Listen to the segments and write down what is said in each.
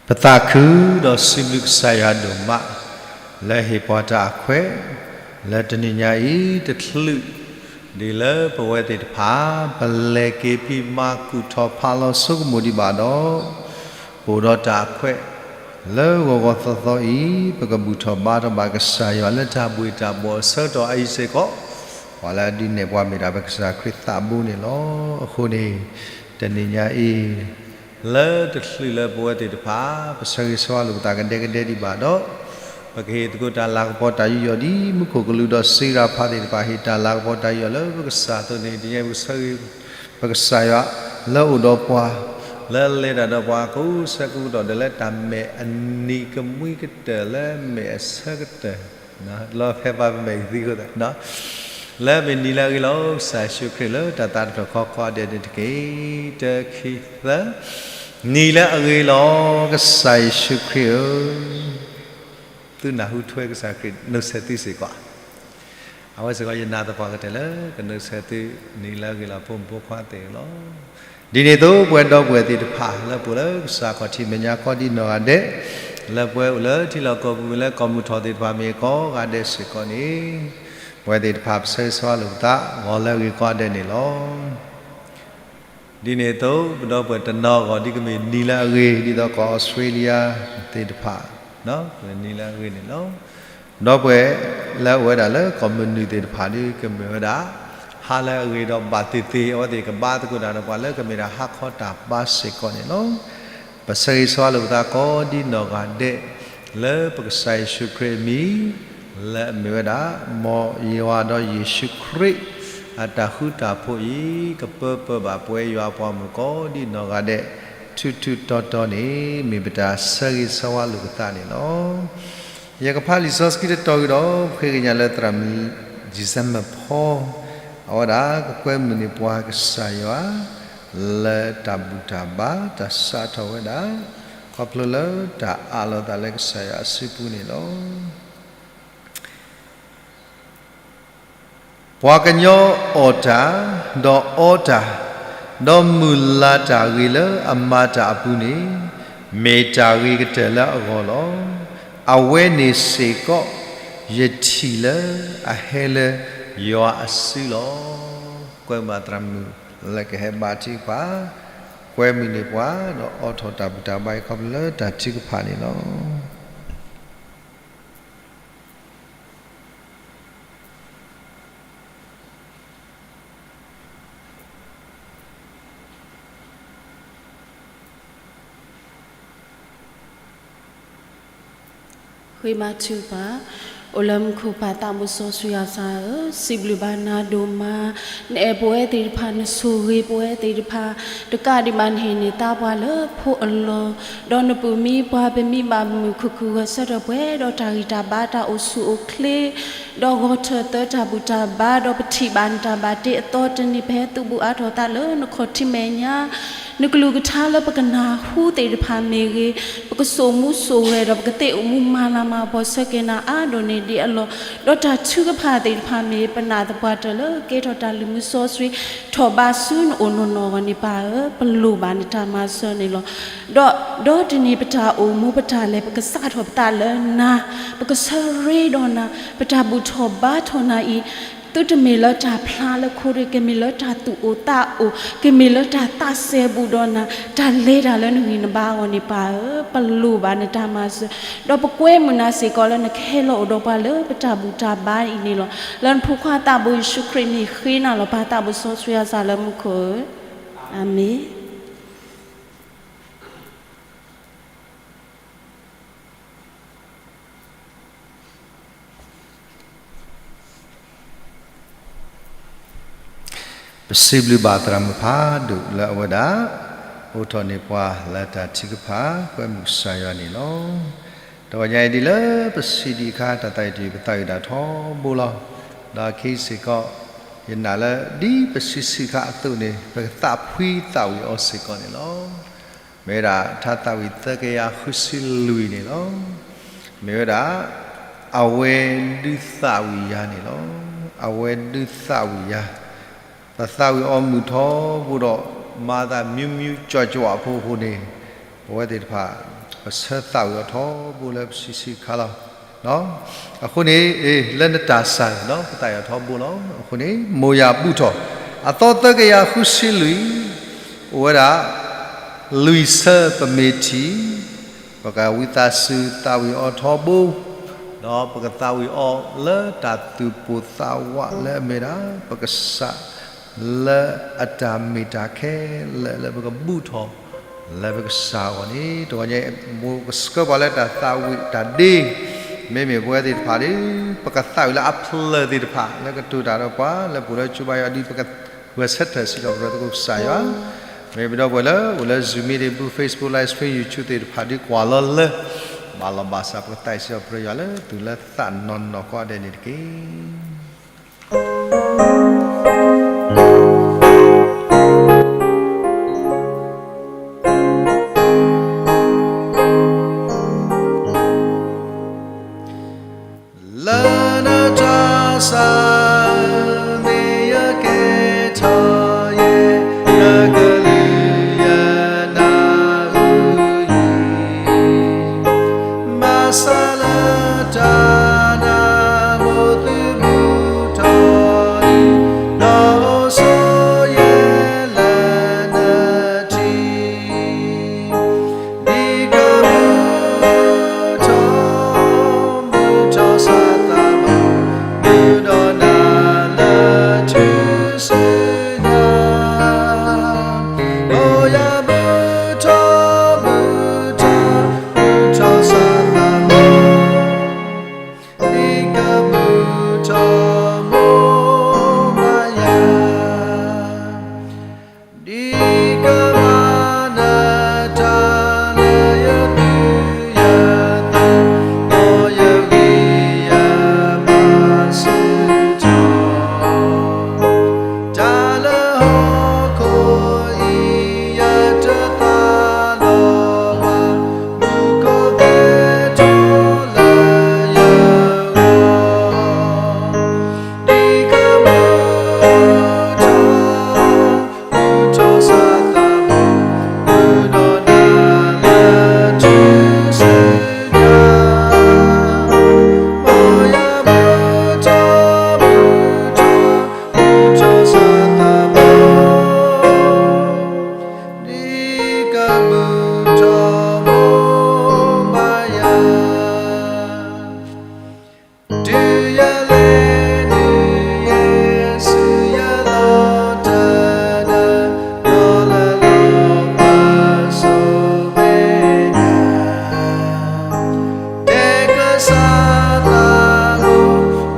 ပသးခုဒီးစံးဘျုးကစၢ်ယွၤဒိၣ်မး လၢဟ့ၣ်ပှၤတၢ်အခွဲး လၢတနံၤညါအံၤတချုး ဒ်လၢပဝဲသ့ၣ်တဖၣ် ပလဲၤက့ၤဖံးမၤကူၣ်ထီၣ်ဖးလီၤဆိကမိၣ်ဒံးဘၣ်ဒီး ပအိၣ်ဒီးတၢ်အခွဲး လၢဂီၤဂီၤသီသီအံၤ ပကဘူၣ်ထီၣ်ဘါထီၣ်ဘၣ်ကစၢ်ယွၤလၢတၢ်ဘှ့ၣ်တၢ်ဘှီၣ်အဆၢကတီၢ်အအံၤစ့ၢ်ကီး ပှၤလၢအဒုးနဲၣ်ပှၤမ့ၢ်ဒၣ်ပကစၢ်ခရံာ်သးဘိန့ၣ်လီၤ. အဃိန့ၣ် တနံၤညါအံၤ လၢတချုးလၢပဝဲသ့ၣ်တဖၣ် ပဆၢဂ့ၤဆၢဝါလိာ်ပသးကဒဲကဒဲဒံးဘၣ်ဒီး ပကဟ့ၣ်သကိးတၢ်လၤကပီၤတၢ်ယူးယီၣ်ဒ်မူခိၣ်ကလူးဒီးစံးရၤဖးသ့ၣ်တဖၣ် ဟ့ၣ်တၢ်လၤကပီၤတၢ်ယူးယီၣ်လၢပကစၢ်အသိးန့ၣ် တနံၤညါအံၤပကဆၢဂ့ၤ ပကစၢ်ယွၤလၢအအိၣ်ဒီးပှၤ လၢအလဲၤတၢ်ဒီးပှၤကိးဆၢကိးကတီၢ်ဒီး လၢတၢ်မဲာ်အနံၤကမှံကတၢၢ် လၢမဲာ်အဆၢကတၢၢ် လီၤဖဲပှၤပမဲာ်ကသံအဃိသတး လၢမ့ၢ်နံၤလၢအဂ့ၤလီၤ ကစၢ်ယ့ၣ်ၡူးခရံာ်လၢတၢ်သးတဖျၢၣ်ဃီကိးဂၤဒဲးန့ၣ်တက့ၢ်. တၢ ခံ သၢ နံၤလၢအဂ့ၤလီၤ ကစၢ်ယ့ၣ်ၡူးခရံာ်ဧၢ, သုနၢ်ဟူထွဲကစၢ်ခရံာ်နုာ်ဆဲးသုစ့ၢ်ကီး, အဝဲစ့ၢ်ကီးယနာ်သပှၢ်ကတၢၢ်လၢကနုာ်ဆဲးသု နံၤလၢအဂ့ၤလီၤ ဖိမုၣ်ဖိခွါသ့ၣ်ဧၢလီၤ. ဒ်န့ၣ်အသိး ပဝဲဒီပုၢ်ဝဲၢ်သ့ၣ်တဖၣ် လၢပအိၣ်လၢကစၢ်ခီၣ်ထံးမဲာ်ညါကိးဒ်နီၢ်ဂၤဒဲး, လၢပဝဲအိၣ်လၢထံလီၢ်ကီၢ်ပူၤမ့ၢ်လၢကီၢ်မုၢ်ထီၣ်သ့ၣ်တဖၣ်မ့ၢ်ကိးဂၤဒဲးစ့ၢ်ကီးန့ၣ်, ပဝဲသ့ၣ်တဖၣ်ပဆၢဂ့ၤဆၢဝါလိာ်ပသး ဂီၤလၢအဂ့ၤကိးဂၤဒဲးန့ၣ်လီၤ. ဒ်န့ၣ်အသိး ပဒီပုၢ်ဝဲၢ်တနီၤဂီၢ် ဒ်ကမ့ၢ်နံၤလၢအဂ့ၤ ဒ်သိးကီၢ် Australia သ့ၣ်တဖၣ် နံၤလၢအဂ့ၤန့ၣ်လီၤ. ဒီပုၢ်ဝဲၢ်လၢအအိၣ်ဝဲဒၣ်လၢကီၢ်မုၢ်နုာ်သ့ၣ်တဖၣ်ဒီး ကမ့ၢ်ဝဲဒၣ် ဟါလၢအဂ့ၤဒီးဘၣ်သ့ၣ်သ့ၣ် အဝဲသ့ၣ်ကဘါသကိးတၢ်ဒီးပှၤလၢကမ့ၢ်ဒၣ်ဟါခီတၢ်ဘါစ့ၢ်ကီးန့ၣ်လီၤ. ပဆၢဂ့ၤဆၢဝါလိာ်ပသးကိးဒ်နီၢ်ဂၤဒဲး လၢပကစၢ်ယ့ၣ်ၡူးခရံာ်အမံၤ လၢအမ့ၢ်ဝဲဒၣ် မ်ယွၤဒီးယ့ၣ်ၡူးခရံာ် အတၢ်ဃူတၢ်ဖိးအံၤ ကပၢပၢဘၣ်ပဝဲယွၤအပှၤမုၣ်ကိးဒ်နီၢ်ဂၤဒဲး ထူးထူးတီၤတီၤန့ၣ် မ့ၢ်ပတၢ်ဆၢဂ့ၤဆၢဝါလိာ်ပသးန့ၣ်လီၤ. ယကဖးလံာ်စီဆှံတတီၤဝံၤဒီး ပဃ့ကညးလၢသရၣ်မုၣ် December ဖီ အဝဲဒၣ်ကကွဲမုာ်န့ၢ်ပှၤကစၢ်ယွၤ လၢတၢ်ဘူၣ်တၢ်ဘါ တၢ်စးထီၣ်ဝဲဒၣ် ခီဖျိလၢတၢ်အးလီၤသးလၢကစၢ်ယွၤအစုပူၤန့ၣ်လီၤ. ပှၤကညီအီၣ်တၢ်, ဒီးအီတၢ်, ဒီးမုၢ်လၢ်တၢ်ဂ့ၤလၢအမၤတၢ်အပူၤန့ၣ်, မ့ၢ်တၢ်ဂ့ၤကတၢၢ်လၢအဂီၢ်လီၤ. အဝဲန့ၣ်စ့ၢ်ကီး ယထံၣ်လၢအဟဲလၢယွၤအစုလီၤ. ကွဲမုာ်သရၣ်မုၣ်လၢကဟဲဘါထုကဖၣ်, ကွဲမုာ်န့ၢ်ပှၤ ဒီးအိးထီၣ်တၢ်ဘူၣ်တၢ်ဘါအံၤခီဖျိလၢတၢ်ထုကဖၣ်န့ၣ်လီၤ. ဃ့ဘါထုကဖၣ်, အိၣ်လၢမူခိၣ်ပၢ်သးဘိစီဆှံယွၤဧၢ, စံးဘျုးဘၣ်နၤဒိၣ်မး, နအဲၣ်ပဝဲသ့ၣ်တဖၣ် နဆိၣ်ဂ့ၤပဝဲသ့ၣ်တဖၣ်, တကးဒံးဘၣ်နဟ့ၣ်န့ၢ်သါပှၤလၢဖိအလီၢ်, ဒီးနပာ်မံပှၤ ပမ့ၢ်ဘၣ်မုာ်မုာ်ခုၣ်ခုၣ်ဂီၤဆၢထၢၣ်ပှဲၤဒီးတၢ်ဂံၢ်တၢ်ဘါတၢ်အိၣ်ဆူၣ်အိၣ်ချ့ ဒီးဂီၤထၢၣ်သၢတၢ်ဘူၣ်တၢ်ဘါ ဒီးပထံၣ်ဘၣ်နတၢ်ဘၣ်တ့အသီတနံၤ ပဟဲသုးဘူးအါထီၣ်သးလၢနခီၣ်ထံးမဲာ်ညါ, နကလုၢ်ကထါလၢပကနၢ်ဟူသ့ၣ်တဖၣ်မ့ၢ်ဂ့ၤ, ပကစိာ်မူစိာ်ဂဲၤဒီးပကသ့အိၣ်မူမၤလၤမၤကပီၤဆၢက့ၤနၤအါဒိၣ်န့ၣ်ဒ်အလီၢ်, ဒီးတၢ်ထုကဖၣ်သ့ၣ်တဖၣ်မ့ၢ်ပနာ်သပှၢ်တၢၢ်လၢကဲထီၣ်တၢ်လုၢ်မူစီဆှံ ထီၣ်ဘးဆူနအိၣ်နီၢ်နီၢ်အဂီၢ်န့ၣ်ပၢ်ဧၢ, ပလိၣ်ဘၣ်နတၢ်မၤစၢၤန့ၣ်လီၤ. ဒီး ဒီးတနံၤပတၢ်အိၣ်မူပတၢ်လဲၤ ပကစးထီၣ်ပသးလၢနၤ, ပကဆၢရ့ဒီးနၤ, ပတၢ်ဘူၣ်ထီၣ်ဘါထီၣ်နၤအံၤ, သုတမ့ၢ်လၢတၢ်ဖျါလၢခိရ့ၣ်, ကမ့ၢ်လၢတၢ်သူၣ်အိၣ်သးအိၣ်, ကမ့ၢ်လၢတၢ်သးစဲဘူးဒီးနၤ, တၢ်လဲၤတၢ်လၢနဂံၢ်နဘါအဂီၢ်န့ၣ်ပၢ်ဧၢ, ပလိၣ်ဘၣ်နတၢ်မၤစၢၤ, ဒီးပကွဲမုာ်နၤစ့ၢ်ကီးလၢနကဟဲလီၤအိၣ်ဒီးပှၤလၢပတၢ်ဘူၣ်တၢ်ဘါအံၤန့ၣ်လီၤ. လၢနဖိခွါသးဘိယ့ၣ်ၡူးခရံာ်မ့ၢ်ဃ့နၤလီၤ ပၢ်သးဘိစီဆှံယွၤစၢ်လၢမူခိၣ်ဧၢ, အၤမ့ၣ်. ပစံးဘျုးဘၣ်သရၣ်မုၣ်ဖးဒိၣ်လၢအဝဲဒၣ် အိးထီၣ်န့ၢ်ပှၤလၢတၢ်ထုကဖၣ် ကွဲမုာ်ကစၢ်ယွၤန့ၣ်လီၤ. တဂီၤညါအံၤဒ်လၢပစံးဒံးအခါ တၢ်သးအံၤတယုၢ် ပသးဝံၣ်ဒၣ်ထီဘိလီၤ. ဒီးအခံစ့ၢ်ကီး ယနာ်လၢဒ်ပစံးဆၢအခါအသိးန့ၣ် ပကသးဖှံသးဝံၣ်အီၤစ့ၢ်ကီးန့ၣ်လီၤ. မ့ၢ်ဝဲဒၣ်ထါသးဝံၣ်သၢကယၤဃုဆံလွံၢ်န့ၣ်လီၤ. မ့ၢ်ဝဲဒၣ် အဝဲဒုးသးဝံၣ်ယၤန့ၣ်လီၤ. အဝဲဒုးသးဝံၣ်ယၤ, ပသးဝံၣ်အီၤမုာ်ထီဘိဒီး မၤသးမံမံကၠီကၠီအဖိအဃိန့ၣ် ပဝဲသ့ၣ်တဖၣ် ပဆၢသးဝံၣ်အီၤထီဘိလၢပဆံးဆံးခါလီၤ. အဃိန့ၣ် လၢနတၢ်ဆၢန့ၣ် ပသးဝံၣ်အီၤထီဘိလီၤ. အဃိန့ၣ် မိၢ်ယၤဘူၣ်ထီၣ် အသီသၢကယၤဃုဆံလွံၢ် အိၣ်ဝဲဒၣ် လွံၢ်ဆၢပမ့ၢ်ထံၣ် ပကဝံသးစူၤသးဝံၣ်အီၤထီဘိ ဒီးပကသးဝံၣ်အီၤလၢတၢ်သူၣ်ပိၢ်သးဝးလၢအမ့ၢ်ဒၣ် ပကစၢ် လၢအတၢ်မ့ၢ်တၢ်ခဲလၢာ်လၢပကဘူၣ်ထီၣ် လၢပကစၢ်အဂီၢ်န့ၣ် တဂီၤညါ မိၢ်ကဆှၢပှၤလၢတၢ်သးဝံၣ်တၢ်ဒ့ မ့မ့ၢ်ပဝဲသ့ၣ်တဖၣ်ဒီး ပကသးဝံၣ်လၢအဖျၢၣ်သ့ၣ်တဖၣ် လၢကတိၤတၢ်ဒီးပှၤ လၢပူၤလၢကၠိဘါယွၤဒီး ပကဂဲၤဆၢထၢၣ်စံးထီၣ်ပတြၢၤသကိးကစၢ်ယွၤ မ့ၢ်ပဒီပုၢ်ဝဲၢ်လၢအိၣ်လၢ Zoom meeting ပူၤ Facebook Live Stream YouTube သ့ၣ်တဖၣ်ဒီးကွၢ်လီၤလၢ ဘၣ်လီၤဘၣ်စး ပကသးဝံၣ်စံးထီၣ်ပတြၢၤယွၤလၢသူၣ်လၢသးနီၢ်နီၢ်ကိးဂၤဒဲးန့ၣ်တက့ၢ်. လၢနတၢ်ဆၢ မ့ၢ်ယကဲထီၣ်ယဲ နကလုၢ်ယနၢ်ဟူယံၤ မၤစၢၤလၢတၢ်နၢ်မိၢ်သုဘူၣ်ထီၣ်လံ ဒီးအိၣ်ဆိးယဲလၢနထံ ဒ်ကမုၢ်ထီၣ် မုၢ်ထီၣ်စးသးဘိ မုၢ်ဒီးနၤလၢထူၣ်စုညါ အိၣ်ယၤမုၢ်ထီၣ် မုၢ်ထီၣ် မုၢ်ထီၣ်စးသးဘိ ဒ်ကမုၢ်ထီၣ်မိၢ်ဘၣ်ယၤ ဒ်ကမၤနၢၤတၢ်လၢယသူၣ်ယသး ဒီးယဂံၢ်ယဘါဆူၣ်ထီၣ် တၢ်လၢဟီၣ်ခိၣ်အံၤ ယတသးလီၤဘၣ် မူခိၣ်သ့ၣ်ထီၣ်လၢယဂီၢ် ဒ်ကမုၢ်ထီၣ် မုၢ်ထီၣ်စးသးဘိ မုၢ်ဒီးနၤလၢထူၣ်စုညါ အိၣ်ယၤမုၢ်ထီၣ် မုၢ်ထီၣ် မုၢ်ထီၣ်စးသးဘိ ဒ်ကမုၢ်ထီၣ်မိၢ်ဘၣ်ယၤ တုၤယလဲၤနုာ်ယဲၢ်ဆူယလီၤတၢ်နၢ် ဒီးလၢလီၤဘၣ်ဆိၣ်မဲာ်ညါ တဲကစၢ်သးဘိ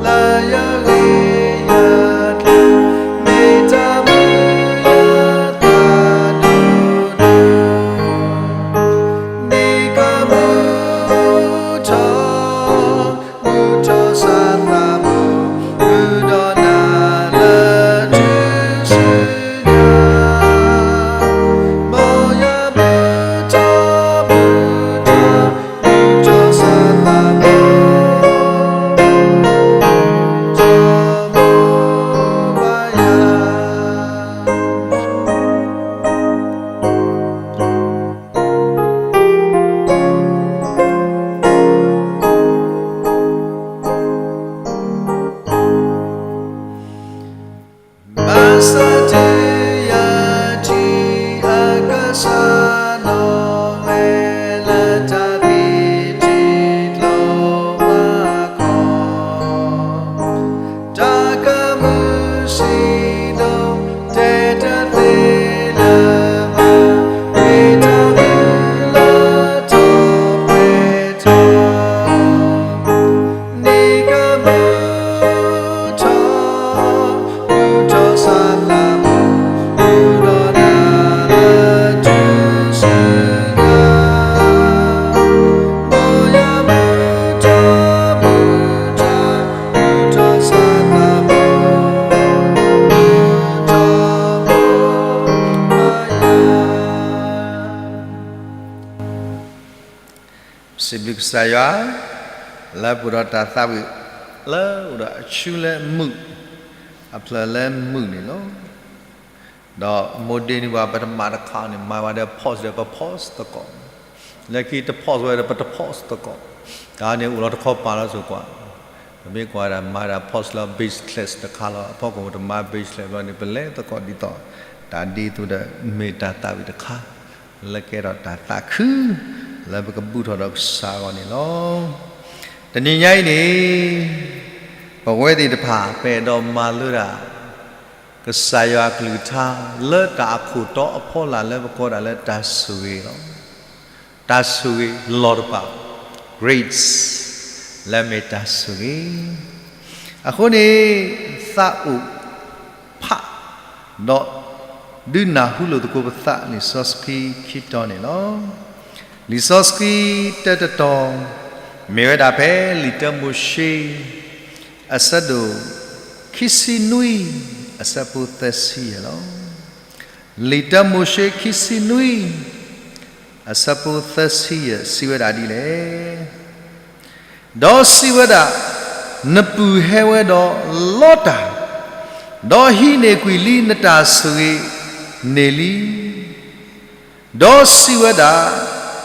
လၢယဂ့ၢ်ယကျိၤ မ့ၢ်တၢ်မုာ်ယသးဒိၣ်ဒိၣ် ဒ်ကမုၢ်ထီၣ် မုၢ်ထီၣ်စးသးဘိ မုၢ်ဒီးနၤလၢထူၣ်စုညါ မ်ယမုၢ်ထီၣ် မုၢ်ထီၣ် မုၢ်ထီၣ်စးသးဘိ ထီၣ်မိၢ်ဘၣ်ယၤ ဘၣ်ဆၣ်တုၤယထံၣ် အကစၢ်နီၣ်ဝဲလၢတၢ်သံတံၢ်ကျိၤဘၣ်ခီ တၢ်ကမုာ်ဆံးဒိၣ် တဲတသ့လၢၤဘၣ် မ့ၢ်တၢ်မုာ်လၢထီၣ်ပှဲၤထီၣ် ဒ်ကမုၢ်ထီၣ် မုၢ်ထီၣ်စးသးဘိ မုၢ်ဒီးနၤလၢထူၣ်စုညါ မ်ယမုၢ်ထီၣ် မုၢ်ထီၣ် မုၢ်ထီၣ်စးသးဘိ ထီၣ်မိၢ်ဘၣ်ယၤ စံးဘျုးကစၢ်ယွၤ လၢပှဲၤဒီးတၢ်သးဝံၣ် လၢအိၣ်ဒီးအဆူလၢမုာ် အဖျၢၣ်လၢမုာ်န့ၣ်လီၤ. ဒီးမိၢ်ဒ့န့ၢ်ပှၤ ပတမၤတခါန့ၣ် မၤဝဲဒီး pause ဒီး ပ pause သကိး လၢခံတ pause ဝဲဒီး ပတ pause သကိး, တၢ်န့ၣ်အိၣ်လီၤတခီပၤလီၤစ့ၢ်ကီး, ပမ့ၢ်ကွၢ်ဝဲဒၣ်မၤဒၣ် pause လၢ bass class တခါလီၤ, အဖီခိၣ်တမၤ bass class ဘျီန့ၣ် ပလဲၤသကိးဒ်သိး တၢ်ဒ်သိးဒီး မ့ၢ်တၢ်သးဝံၣ်တခါ လၢကဲထီၣ်တၢ်သးခု လၢပကဘူၣ်ထီၣ်ဒီးကစၢ်အဂီၢ်န့ၣ်လီၤ. တနံၤညါအံၤန့ၣ် ပဝဲသ့ၣ်တဖၣ် ပအဲၣ်ဒိးမၤလိဒၣ် ကစၢ်ယွၤအကလုၢ်ကထါ လၢတၢ်အခိၣ်တီအဖီလာ်လၢပကိးဒၣ်လၢတၢ်ဆိၣ်ဂ့ၤလီၤ. တၢ်ဆိၣ်ဂ့ၤလီၤတဖၣ် grace လၢမ့ၢ်တၢ်ဆိၣ်ဂ့ၤ, အဃိန့ၣ် သးအိၣ်ဖး ဒီးဒုးနၢ်ဟူလိာ်သကိးပသးလံာ်စီဆှံခံတီၤန့ၣ်လီၤ. လံာ်စီဆှံတၢတတီၤ မ့ၢ်ဝဲဒၣ်ဖဲလံာ်တၢမိၤၡ့ အဆၢဒိၣ်ခံဆံနွံ အဆၢဖိသၢဆံယဲၢ်လီၤ. လံာ်တၢမိၤၡ့ခံဆံနွံ အဆၢဖိသၢဆံယဲၢ် စံးဝဲဒၣ်ဒ်လဲၣ်. ဒီးစံးဝဲဒၣ်, နပုၢ်ဟဲဝဲဒီးလီတၢ်, ဒီးဟံးန့ၢ်ကွံာ်လံနတၢ်ဆိၣ်ဂ့ၤန့ၣ်လံ. ဒီးစံးဝဲဒၣ်,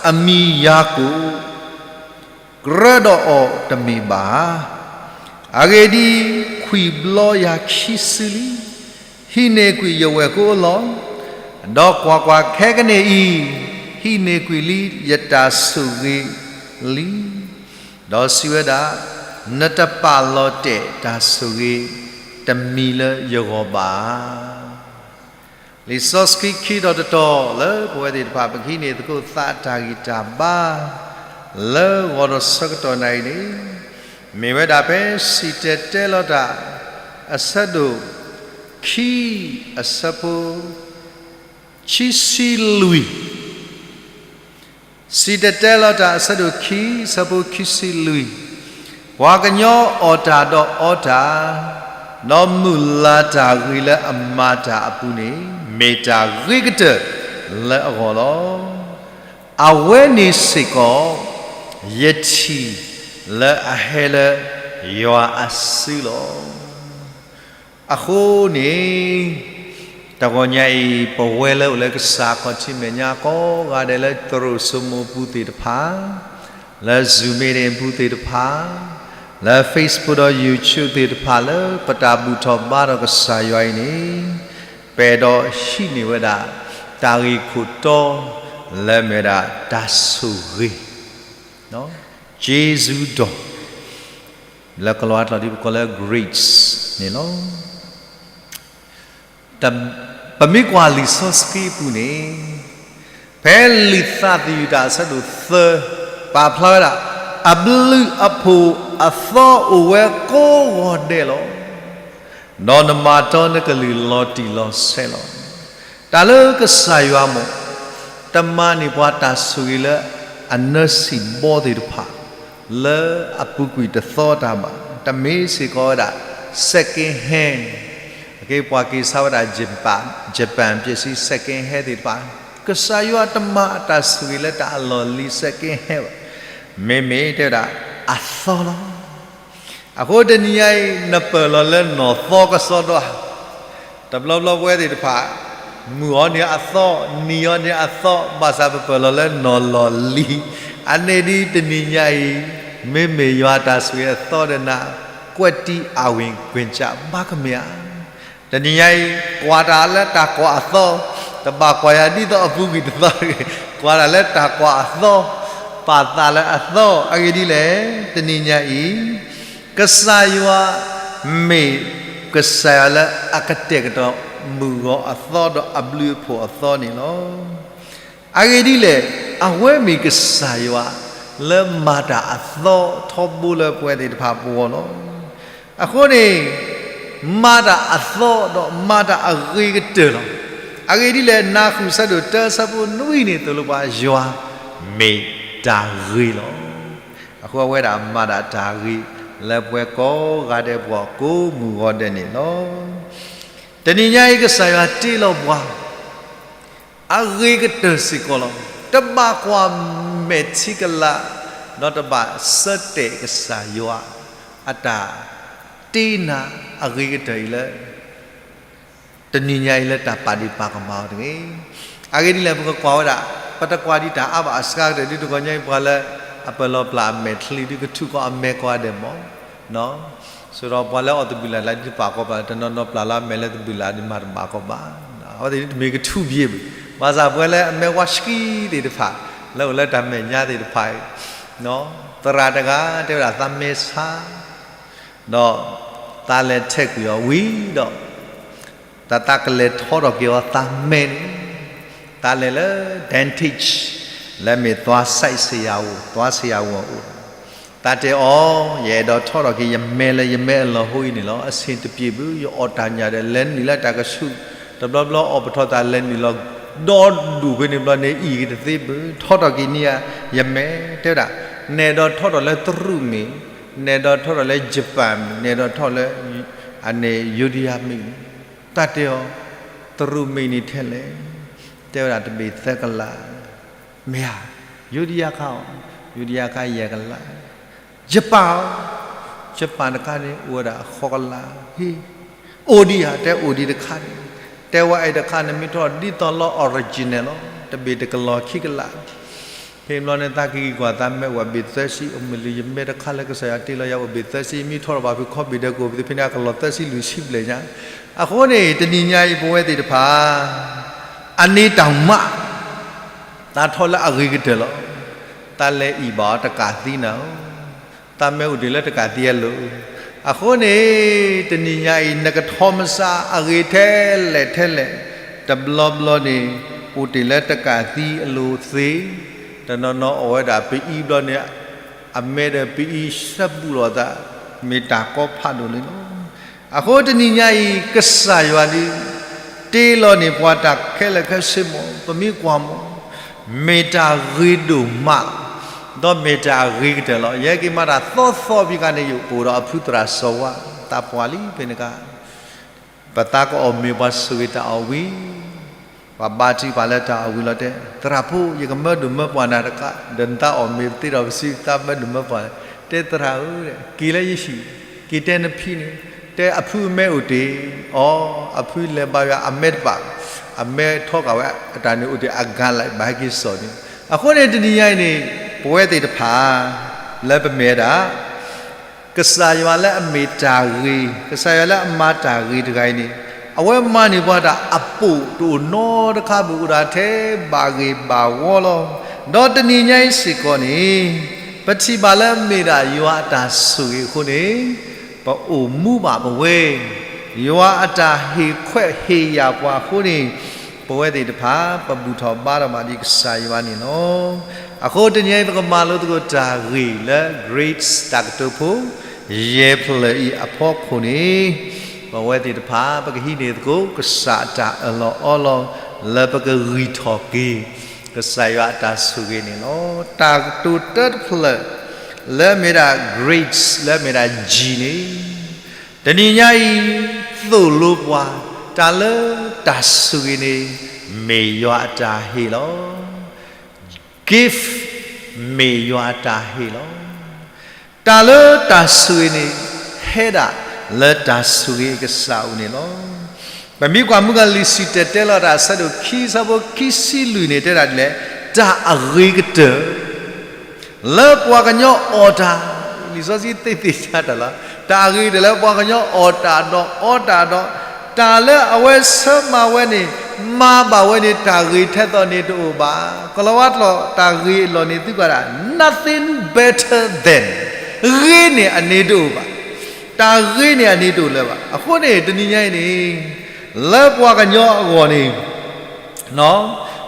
အမံၤယၤကိာ်, ကြၢးဒီးအီၤတမ့ၢ်ဘၣ်ဧါ. အဂ့ၢ်ဒ်အံၤ, ခွံၣ်ဘျီယၤခံစုလံ, ဟံးန့ၢ်ကွံာ်ယဝဲၢ်ကိအလီၢ်, ဒီးကွၢ်ကွၢ်, ခဲကနံၣ်အံၤ ဟံးန့ၢ်ကွံာ်လံယတၢ်ဆိၣ်ဂ့ၤလံ. ဒီးစံးဝဲဒၣ်, နတပာ်လီၤတဲာ်တၢ်ဆိၣ်ဂ့ၤတမံၤလၢယဂီၢ်ဘၣ်. လံာ်စီဆှံခံတီၤတတီၤလၢပဝဲသ့ၣ်တဖၣ် ပကဟံးန့ၢ်သကိးသးအတၢ်ဂံၢ်တၢ်ဘါ လၢဂီၤဒီးဆၢကတီၢ်နၣ်ရံၣ်န့ၣ် မ့ၢ်ဝဲဒၣ်ဖဲစံၣ်တဲၤတဲလီၤတၢ် အဆၢဒိၣ်ခံ အဆၢဖိခံဆံလွံၢ် စံၣ်တဲၤတဲလီၤတၢ်အဆၢဒိၣ်ခံ အဆၢဖိခံဆံလွံၢ်, ပှၤကညီအီၣ်တၢ်ဒီးအီတၢ်, ဒီးမုာ်လၤတၢ်ဂ့ၤလၢအမၤတၢ်အပူၤန့ၣ် မ့ၢ်တၢ်ဂ့ၤကတၢၢ်လၢအဂီၢ်လီၤ. အဝဲန့ၣ်စ့ၢ်ကီး ယထံၣ်လၢအဟဲလၢယွၤအစုလီၤ. အဃိန့ၣ် တဂီၤညါအံၤ ပဝဲလၢအိၣ်လၢကစၢ်ခီၣ်ထံးမဲာ်ညါ ကိးဂၤဒဲးလၢသရိာ်စိမိၢ်ပူၤသ့ၣ်တဖၣ်, လၢ Zoom meeting ပူၤသ့ၣ်တဖၣ်, လၢ Facebook ဒီး YouTube သ့ၣ်တဖၣ် လၢပတၢ်ဘူၣ်ထီၣ်ဘါထီၣ်ကစၢ်ယွၤအံၤန့ၣ် ပအဲၣ်ဒိးဟံးန့ၢ်ဝဲဒၣ် တၢ်ဂ့ၢ်ခိၣ်တီ လၢမ့ၢ်ဝဲဒၣ်တၢ်ဆိၣ်ဂ့ၤ က့စူဒီး လၢကလီၤဝါကျိာ်ဒ်ပကိးလၢ grace န့ၣ်လီၤ. ပမ့ၢ်ကွၢ်လံာ်စီဆှံအပူၤန့ၣ် ဖဲလံာ်သးသယုၢ်တၢ်အဆၢဒိၣ်သၢ ပာ်ဖျါဝဲဒၣ်, အဘျုးအဖှိၣ်အသီအိၣ်ဝဲကိးဂီၤဒဲးလီၤ. ဒီးနမၤတီနကလုၢ်လီၤတံၢ်လီၤဆဲးလီၤ. တၢ်လၢကစၢ်ယွၤမ့ၢ် တမၤန့ၢ်ပှၤတၢ်ဆိၣ်ဂ့ၤလၢအနၢၤဆံးဘီသ့ၣ်တဖၣ် လၢအပူၤကွံာ်တသီတၢ်ဘၣ်. တမ့ၢ်စ့ၢ်ကီးဝဲဒၣ် second hand အက့ ပှၤက့ၤဆါဝဲဒၣ် Japan ပျဲၢ်စံ second hand သ့ၣ်တဖၣ်, ကစၢ်ယွၤတမၤအတၢ်ဆိၣ်ဂ့ၤလၢတၢ်အလီၢ်လံၤ second hand ဘၣ်. မ့မ့ၢ်တဲဝဲဒၣ်အသီလီၤ. အဃိတနံၤညါအံၤ နပၢၢ်လီၤလၢနီၢ်သီကစီဒီဧါ. တဘျီဘျီပဝဲသ့ၣ်တဖၣ် မုၢ်အီၤန့ၣ်အသီ, နံၤအီၤန့ၣ်အသီ, ဘၣ်ဆၣ်ပပၢၢ်လီၤလၢနီၢ်လီၢ်လံၤ. အန့ၣ်ဒ်တနံၤညါအံၤ မ့မ့ၢ်ယွၤတၢ်ဆိၣ်ဂ့ၤအသီဒီးနၤ ကွဲးတံအဝ့ၢ်ကွ့ၢ်ကၠၣ်ဘၣ်ကမ့ၢ်ဧါ. တနံၤညါအံၤ ကွၢ်တၢ်လၢတၢ်ကွၢ်အသီ, တဘၣ်ကွၢ်ယၤဒ်သိးအပူၤကွံာ်တသီတဂ့ၤ, ကွၢ်တၢ်လၢတၢ်ကွၢ်အသီ, ပာ်သးလၢအသီ, အဂ့ၢ်ဒ်လဲၣ်, တနံၤညါအံၤ ကစၢ်ယွၤ မ့ၢ်ကစၢ်ယွၤလၢအကတဲာ်ကတီၤမုၢ်ဂီၤအသီဒီးအဘျုးအဖှိၣ်အသီန့ၣ်လီၤ. အဂ့ၢ်ဒ်လဲၣ်, အဝဲမ့ၢ်ကစၢ်ယွၤလၢမၤတၢ်အသီထီဘိလၢပဝဲသ့ၣ်တဖၣ်ပဂီၢ်လီၤ. အဃိန့ၣ် မၤတၢ်အသီဒီးမၤတၢ်အဂ့ၤကတၢၢ်လီၤ. အဂ့ၢ်ဒ်လဲၣ်, နၢ်ဃုာ်ဆၢဒိၣ်တၢဆၢဖိနွံန့ၣ်သိၣ်လိပှၤ ယွၤမ့ၢ်တၢ်ဂ့ၤလီၤ. အဃိအဝဲဒၣ်မၤတၢ်တၢ်ဂ့ၤလၢပှၤကိးဂၤဒဲးပှၤကိးမုၢ်ဂီၤဒဲးန့ၣ်လီၤ. တနံၤညါအံၤ ကစၢ်ယွၤတ့လီၤပှၤ အဂ့ၤကတၢၢ်စ့ၢ်ကီးလီၤ. တဘၣ်ကွၢ်မဲာ်ထံကလၤ, ဒီးတဘၣ်ဆၢတဲာ်ကစၢ်ယွၤအတၢ်တ့နၤအဂ့ၤကတၢၢ်အံၤလၢ တနံၤညါအံၤလၢတၢ်ပာ်ဒ့ၣ်ပာ်ကမၣ်အီၤတဂ့ၤ. အဂ့ၢ်ဒ်လဲၣ် ပကကွၢ်ဝဲဒၣ် ပတကွၢ်ဒံးတၢ်အါဘၣ်အစှၤကတၢၢ်ဒ်တဂီၤညါအံၤ ပှၤလၢအပၢၢ်လီၤပျၢ်အမဲာ်ချံဒ်ကထူၣ်ကီးအမဲာ်ကိးဂၤဒဲးမး, စံးဒီးပှၤလၢအီၣ်သဘုၣ်လၢ်လၢ်ဒ်တပာ်ကီးဘၣ် တနီၤနီၤပျၢ်လၢအမဲာ်လၢသဘုၣ်လၢ်ဒ်မၤတဘၣ်ကီးဘၣ်, အဝဲသ့ၣ်ဒ်တမ့ၢ်ကထူၣ်ဘၣ်ဘၣ်, ဘၣ်ဆၣ်ပဝဲလၢအမဲာ်ဝါဆှံသ့ၣ်တဖၣ် လၢအိၣ်လၢတၢ်မဲာ်ညါသ့ၣ်တဖၣ် သရၣ်တဂၤတဲဝဲဒၣ်သးမဲဆါ ဒီး သးလဲၤထဲးကွံာ်အီၤဝံၤဒီး တၢ်သးကလဲၤထီထီၣ်က့ၤအီၤသးမဲန့ၣ်, သးလဲၤလၢ dentist လၢမ့ၢ်သွား စံးဆရာဝန် သွားဆရာဝန်အအိၣ်, သးတဲအီၤ ယအဲၣ်ဒိးထီထီၣ်က့ၤယမဲလၢယမဲအလီၢ်ဟိအံၤန့ၣ်လီၤ. အဆင်တပြေဘူး ယအီၣ်တၢ်ညၣ်ဒီး လဲၤနုာ်လၢတၢ်ကဆူၣ် တဘျီဘျီအီၣ်ပထီၣ်သးလဲၤနုာ်လီၤ ဒီဒူၣ်ဖဲန့ၣ်ဘျီန့ၣ် အံၣ်က့ၤတသ့ဘူး ထီထီၣ်က့ၤန့ၢ်ယမဲ တဲဝဲဒၣ်, နအဲၣ်ဒိးထီထီၣ်လၢတရူးမ့ၢ်, နအဲၣ်ဒိးထီထီၣ်လၢ Japan မ့ၢ်, နအဲၣ်ဒိးထီၣ်လၢ အန့ၣ် ယိဒယၤမ့ၢ်, တၢ်တဲအီၤ တရူးမ့ၢ်န့ၣ်ထဲလဲၣ်, တဲဝဲဒၣ်တဘ့ၣ်သၢကလး, မ့ၢ်ဧါ, ယိဒယၤခါအီၤ, ယိဒယၤခါယဲၢ်ကလး, Japan အီၤ, Japan တခါန့ၣ် အိၣ်ဝဲဒၣ်ဃိးကလး, ဟ့ၣ်, အိၣ်ဒံးဧါ, တဲအိၣ်ဒံးတခါန့ၣ်, တဲဝဲအဲၣ်တခါန့ၣ် မ့ၢ်ထီၣ်ဒ်သိးလၢ original လီၤ, တဘ့ၣ်တကလီၤခံကလး ဖဲဘျီန့ၣ် သးကဂံၢ်ကွၢ်သးမဲဝဲဘ့ၣ်သၢဆံ အိၣ်မ့ၢ်လၢယမဲတခါလၢကစၢ်ယွၤတ့လီၤယၤအိၣ်ဘ့ၣ်သၢဆံ မ့ၢ်ထီၣ်ထီၣ်ဘၣ်ဖုးခီဘ့ၣ်ဒဲးကအိၣ်ဖဲဖဲန့ၣ် အကလီၤသၢဆံလွံၢ်ဆံဘျဲၣ်ညါ, အဃိန့ၣ် တနံၤညါအံၤပဝဲသ့ၣ်တဖၣ် အန့ၣ်တၢ်မး သးထီၣ်လၢအဂ့ၤကတၢၢ်လီၤ, သးလဲၤအံၣ်ဘၣ်အီၤတကးသံနၤဧၢ, သးမဲအိၣ်တ့ၢ်လၢတကးသံအလိၤ, အဃိန့ၣ် တနံၤညါအံၤ နကထီၣ်မစါအဂ့ၤထဲလဲၣ်ထဲလဲၣ်, တဘျီဘျီန့ၣ် အိၣ်တ့ၢ်လၢတကးသံအလိၤသ့, တနီၤနီၤအီၣ်ဝဲဒၣ်ပအံဘျီန့ၣ် အမဲဒီးပအံဆၢဘူးလိာ်သး, မ့ၢ်တၢ်ကီဖးဒိၣ်လံလီၤ. အဃိတနံၤညါအံၤ ကစၢ်ယွၤဒုး တ့လီၤန့ၢ်ပှၤတၢ်ခဲလၢာ်ခဲဆ့မး ပမ့ၢ်ကွၢ်မး မ့ၢ်တၢ်ဂ့ၤဒိၣ်မးလီၤ, ဒီးမ့ၢ်တၢ်အဂ့ၤကတၢၢ်လီၤ. ယဟဲက့ၤမၤတၢ်သီသီဖဲခါန့ၣ် ယအိၣ်ဒီးအဖုသရၣ်စီၤဝါ သးပှၢ်လံဖဲန့ၣ်ခါ ပသးကအီၣ်မ့ၤပှၤဆိၣ်ဂ့ၤတၢ်အီၣ်ဝံၤ ပှၤဘါထုကဖၣ်လၢတၢ်အီၣ်ဝံၤလီၤတဲ, သရၣ်ဖိ ယကမၢဒိၣ်မၢပှၢ်နၤတကး, ဒီးနသးအီၣ်မ့ၤပသ့ဒီးပစု သးမၢဒိၣ်မၢပှၢ်, တဲသရၣ်ဧၢ, က့ၤလၢယဟံၣ်, က့ၤတဲနဖံန့ၣ်, တဲအဖုအမဲအိၣ်တ့ၢ်, အီ, အဖုလဲၤဘါယွၤအမဲတပာ်, အမဲထီဃာ်ဝဲအတၢ်န့ၣ်အိၣ်တ့ၢ်အဂၤလၢ ဘၣ်ဟဲက့ၤစိာ်န့ၣ်, အဃိန့ၣ်တနံၤညါအံၤန့ၣ် ပဝဲသ့ၣ်တဖၣ် လၢပမ့ၢ်ဝဲဒၣ် ကစၢ်ယွၤလၢအမ့ၢ်တၢ်ဂ့ၤ, ကစၢ်ယွၤလၢအမၤတၢ်ဂ့ၤတဂၤအံၤန့ၣ်, အဝဲမၤန့ၢ်ပှၤတၢ်အပိာ်တအိၣ်နီတခါဘၣ် အိၣ်ဒၣ်ထဲဘၣ်ဂ့ၢ်ဘၣ်ဝီလီၤ. ဒီးတနံၤညါအံၤစ့ၢ်ကီးန့ၣ်, ပထံၣ်ဘၣ်လၢမ့ၢ်ဒၣ်ယွၤအတၢ်ဆိၣ်ဂ့ၤအဃိန့ၣ်, ပအိၣ်မူဘၣ်ပဝဲ, ယွၤအတၢ်ဟ့ၣ်ခွဲးဟ့ၣ်ယာ်ပှၤအဃိန့ၣ်, ပဝဲသ့ၣ်တဖၣ် ပဘူၣ်ထီၣ်ဘါထီၣ်ဘၣ်ဒ်ကစၢ်ယွၤန့ၣ်လီၤ. အဃိတနံၤအံၤ ပကမၤလိသကိးတၢ်ဂ့ၢ်လၢ Grace တၢ်ကတိၤဖိ ယဲၢ်ဖျၢၣ်အံၤအဖီခိၣ်န့ၣ်, ပဝဲသ့ၣ်တဖၣ် ပကဟံးန့ၢ်သကိး ကစၢ်အတၢ်အၢၣ်လီၤအီလီၤ လၢပကဂံၢ်ထီၣ်က့ၤ ကစၢ်ယွၤအတၢ်ဆိၣ်ဂ့ၤန့ၣ်လီၤ. တၢ်ကတိၤတၢတဖျၢၣ် လၢအမ့ၢ်ဒၣ် Grace လၢအမ့ၢ်ဒၣ် G န့ၣ်, တနံၤညါအံၤ သိၣ်လိပှၤ တၢ်လၢတၢ်ဆိၣ်ဂ့ၤန့ၣ် မ့ၢ်ယွၤအတၢ်ဟ့ၣ်လီၤ. Gift မ့ၢ်ယွၤအတၢ်ဟ့ၣ်လီၤ. တၢ်လၢတၢ်ဆိၣ်ဂ့ၤန့ၣ် ဟဲဒၣ်လၢတၢ်ဆိၣ်ဂ့ၤအကစၢ်အအိၣ်န့ၣ်လီၤ. ပမ့ၢ်ကွၢ်မုၢ်ဂၤလံာ်စံၣ်တဲၤတဲလီၤတၢ်အဆၢဒိၣ်ခံဆၢဖိခံဆံလွံၢ်န့ၣ် တဲဒၣ်ဒ်လဲၣ်, တၢ်အဂ့ၤကတၢၢ် လၢပှၤကညီအီၣ်တၢ်, လံာ်စီဆှံသ့သ့ၣ်ညါတၢ်လီၤ. တၢ်အဂ့ၤကတၢၢ်လၢပှၤကညီအီၣ်တၢ်ဒီးအီတၢ်ဒီး, တၢ်လၢအဝဲဆၢမၤဝဲန့ၣ်, မၤဘၣ်ဝဲန့ၣ် တၢ်ဂ့ၤထဲသိးန့ၣ်တအိၣ်ဘၣ်. ကလီၤဝါကျိာ် တၢ်ဂ့ၤအလီၢ်န့ၣ် သုကွၢ်ဒၣ် nothing better than, ဂ့ၤန့ၢ်အန့ၣ်တအိၣ်ဘၣ်. တၢ်ဂ့ၤန့ၢ်အန့ၣ်တအိၣ်လၢၤဘၣ်. အဃိန့ၣ် တနံၤညါအံၤန့ၣ်, လၢပှၤကညီအဂီၢ်န့ၣ်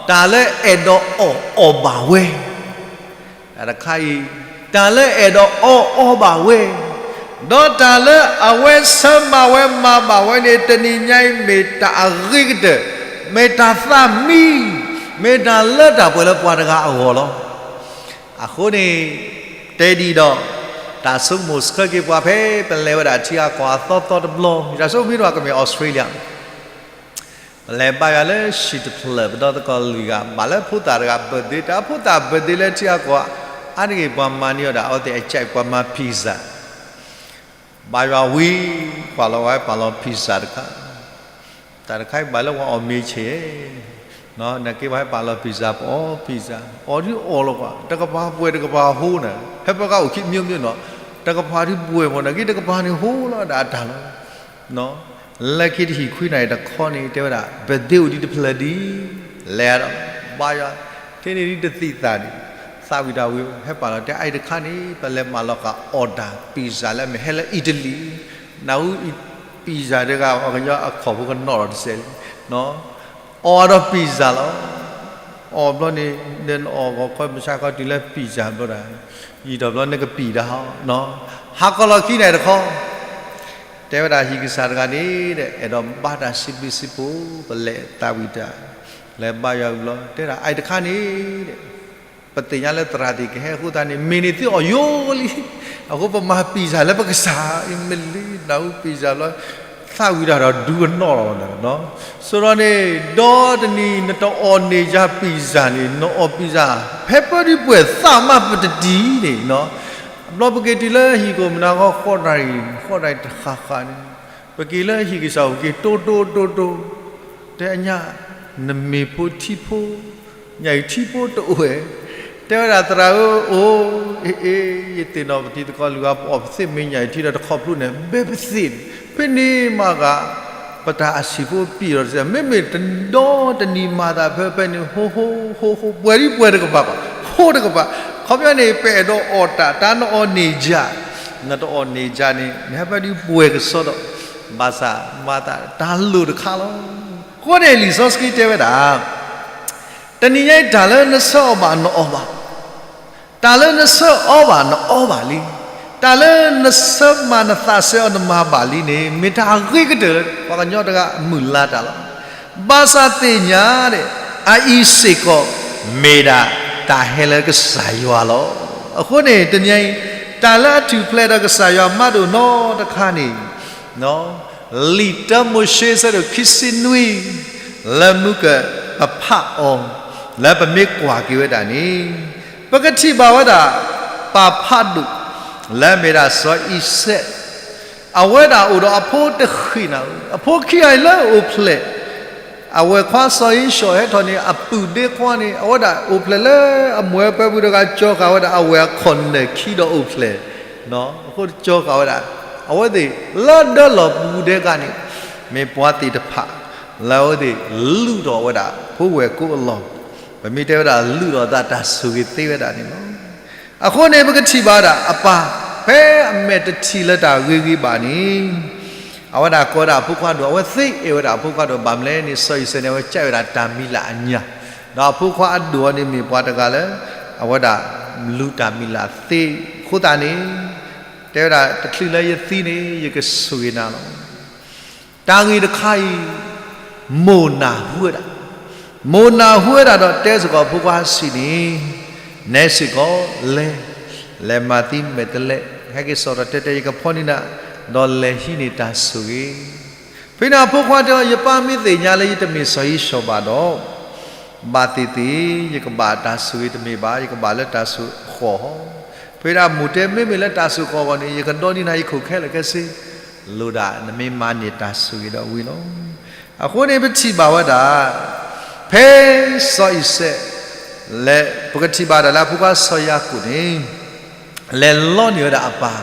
တၢ်လၢအဲၣ်ဒိးအီၣ်အီဘၣ်ဝဲ, တၢ်တခါအံၤ, တၢ်လၢအဲၣ်ဒိးအီအီဘၣ်ဝဲ, ဒီးတၢ်လၢအဝဲဆၢမၤဝဲမၤဘၣ်ဝဲန့ၣ် တနံၤညါအံၤ မ့ၢ်တၢ်အဂ့ၤကတၢၢ်, မ့ၢ်တၢ်သးမံ, မ့ၢ်တၢ်လၢတၢ်ပှဲၤလၢပှၤတဂၤအဂီၢ်လီၤ. အဃိန့ၣ်, တဲဒ်ဒီး, တၢ်ဆိကမိၣ်ဆှၢက့ၤပှၤဖဲ ပလဲၤဝဲဒၣ်ထံအကီၢ်အသီသီတဘျီ, တၢ်ဆိကမိၣ်မ့ၢ်တဘၣ်ကမ့ၢ် Australia ပလဲၤဘါယွၤလၢဟံၣ်တဖျၢၣ် ပဒီသကိးလွံၢ်ဂၤ ဘၣ်လၢဖိသၣ်တဂၤ birthday, တၢ်ဖိသၣ် birthday လၢထံအကီၢ်, အါတက့ၢ်ပှၤမၤန့ၢ်အီၤဒၣ် အဝဲသ့ၣ်အကဲး ပှၤမၤ pizza, ဘါယွၤဝံၤ ကွၢ်လီၤဝဲ ပာ်လီၤ pizza တခါ, တၢ်တခါအံၤဘၣ်လၢပှၤအီၣ်မ့ၤဆဲး, နာ်က့ပှၤဟဲပာ်လီၤ pizza ပအီၣ် pizza အီၣ်ဒုးအီၣ်လီၤပှၤ တကပၤပှဲၤတကပၤဟိန့ၣ် ဟဲပၢကါအိၣ်ခံမၠိမၠိနီၤ တကပၤဒုးပှဲၤမး နာ်က့တကပၤန့ၣ်ဟိလီၤဒၣ်အတၢ်လီၤ လၢခံတဟံၣ်ခွံနၣ်ရံၣ်တခီန့ၣ် တဲဝဲဒၣ် ပဒ့အိၣ်ဒံးတဖျၢၣ်ဒံး လဲၤဒီး ဘါယွၤ ထဲန့ၣ်ဒ်တသံၣ်သၣ်န့ၣ် သးဝံၣ်တၢ်ဝံၤ ဟဲပာ်လီၤတဲ အအံၤတခါန့ၣ် ပလဲၤမၤလီၤဃာ်အီၣ်တၢ် pizza လၢအမ့ၢ်ဟဲလၢ Italy နၢ်ဟူ pizza တဂၤ ပှၤကညီအခီၣ်ဖိကနီၣ်ဒီးတစဲးလံ အီၣ်ဒီး pizza လီၤ အီၣ်ဘျီန့ၣ် နအီၣ်ဂီၤခီမုၢ်ဆါခီတုၤလၢ pizza ဘျီဒၣ် ယံာ်ထီၣ်ဘျီနကပံာ်တၢ်ဟီ ဟးကီၢ်လီၤခံနၣ်ရံၣ်တခီ တဲဝဲဒၣ်ဟံၣ်ကစၢ်တဂၤန့ၣ်ဒီး အဲၣ်ဒိးဘါတၢ်စံးဘျုးစံးဖှိၣ် ပလဲၤသးဝံၣ်တၢ် လဲၤဘါယွၤဝံၤလီၤ တဲဒၣ်အအံၤတခါန့ၣ်ဒီး ပသ့ၣ်ညါလၢသရၣ်သ့ၣ်ကဟဲအဃိသတးန့ၣ် မ့ၢ်န့ၢ်သုအီၣ်ယိလံ အဃိပမၤ pizza လၢပကစၢ် အံၤမ့ၢ်လံ နၢ်ဟူ pizza ဘျီ သးဝံၣ်တၢ်ဒီးဒုးကနီၣ်လီၤ ဆိဒီးန့ၣ် ဒီတနံၤနတအီၣ်န့ၢ်ယၤ pizza န့ၣ် နအီၣ် pizza ဖဲပၢဒုးပှဲၤသးမးပတတံၢ်န့ၣ် ဘျီပက့ၤတုၤလၢဟံၣ်ခိၣ်မုၢ်နၤဃီ ဃီတၢ်အံၤ ဃီတၢ်အံၤတဃၣ်ဃၣ်န့ၣ် ပက့ၤလၢဟံၣ်ကစၢ်အိၣ်က့ၤ တိတိတိတိ တဲအညၣ် နမ့ၢ်ဖိထံဖိ ညၣ်အံၤထံဖိတအိၣ်ဝဲ တဲဝဲဒၣ်သရၣ်ဧၢ အိၣ် အ့ၣ်အ့ၣ် ယသ့ၣ်နီၣ်ပတံၤသကိး လုၢ်အီၣ်ပအီၣ်ပသ့ၣ်မ့ၢ်ညၣ်အံၤထံဒီးတခီဖျိန့ၣ် ဘဲပသ့ၣ်န့ၣ် ဖဲန့ၣ်မးဂၤ ပတၢ်အဆံးဖိပံာ်ဒီးတစဲး မ့မ့ၢ်တဒီတနံၤမၤသးဖဲဖဲန့ၣ် ဟိဟိ ဟိဟိ ပှဲၤဒ်ပှဲၤတကပၤဘၣ် ဟိတကပၤ ခီပညီန့ၣ် ပအဲၣ်ဒိးအီၣ်တၢ် တၢ်နအီၣ်န့ၢ်ယၤ နတအီၣ်န့ၢ်ယၤန့ၣ် နဟဲဖဲဒုးပှဲၤကစီဒီး ဘၣ်ဆၣ်မၤသးတၢ်လိၣ်တခါလီၤ. အဃိန့ၣ် လံာ်စီဆှံတဲဝဲဒၣ် တနံၤညါအံၤ တၢ်လၢနဆၢအီၣ်ဘၣ်နအီၣ်ဘၣ်, တၢ်လၢနဆၢအီဘၣ်နအီဘၣ်လံ, တၢ်လၢနဆၢမၤနသးစဲအီၤနမၤဘၣ်လံန့ၣ် မ့ၢ်တၢ်အဂ့ၤကတၢၢ်လၢ ပှၤကညီတဂၤအမုၢ်လၢ်တၢ်လီၤ. ဘၣ်ဆၣ်သ့ၣ်ညါန့ၣ် အအံၤစ့ၢ်ကီး မ့ၢ်ဒၣ်တၢ်ဟဲလၢကစၢ်ယွၤလီၤ. အဃိန့ၣ် တနံၤအံၤ တၢ်လၢအထူၣ်ဖျဲးဒီးကစၢ်ယွၤမၤဒိၣ်နီတခါန့ၣ် လံာ်တၢမိၤၡ့ အဆၢဒိၣ်ခံဆံနွံ လၢမုၢ်ကပဖးအီၤ လၢပမ့ၢ်ကွၢ်က့ၤဝဲဒၣ်န့ၣ် ပကထံၣ်ဘၣ်ဝဲဒၣ် ပၢ်ဖးဒိၣ် လၢအမ့ၢ်ဒၣ်စီၤအံၤစဲး အဝဲဒၣ်အိၣ်ဒီးအဖိတဃံးနၤဧိၤ, အဖိခံဂၤအံၤလၢအအိၣ်ဖျဲၣ် အဝဲၢ်ခွါစီၤဧ့ၡီၣ်ဟဲထီၣ်န့ၣ် အပုၢ်ဒ့ခွါန့ၣ် အဝဲဒၣ်အိၣ်ဖျဲၣ်လၢအမိၢ်ပၢ်ပူၤတဂၤ ကၠီဃာ်ဝဲဒၣ်အဝဲၢ်အခီၣ်နၢၣ်ခံဒီးအိၣ်ဖျဲၣ်, အဃိကၠီဃာ်ဝဲဒၣ် အဝဲသ့ၣ်လၢဒၢလီၢ်ပူၤဒဲးဂၤန့ၣ် မ့ၢ်ပှၤသ့ၣ်တဖၣ် လၢအဝဲသ့ၣ်လုၢ်ထီၣ်ဝဲဒၣ် ဖိဝဲၢ်ကိာ်အလီၢ်, ပမ့ၢ်တဲဝဲဒၣ်လုၢ်ထီၣ်အသးတၢ်ဆိၣ်ဂ့ၤသ့ဝဲဒၣ်န့ၣ်လီၤ. အဃိန့ၣ် ပကထံၣ်ဘၣ်ဝဲဒၣ်အပၢ် ဖဲအမဲာ်တထံၣ်လၢတၢ်ဂ့ၤဂ့ၤဘၣ်န့ၣ် အဝဲဒၣ်ကိးဝဲဒၣ်အဖိခွါဒိၣ်, အဝဲသ့အဲၣ်ဝဲဒၣ်အဖိခွါဒိၣ်, ဘၣ်မနုၤလဲၣ်န့ၣ် စီၤအံၤစဲးန့ၣ် အဝဲကၢ်ဝဲဒၣ်တၢ်မံၤလၢ်အညၣ်, ဒီးအဖိခွါအဒိၣ်အီၤန့ၣ်မ့ၢ်ပှၤတဂၤလၢ အဝဲဒၣ်လူၤတၢ်မံၤလၢ်သ့အဃိသတးန့ၣ် တဲဝဲဒၣ် တချုးလၢယသံန့ၣ် ယကဆိၣ်ဂ့ၤနၤလီၤ. တၢ်ဂ့ၢ်တခါအံၤ မိၢ်နၢ်ဟူဝဲဒၣ်, မိၢ်နၢ်ဟူဝဲဒၣ်ဒီးတဲစ့ၢ်ကီးအဖိခွါစံးန့ၣ်, နဲစ့ၢ်ကီးလဲၤ, လဲၤမၤသံမဲာ်တဲးလဲး, ဟဲက့ၤစိာ်ဒီးတဲတဲ ယကဖီၣ်န့ၢ်နၤ, ဒီးလဲၤဟံးန့ၢ်တၢ်ဆိၣ်ဂ့ၤ. ဖဲန့ၣ်အဖိခွါတဲအီၤ ယပၢ်မ့ၢ်သ့ၣ်ညါလၢယတမ့ၢ်စီၤဧ့ၡီၣ်ဘၣ်ဒီး ဘၣ်သ့ၣ်သ့ၣ် ယကဘၣ်တၢ်ဆိၣ်ဂ့ၤတမ့ၢ်ဘၣ်, ယကဘၣ်လၢတၢ်ဆိၣ်ဃီၣ်. ဖဲဒၣ်မိၢ်တဲ မ့မ့ၢ်လၢတၢ်ဆိၣ်ဃီၣ်အဂီၢ်န့ၣ် ယကဒီနံၤနၤယခိၣ်ခဲလၢာ်ခဲဆ့, လိၣ်ဒၣ်နမ့ၢ်မၤန့ၢ်တၢ်ဆိၣ်ဂ့ၤဒီးဝံၤလီၤ. အဃိန့ၣ် ပထံၣ်ဘၣ်ဝဲဒၣ် ဖဲစီၤအံၤစဲး လဲၤ ပကထံၣ်ဘၣ်ဒၣ်လၢအဖိခွါစီၤယၤကိာ်န့ၣ် လဲၤလီန့ၢ်ဝဲဒၣ်အပၢ်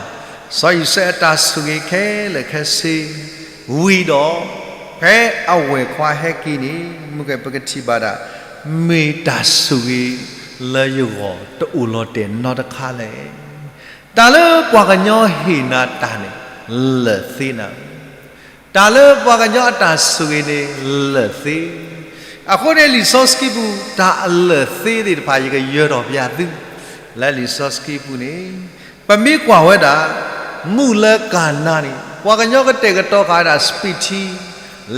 စီၤအံၤစဲးအတၢ်ဆိၣ်ဂ့ၤခဲလၢာ်ခဲဆ့ ဝံၤဒီး ဖဲအဝဲၢ်ခွါဟဲက့ၤန့ၣ် မ့ၢ်ပကထံၣ်ဘၣ်ဒၣ် မ့ၢ်တၢ်ဆိၣ်ဂ့ၤလၢယဂီၢ်တအိၣ်လီၤတဲာ်နီတခါလဲၣ်. တၢ်လၢပှၤကညီဟ့ၣ်နၤတၢ်န့ၣ် လၢာ်သ့နၤ တၢ်လၢပှၤကညီအတၢ်ဆိၣ်ဂ့ၤန့ၣ် လၢာ်သ့. အဃိန့ၣ် လံာ်စီဆှံပူၤ တၢ်အလၢာ်သ့သ့ၣ်တဖၣ် ယကယၢၤထီၣ်ပျးသု လၢလံာ်စီဆှံပူၤန့ၣ် ပမ့ၢ်ကွၢ်ဝဲဒၣ် မုၢ်လၢကၤနါန့ၣ် ပှၤကညီကတဲာ်ကတီၤဃာ်ဝဲဒၣ် စပံးထံ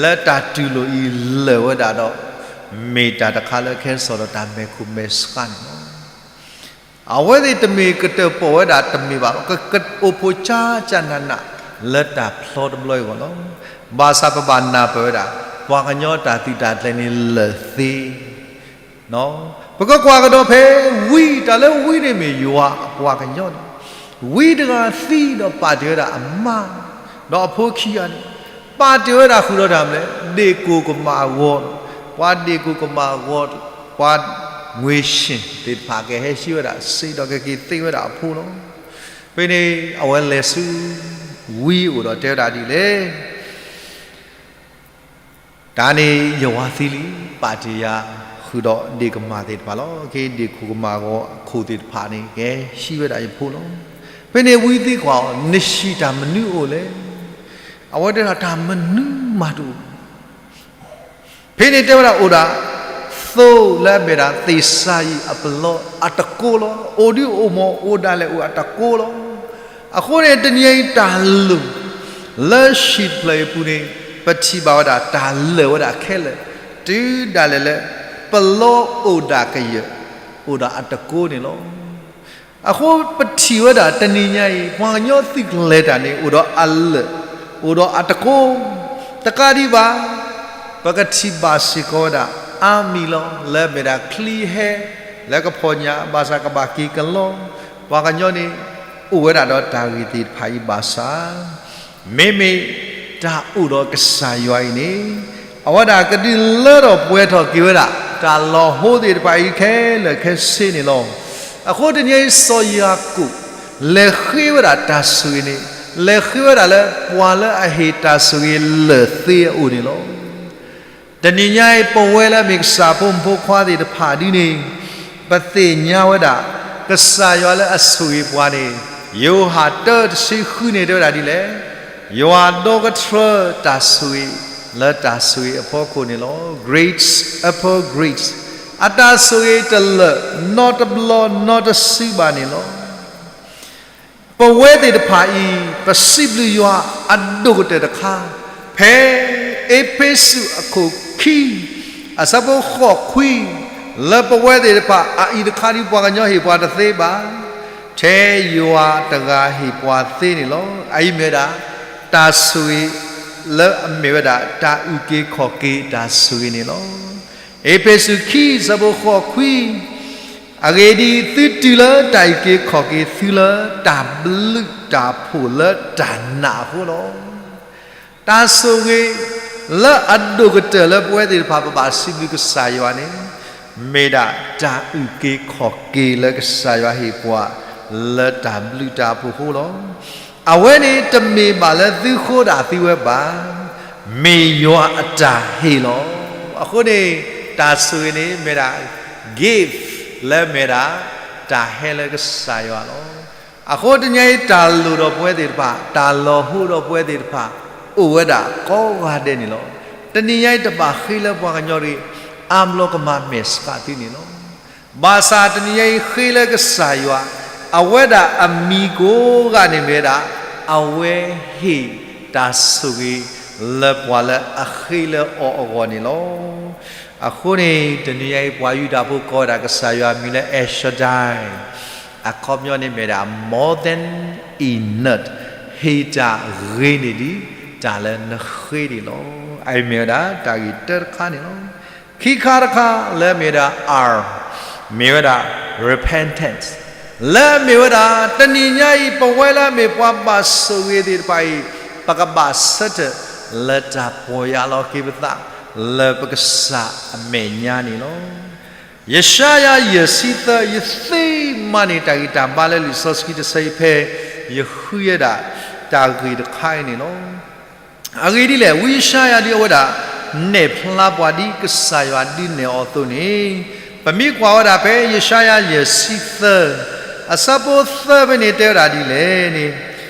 လၢတၢ်တူၢ်လိာ်အံၤလၢာ်ဝဲဒၣ်ဒီး မ့ၢ်တၢ်တခါလၢကဟဲစိာ်ဒီးတၢ်မဲာ်ခိၣ်မဲာ်ဆှးန့ၣ်လီၤ. အဝဲသ့ၣ်တမ့ၢ်ကတၢၢ်ပီၣ်ဝဲဒၣ်တမ့ၢ်ဘၣ်, ကအိၣ်ဖှိၣ်ကၢကၢနးနး လၢတၢ်ဖျီတဘျီအဂီၢ်လီၤ. ဘၣ်ဆၣ်ပဘၣ်နၢ်ပၢၢ်ဝဲဒၣ် ပှၤကညီတၢ်သုးတၢ်ကျဲၤန့ၣ်လၢာ်သ့ ပကကွၢ်ကဒီးဖဲဝံ တၢ်လၢဝံန့ၣ်မ့ၢ် ယွၤအပှၤကညီန့ၣ်, ဝံတဂၤသံဒီးပာ်တ့ၢ်ဝဲဒၣ်အမါ, ဒီးအဖိခံဂၤန့ၣ် ပာ်တ့ၢ်ဝဲဒၣ်ဃုာ်ဒီးတၢ်မနုၤလဲၣ်, ဒ့ၣ်ကိၢ်ကမၣ်အဂီၤန့ၣ်, ပှၤဒ့ၣ်ခိၣ်ကမၣ်ဂီၤ, ပှၤငွေရှင်သ့ၣ်တဖၣ်ကဟဲဟံးဝဲဒၣ်စ့ဒီးကက့ၤသ့ဝဲဒၣ်အဖိလီၤ. ဖဲန့ၣ် အဝဲလဲၤဆူ ဝံအိၣ်ဒီးတဲဝဲဒၣ်ဒ်လဲၣ်, တၢ်န့ၣ်ယဝၤသံလံ, ပာ်တ့ၢ်ယၤဃုာ်ဒီးဒ့ၣ်ကမၣ်သ့ၣ်တဖၣ်လီၤ. က့ၤဒ့ၣ်ခိၣ်ကမၣ်ဂီၤအခိၣ်သ့ၣ်တဖၣ်န့ၣ် ကဟဲဟံးဝဲဒၣ်ယဖိလီၤ. ဖဲန့ၣ်ဝံသံကွၢ်အီၤ, နဟံၣ်တၢ်မနုၤအိၣ်လဲၣ်. အဝဲတဲဒၣ်တၢ်မနုၤမးတအိၣ် ဖဲန့ၣ်တဲဝဲဒၣ်အိၣ်ဒၣ် သိလၢအမ့ၢ်ဒၣ်သ့ၣ်စၤယံးအပလီၢ်အတကိလီၤ. အိၣ်ဒုးအိၣ်မ့ၢ်အိၣ်ဒၣ်လဲာ်အိၣ်အတကိလီၤ. အဃိန့ၣ် တနံၤအံၤတၢ်လၢာ် လၢဟံၣ်တဖျၢၣ်အံၤအပူၤန့ၣ် ပထံၣ်ဘၣ်ဝဲဒၣ်တၢ်လၢာ်ဝဲဒၣ်ခဲလၢာ် တုၤဒၣ်လဲာ်လၢ ပလီၢ်အိၣ်ဒၣ်ကယၢၢ် အိၣ်ဒီးအတကိန့ၣ်လီၤ. အဃိပထံၣ်ဝဲဒၣ်တနံၤညါအံၤ ပှၤကညီသုးကျဲၤတၢ်န့ၣ် အိၣ်ဒီးအလၢာ်, အိၣ်ဒီးအတကိ, တကးဒံးဘၣ် ပကထံၣ်ဘၣ်စ့ၢ်ကီးဝဲဒၣ် အါမံၤလီၤ လၢအမ့ၢ်ဒၣ်ချံဟဲ လၢကဖီၣ်ညၣ် ဘၣ်ဆၣ်ကဘၣ်က့ၤကလီ, ပှၤကညီန့ၣ် အိၣ်ဝဲဒၣ်ဒီးတၢ်ဂ့ၢ်သ့ၣ်တဖၣ်အံၤဘၣ်ဆၣ် မ့မ့ၢ်တၢ်အိၣ်ဒီးကစၢ်ယွၤအံၤန့ၣ် အဝဲဒၣ်ကဒုးလၢထီၣ်ပှဲၤထီၣ်က့ၤဝဲဒၣ် တၢ်လီၤဟိသ့ၣ်တဖၣ်အံၤခဲလၢာ်ခဲဆ့န့ၣ်လီၤ. အဃိတနံၤအံၤစီၤယၤကိာ် လဲၤဃ့ဝဲဒၣ်တၢ်ဆိၣ်ဂ့ၤန့ၣ် လဲၤဃ့ဝဲဒၣ်လၢပှၤလၢအဟ့ၣ်တၢ်ဆိၣ်ဂ့ၤလၢာ်သ့အအိၣ်န့ၣ်လီၤ. တနံၤညါအံၤ ပဝဲလၢအမ့ၢ်ကစၢ်ဖိမုၣ်ဖိခွါသ့ၣ်တဖၣ်ဒ်န့ၣ် ပသ့ၣ်ညါဝဲဒၣ် ကစၢ်ယွၤလၢအဆိၣ်ဂ့ၤပှၤန့ၣ် ယိၤဟၣ်တၢတဆံဃုန့ၣ်တဲဝဲဒၣ်ဒ်လဲၣ်, ယွၤဒီကထြၢတၢ်ဆိၣ်ဂ့ၤ လၢတၢ်ဆိၣ်ဂ့ၤအဖီခိၣ်န့ၣ်လီၤ. Grace upon grace, အတၢ်ဆိၣ်ဂ့ၤတလၢာ် နီတဘျီနီတစုဘၣ်န့ၣ်လီၤ. ပဝဲသ့ၣ်တဖၣ်အံၤ ပစံးဘျုးယွၤအဒိၣ်ကတၢၢ်တခါ ဖဲအ့းဖ့းစူးအခိၣ်ခံ အဆၢဖိဃိးခွံ လၢပဝဲသ့ၣ်တဖၣ်အအံၤတခါဒ်ပှၤကညီဟ့ၣ်ပှၤတသ့ဘၣ်, ထဲယွၤတဂၤဟ့ၣ်ပှၤသ့န့ၣ်လီၤ. အအံၤမ့ၢ်ဝဲဒၣ် တၢ်ဆိၣ်ဂ့ၤ လၢအမ့ၢ်ဝဲဒၣ် တၢ်အုၣ်က့ၤခီၣ်က့ၤတၢ်ဆိၣ်ဂ့ၤန့ၣ်လီၤ. အ့းဖ့းစူးခံ ဆၢဖိဃိးခွံ, အဂ့ၢ်ဒ်အံၤ, သုတုၤလၢတၢ်အုၣ်က့ၤခီၣ်က့ၤသုလၢတၢ်ဘျုးတၢ်ဖှိၣ်လၢတၢ်နာ်အဃိလီၤ. တၢ်ဆိၣ်ဂ့ၤ လၢအဒိၣ်ကတၢၢ်လၢပဝဲသ့ၣ်တဖၣ် ပဘၣ်စံးဘျုးကစၢ်ယွၤန့ၣ် မ့ၢ်ဒၣ်တၢ်အုၣ်က့ၤခီၣ်က့ၤလၢကစၢ်ယွၤဟ့ၣ်ပှၤ လၢတၢ်ဘျုးတၢ်ဖှိၣ်အဃိလီၤ. အဝဲန့ၣ်တမ့ၢ်ဘၣ်လၢသုဃိဒၣ်သုဝဲဘၣ်, မ့ၢ်ယွၤအတၢ်ဟ့ၣ်လီၤ. အဃိန့ၣ် တၢ်ဆိၣ်ဂ့ၤန့ၣ်မ့ၢ်ဒၣ် gift လၢမ့ၢ်ဒၣ် တၢ်ဟဲလၢကစၢ်ယွၤလီၤ. အဃိတနံၤအံၤ တၢ်လိၣ်ဒီးပဝဲသ့ၣ်တဖၣ်, တၢ်လီၤဟိဒီးပဝဲသ့ၣ်တဖၣ် အိၣ်ဝဲဒၣ်ကိးဂၤဒဲးန့ၣ်လီၤ. တနံၤညါအံၤ တဘၣ်ဃ့လၢပှၤကညီတဂ့ၤ, အါဘျီကမၤမဲာ်ဆှးသုန့ၣ်လီၤ. ဘၣ်ဆၣ်တနံၤညါအံၤ ဃ့လၢကစၢ်ယွၤ, အဝဲဒၣ်အမံၤကိးဂၤန့ၣ်မ့ၢ်ဝဲဒၣ် အဝဲဟ့ၣ်တၢ်ဆိၣ်ဂ့ၤလၢပှၤလၢအဃ့လၢအီၤအဂီၢ်န့ၣ်လီၤ. အဃိန့ၣ် တနံၤညါအံၤ ပှၤယူဒၤဖိကိးဝဲဒၣ်ကစၢ်ယွၤအမံၤလၢ El Shaddai, အခီပညီန့ၣ်မ့ၢ်ဒၣ် more than enough, ဟ့ၣ်တၢ်ဂ့ၤန့ၢ်ဒံး တၢ်လၢနဃ့န့ၣ်လီၤ. အအံၤမ့ၢ်ဝဲဒၣ်တၢ်ဂ့ၢ်တၢတခါန့ၣ်လီၤ. ခံခါတခါလၢအမ့ၢ်ဝဲဒၣ် R, မ့ၢ်ဝဲဒၣ် repentance, လၢအမ့ၢ်ဝဲဒၣ် တနံၤညါအံၤ ပဝဲလၢအမ့ၢ်ပှၤဘၣ်ဆိၣ်ဂ့ၤသ့ၣ်တဖၣ်အံၤ ပကဘၣ်ဆၢထၢၣ်လၢတၢ်ပီၢ်ယၢ်လီၤက့ၤပသး လၢပကစၢ်အမဲာ်ညါန့ၣ်လီၤ. ယၡါယၤ ယဲၢ်ဆံသၢ, ယသ့မၤန့ၢ်တၢ်ဂံၢ်တၢ်ဘါလၢလံာ်စီဆှံတဆၢအံၤ ဖဲယဃုဝဲဒၣ်တၢ်ဂ့ၢ်တခါအံၤန့ၣ်လီၤ. အဂ့ၢ်ဒ်လဲၣ်, ဝံယၡါယၤဒ်အဝဲဒၣ် နဲၣ်ဖျါပှၤဒ်ကစၢ်ယွၤဒုးနဲၣ်အီၤအသိးန့ၣ်, ပမ့ၢ်ကွၢ်ဝဲဒၣ်ဖဲယၡါယၤ ယဲၢ်ဆံသၢ, အဆၢဖိသၢဖဲန့ၣ်တဲဝဲဒၣ်ဒ်လဲၣ်န့ၣ်,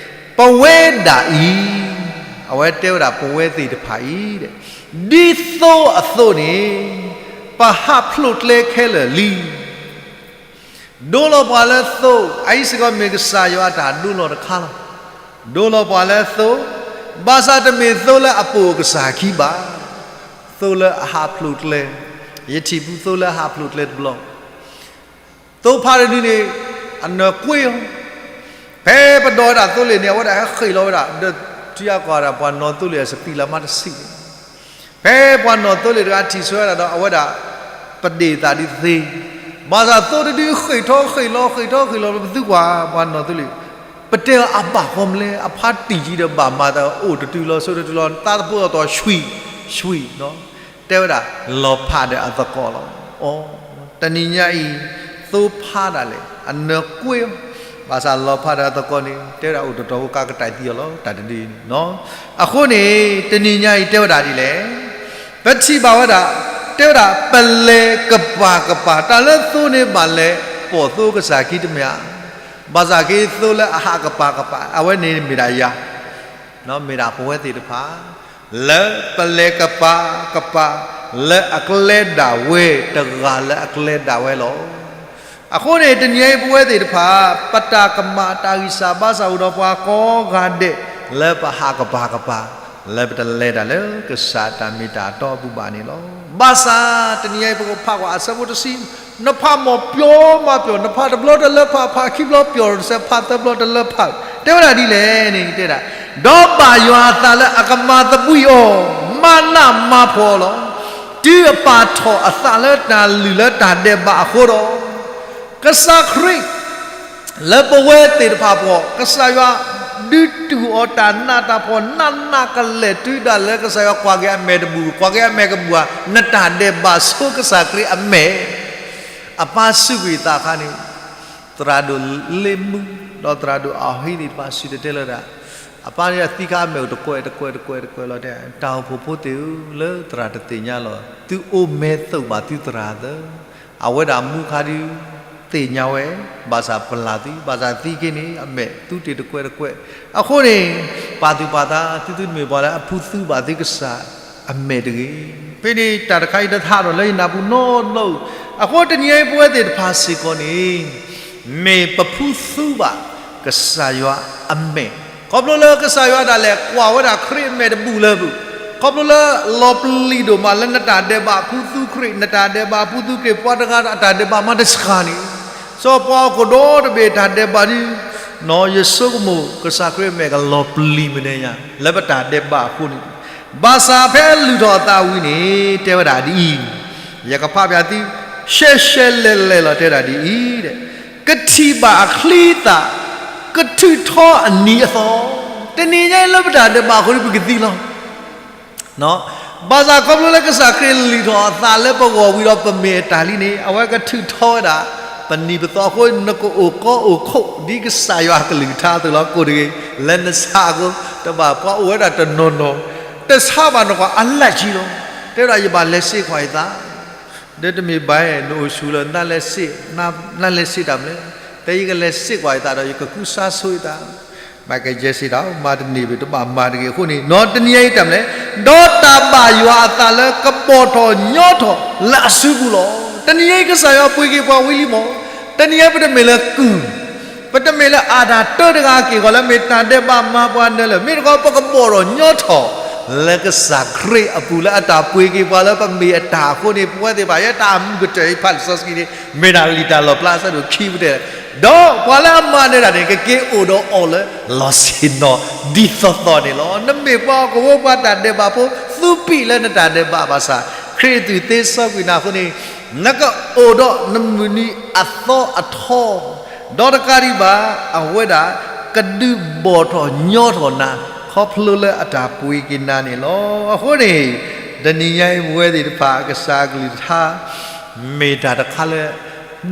ပဝဲဒၣ်အံၤ, အဝဲတဲဝဲဒၣ်ပဝဲသ့ၣ်တဖၣ်အံၤ, ဒ်သိအသိးန့ၣ်, ပဟးဖျိးကျဲခဲလၢာ်လံ. ဒိလီၤပှၤလၢသိ, အအံၤစ့ၢ်ကီးမ့ၢ်ကစၢ်ယွၤအတၢ်ဒိလီၤတခါလီၤ. ဒိလီၤပှၤလၢသိ, ဘၣ်ဆၣ်တမ့ၢ်သိလၢအပိာ်ကစၢ်ခံဘၣ်. သိလၢအဟးဖျိးကျဲ, ယထံၣ်ဘၣ်သိလၢအဟးဖျိးကျဲတဘျီ သိဖါတဒုန့ၣ် အနၢ်ကွ့အီၤ, ဖဲပဒိးဝဲဒၣ်သိလ့ၣ်န့ၣ် အဝဲဒၣ်ဟဲဃ့ၢ်လီၤဝဲဒၣ် ဒီးထံအကီၢ်ဒၣ်ပှၤနီၢ်သိလ့ၣ်အစပံးလၢ်မးတဆံးန့ၣ်, ဖဲပှၤနီၢ်သိလ့ၣ်တဂၤထံၣ်ဆိဝဲဒၣ်ဒီး အဝဲဒၣ် ပဒ့ၣ်သးဒုးသ့, ဘၣ်ဆၣ်သိတဒုဃ့ၢ်ထီၣ်ဃ့ၢ်လီၤ ဃ့ၢ်ထီၣ်ဃ့ၢ်လီၤ ပသုကွၢ်ပှၤနီၢ်သိလ့ၣ်, ပတဲအီၤအဘၣ်ဃီမနုၤလဲၣ် အဖါတံၢ်ကံဒီးဘၣ်မၤသးအိၣ်တတုၤလီၤဆိတတုၤလီၤ သးသပှၢ်အတီၤ ဆွံ, ဆွံနီၤ တဲဝဲဒၣ် လီၤဖးဒီးအသကိးလီၤ. အိ, တနံၤညါအံၤ သိဖးဒၣ်လဲာ် အနၢၤကွ့ၢ်, ဘၣ်ဆၣ်လီၤဖးဒီးအသကိးန့ၣ် တဲဝဲဒၣ်အိၣ်တတီၤဖိကါကတၢၢ်သံအီၤလီၤ တၢ်တဒုအံၤန့ၣ်. အဃိန့ၣ် တနံၤညါအံၤတဲဝဲဒၣ်ဒ်လဲၣ်, ပထံၣ်ဘၣ်ဝဲဒၣ် တဲဝဲဒၣ် ပလဲၤကပၤကပၤ တၢ်လၢသိန့ၣ်ဘၣ်လဲၤပိာ်သိကစၢ်ခံတမ့ၢ်ဧါ, ဘၣ်ဆၣ်က့သိလၢအဟးကပၤကပၤ အဝဲန့ၣ်မ့ၢ်ဒၣ်ယၤ မ့ၢ်ဒၣ်ပဝဲသ့ၣ်တဖၣ် လၢပလဲၤကပၤကပၤ လၢအကျဲဒၣ်ဝဲ တဂၤလၢအကျဲဒၣ်ဝဲလီၤ. အဃိန့ၣ် တနံၤအံၤပဝဲသ့ၣ်တဖၣ် ပတၢ်ကမၣ်တၢ်ဂံၢ်စၢ်ဘါစၢ်အိၣ်ဒီးပှၤကိးဂၤဒဲး လၢပဟးကပၤကပၤ လၢပတလဲၤတၢ်လၢကစၢ်တၢ်မ့ၢ်တၢ်တီအပူၤဘၣ်န့ၣ်လီၤ. ဘၣ်ဆၣ်တနံၤအံၤပကဖးကွၢ်အဆၢဖိတဆံ နဖးမ့ၢ်ပျီမးပျီၢ်, နဖးတဘျီတလၢဖး, ဖးခံဘျီပျီၢ်တစဲး, ဖးသၢဘျီတလၢဖး, တဲဝဲဒၣ်ဒ်လဲၣ်န့ၣ် တဲဒၣ်, ဒီးဘၣ်ယွၤအသးလၢအကမၤသဘှံးအီၤ, မၤနးမၤဖှီၣ်အီၤလီၤ. တုၤအပာ်ထီၣ်အသးလၢတၢ်လုၢ်လၢတၢ်ဒဲးဘးအဃိဒီး, ကစၢ်ခရံာ် လၢပဝဲသ့ၣ်တဖၣ်အဂီၢ် ကစၢ်ယွၤဒုးတူၢ်အီၤတၢ်နးတၢ်ဖှီၣ် နးနးကလဲာ်တုၤဒၣ်လၢကစၢ်ယွၤကွၢ်က့ၤအမဲာ်တဘူၣ်, ကွၢ်က့ၤအမဲာ်ကဘူၣ်ဧါ, နတၢ်ဒဲးဘးဆိကစၢ်ခရံာ်အမဲာ် အပၢ်စူးကွံာ်သးအခါန့ၣ်, သရၣ်ဒိၣ်လ့မူ ဒီးသရၣ်ဒိၣ်အဟံးသ့ၣ်တဖၣ်စံၣ်တဲၤတဲလီၤတၢ်, အပၢ်န့ၣ်အသံခါအမဲာ်အိၣ်တကွဲးတကွဲးတကွဲးတကွဲးလီၤတဲ, တၢ်အိၣ်ဖှိၣ်ဖိသ့ၣ်ဧၢ, လၢသရၣ်တသ့ၣ်ညါလီၤ, သုအိၣ်မဲာ်သူၣ်ဘၣ်သုသရၣ်သၢ, အဝဲဒၣ်မူခါဒုး သ့ၣ်ညါဝဲ, ဘၣ်ဆၣ်ပလၢ်သု, ဘၣ်ဆၣ်သံခ့န့ၣ် အမဲာ်သူတ့ၢ်တကွဲးတကွဲး, အဃိန့ၣ် ပာ်သူၣ်ပာ်သး သုသုတမ့ၢ်ပှၤလၢအဖူသူဘၣ်သုကစၢ်အမဲာ်တဂ့ၤ. ဖဲန့ၣ်တၢ်တခါအံၤတဟးထီၣ်လၢယနၢ်ပူၤနီတဘျီ, အဃိတနံၤအံၤပဝဲသ့ၣ်တဖၣ်စ့ၢ်ကီးန့ၣ် မ့ၢ်ပဖူသူဘၣ်ကစၢ်ယွၤအမဲာ်, ခီဖျိလၢကစၢ်ယွၤဒၣ်လဲာ်ကွၢ်ဝဲဒၣ်ခရံာ်အမဲာ်တဘူၣ်လၢပူၤ, ခီဖျိလၢလီၤပျံၤဒိၣ်မးလၢနတၢ်ဒဲးဘးအဖူသူခရံာ်, နတၢ်ဒဲးဘးအဖူသူခရံာ်, ပှၤတဂၤအတၢ်ဒဲးဘးမၤတစှၤန့ၣ်, စီၤပှၤဟီၣ်ခိၣ်ဒီတဘ့ၣ်တၢ်ဒဲးဘးဒုး, ယဆိကမိၣ်ကစၢ်ခရံာ်အမဲာ်ကလီၤပျံၤမနုၤညါ လၢပတၢ်ဒဲးဘးအဃိန့ၣ်, ဘၣ်ဆၣ်ဖဲအလုၢ်ထီၣ်အသးဝံၤန့ၣ် တဲဝဲဒၣ်ဒ်အံၤ, ယကဖးပၠးသု ရှဲရှဲလဲၣ်လဲၣ်လီၤ တဲဝဲဒၣ်ဒ်အံၤ, ကထံၣ်ဘၣ်အချံအသၣ်, ကထုးထီအနံၤအသီ, တနံၤညါအံၤလၢပတၢ်ဒဲးဘးအဃိန့ၣ် ပကသံလီၤ. ဘၣ်ဆၣ်ခီဖျိလၢကစၢ်ခရံာ်လုၢ်ထီၣ်အသးလၢပဂီၢ်ဝံၤဒီးပမ့ၢ်အတၢ်လံန့ၣ် အဝဲကထုးထီဝဲဒၣ် ပနံၤပသီအဃိ နကအိၣ်ကီအိၣ်ခိး ဒ်ကစၢ်ယွၤအကလုၢ်ကထါအသိးလီၤ. ကိၣ်တဂ့ၤ, လၢနဆါအဃိ, တဘၣ်ပှၤအိၣ်ဝဲဒၣ်တနီၤနီၤ, တဆါဘၣ်နကွၢ်အလၢ်ကံလီၤ. တဲဝဲဒၣ်ယဘၣ်လဲၤစ့ကွၢ်ယသး ဒီးတမ့ၢ်ဘၣ် နအိၣ်ဆူၣ်လၢ နလဲၤစ့တၢ်မနုၤလဲၣ်, တဲယကလဲၤစ့ကွၢ်ယသးဒီး ယကကူစါဆိယသး, မ့ၢ်ကယဲၢ်စ့တၢ် မၤတန့ၢ်ဘၣ် တဘၣ်မၤတဂ့ၤအဃိန့ၣ် နီၢ်တနံၤအံၤတၢ်မနုၤလဲၣ်, ဒီးတၢ်ဘၣ်ယွၤအသးလၢကဘီၣ်ထီၣ်ညီထီၣ်လၢအစုပူၤလီၤ. တနံၤအံၤကစၢ်ယွၤပှ့ၤက့ၤပှၤဝံၤလံမး, တနံၤအံၤပတမ့ၢ်လၢကုၢ် ပတမ့ၢ်လၢအတၢ်တၢတဂၤက့ၢ်ဂီၤလၢ မ့ၢ်တၢ်ဒဲးဘးမၤပှၤနၢၤလၢၤ, မ့ၢ်တခီ ပကဘီၣ်ထီၣ်ညီထီၣ် လၢကစၢ်ခရံာ်အပူၤ လၢအတၢ်ပှ့ၤက့ၤပှၤလၢပမ့ၢ်အတၢ်အဃိန့ၣ် ပဝဲသ့ၣ်တဖၣ် ယဲတၢ်မုၢ်ကတၢၢ်အံၤဖးလံာ်စီဆှံန့ၣ် မ့ၢ်ဒၣ်လံာ်တၢ်လီၣ်ဖျါအဆၢဒိၣ်ခံပတဲ, ဒီးပှၤလၢအမၤနၢၤတၢ်န့ၣ် ကက့ၤအိၣ်ဒီးအီၤလၢလီၢ်ဆ့ၣ်နီၤ ဒ်သိးသိးန့ၣ်လီၤ. နမ့ၢ်ပှၤဟီၣ်ခိၣ်ဖိ ပှၤတၢ်ဒဲးဘးဖိ သူပံာ်လၢနတၢ်ဒဲးဘးဘၣ်ဆၣ် ခရံာ်အသွံၣ်သ့စီကွံာ်နၤအဃိန့ၣ် နကအိၣ်ဒီးနမုၢ်နံၤအသီအထီ, ဒီးတကးဒံးဘၣ် အဝဲဒၣ်ကဒုးဘီၣ်ထီၣ်ညီထီၣ်နၤ ခီဖျိလၢအတၢ်ပှ့ၤက့ၤနၤန့ၣ်လီၤ. အဃိန့ၣ် တနံၤညါအံၤပဝဲသ့ၣ်တဖၣ် ကစၢ်အကလုၢ်ကထါ မ့ၢ်တၢ်တခါလၢ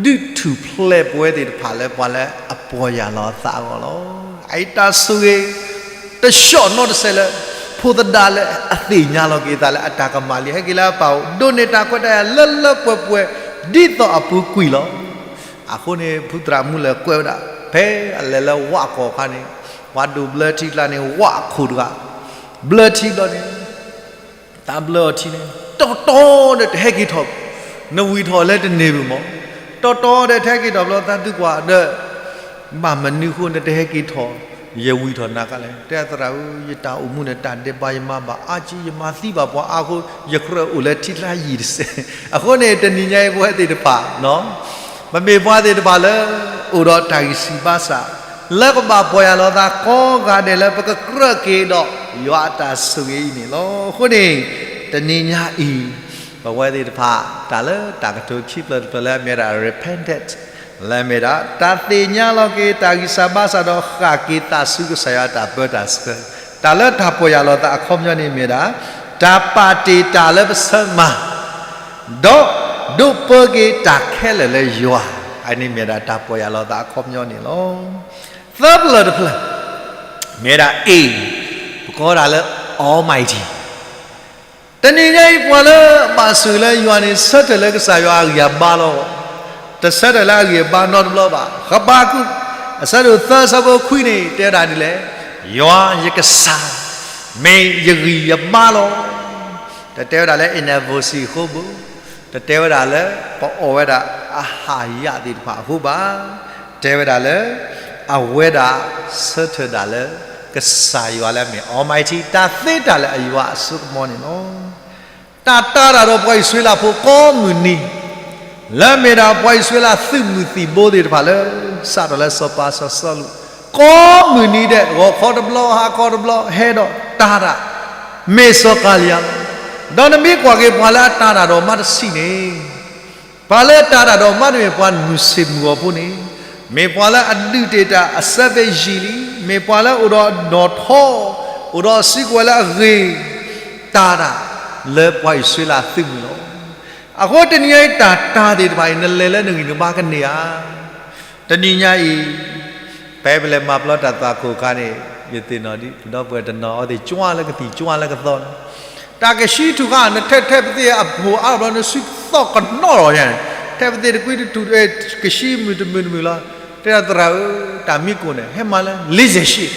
ဒုးထူၣ်ဖျဲးပဝဲသ့ၣ်တဖၣ်လၢပှၤလၢအပီၢ်ယၢ်လီၤအသးအဂီၢ်လီၤ. အအံၤတၢ်ဆိၣ်ဂ့ၤ တဆှီၣ်နီတစဲးလၢ ဖိသဒါလၢအသ့ၣ်ညါလီၤက့ၤအသးလၢအတၢ်ကမၣ်လံ ဟဲက့ၤလၢအပၢ်အိၣ် ဒိးန့ၢ်တၢ်ခွဲးတၢ်ယာ်လၢလၢပှဲၤပှဲၤ ဒ်သိးအပူၤကွံာ်လီၤ. အဃိန့ၣ် ဖုသရၣ်မူလၢာ်ကွဲးဝဲဒၣ် ဖဲအလဲၤလၢဝၣ်ကီၢ်အခါန့ၣ် ပှၤဒိးဘျၢထံကျါန့ၣ် ဝၣ်အခိၣ်တဂၤ ဘျၢထံဘျီန့ၣ် တၢ်ဘျၢအီၤထံန့ၣ် တီတီဒီးတဟဲက့ၤထီၣ်, နဝံၤထီၣ်လၢတန့ၢ်ဘၣ်မး, တီတီဒီးတဟဲက့ၤထီၣ်ဘျီ သးသုကွၢ်ဒီး ဘၣ်မနုၤအဃိနတဟဲက့ၤထီၣ်, ယဝံၤထီၣ်နၤကလဲၣ်. တဲသရၣ်ဧၢ, ယတၢ်အိၣ်မူန့ၣ် တၢ်ဒဲးဘးယမၤဘၣ်အါကံ, ယမၤသံဘၣ်ပှၤအါအဃိ ယကြၢးအိၣ်လၢထံကျါယံာ်တစဲး. အဃိန့ၣ် တနံၤညါအံၤပဝဲသ့ၣ်တဖၣ် ပမ့ၢ်ပှၤသ့ၣ်တဖၣ်လၢ အိၣ်ဒီးတၢ်ဂံၢ်စၢ်ဘါစၢ် လၢကဘၣ်ပီၢ်ယၢ်လီၤသးကိးဂၤဒဲးလၢပကကြၢးက့ၤဒီး ယွၤအတၢ်ဆိၣ်ဂ့ၤအံၤန့ၣ်လီၤ. အဃိန့ၣ် တနံၤညါအံၤ ပဝဲသ့ၣ်တဖၣ် တၢ်လၢတၢ်ကတိၤခံဖျၢၣ်တဖျၢၣ်လၢအမ့ၢ်ဝဲဒၣ် repentance လၢအမ့ၢ်ဝဲဒၣ် တၢ်သ့ၣ်ညါလီၤက့ၤတၢ်ဂံၢ်စၢ်ဘါစၢ်ဒီးဃၣ်က့ၤသးဆူကစၢ်ယွၤအတၢ်ပၢတၢ်ဆှၢ, တၢ်လၢတၢ်ပီၢ်ယၢ်လီၤသးအခီပညီန့ၣ်မ့ၢ်ဝဲဒၣ် တၢ်ပာ်တ့ၢ်တၢ်လၢပဆၢမၤ, ဒီးဒိးပၢက့ၤတၢ်ခဲလၢာ်လၢယွၤ, အန့ၣ်မ့ၢ်ဒၣ်တၢ်ပီၢ်ယၢ်လီၤသးအခီပညီန့ၣ်လီၤ. သၢပျၢၢ်တဖျၢၣ်, မ့ၢ်ဒၣ် A, ပကိးဒၣ်လၢ Almighty. တနံၤညါအံၤ ပှၤလၢအဘၣ်ဆိၣ်ဂ့ၤလၢယွၤန့ၣ် ဆၢထၢၣ်လၢကစၢ်ယွၤအဂံၢ်အဘါလီၤ. တဆၢထၢၣ်လၢအဂံၢ်အဘါနီတဘျီဘၣ်. ဟဘးကူာ် အဆၢဒိၣ်သၢ အဆၢဖိခွံန့ၣ် တဲဝဲဒၣ်ဒ်လဲၣ်, ယွၤယကစၢ် မ့ၢ်ယဂံၢ်ယဘါလီၤ. တတဲဝဲဒၣ်လၢ အ့ၣ်နဲၣ်ဘိၣ်စံၣ်အဃိဘၣ်, တတဲဝဲဒၣ်လၢ ပအီၣ်ဝဲဒၣ်အဟၣ်ယၣ်သ့ၣ်တဖၣ်အဃိဘၣ်, တဲဝဲဒၣ်လၢ အဝဲဒၣ်ဆၢထၢၣ်ဒၣ်လၢ ကစၢ်ယွၤလၢအမ့ၢ် Almighty တၢ်သ့တၢ်လၢာ်အယွၤအစိကမီၤန့ၣ်လီၤ. တၢ်တာ်တၢ်ဒီးပှၤအံၣ်စရ့လးဖိကိးမုၢ်နံၤ, လၢအမ့ၢ်ဒၣ်ပှၤအံၣ်စရ့လးသုးမုၢ်သံၣ်ဘိသ့ၣ်တဖၣ်လၢ စးထီၣ်လၢစီၤပၤစီၤစီလူး, ကိးမုၢ်နံၤဒဲး ဂီၤခီတဘျီ ဟါခီတဘျီ ဟဲဒီးတၢ်တၢ်, မ့ၢ်စီၤကၤလံယၤလီၤ. ဒီးနမ့ၢ်ကွၢ်က့ၤပှၤလၢအတာ်တၢ်ဒီးမါတဆံးန့ၣ် ပှၤလၢအတာ်တၢ်ဒီးမါန့ၣ်မ့ၢ်ပှၤမုၢ်ဆ့ၣ်မုၢ်ဂီၤဖိန့ၣ်, မ့ၢ်ပှၤလၢအဒုးတ့ၢ်တၢ်အ service ယံာ်လံ, မ့ၢ်ပှၤလၢအိၣ်ဒီးနီၣ်ထီ, အိၣ်ဒီးစုကဝဲၤလၢအဂ့ၤ, တာ်တၢ်လၢပှၤအံၣ်စရ့လးသုးမုၢ်လီၤ. အဃိတနံၤညါအံၤ တၢ်တာ်သ့ၣ်တဖၣ်အံၤ နလဲၤလၢနဂံၢ်နဘါကန့ၢ်ဧါ. တနံၤညါအံၤ ဖဲပလဲၤမၤပျီတၢ်သွၣ်ခိၣ်အခါန့ၣ် ယသ့ၣ်နီၣ်ဒ် ပဒီပုၢ်ဝဲၢ်တနီၤအဝဲသ့ၣ်ကွၢ်လၢကသံၣ်ကွၢ်လၢကသီန့ၣ်, တၢ်ကဆှီထူၣ်ခါ နထဲထဲပသ့ၣ်အဖိအါဘျီ နစုသီၣ်ကနီၣ်လီၤညါန့ၣ်, ထဲပသ့ၣ်တကွံတထူၣ် ကဆှီမုၢ်တမုၢ်တမုၢ်လီၤ. တဲဒၣ်သရၣ်ဧၢ, တၢ်မံကိၣ်န့ၣ် ဟဲမၤလၢ လေးဆယ့်ရှစ်,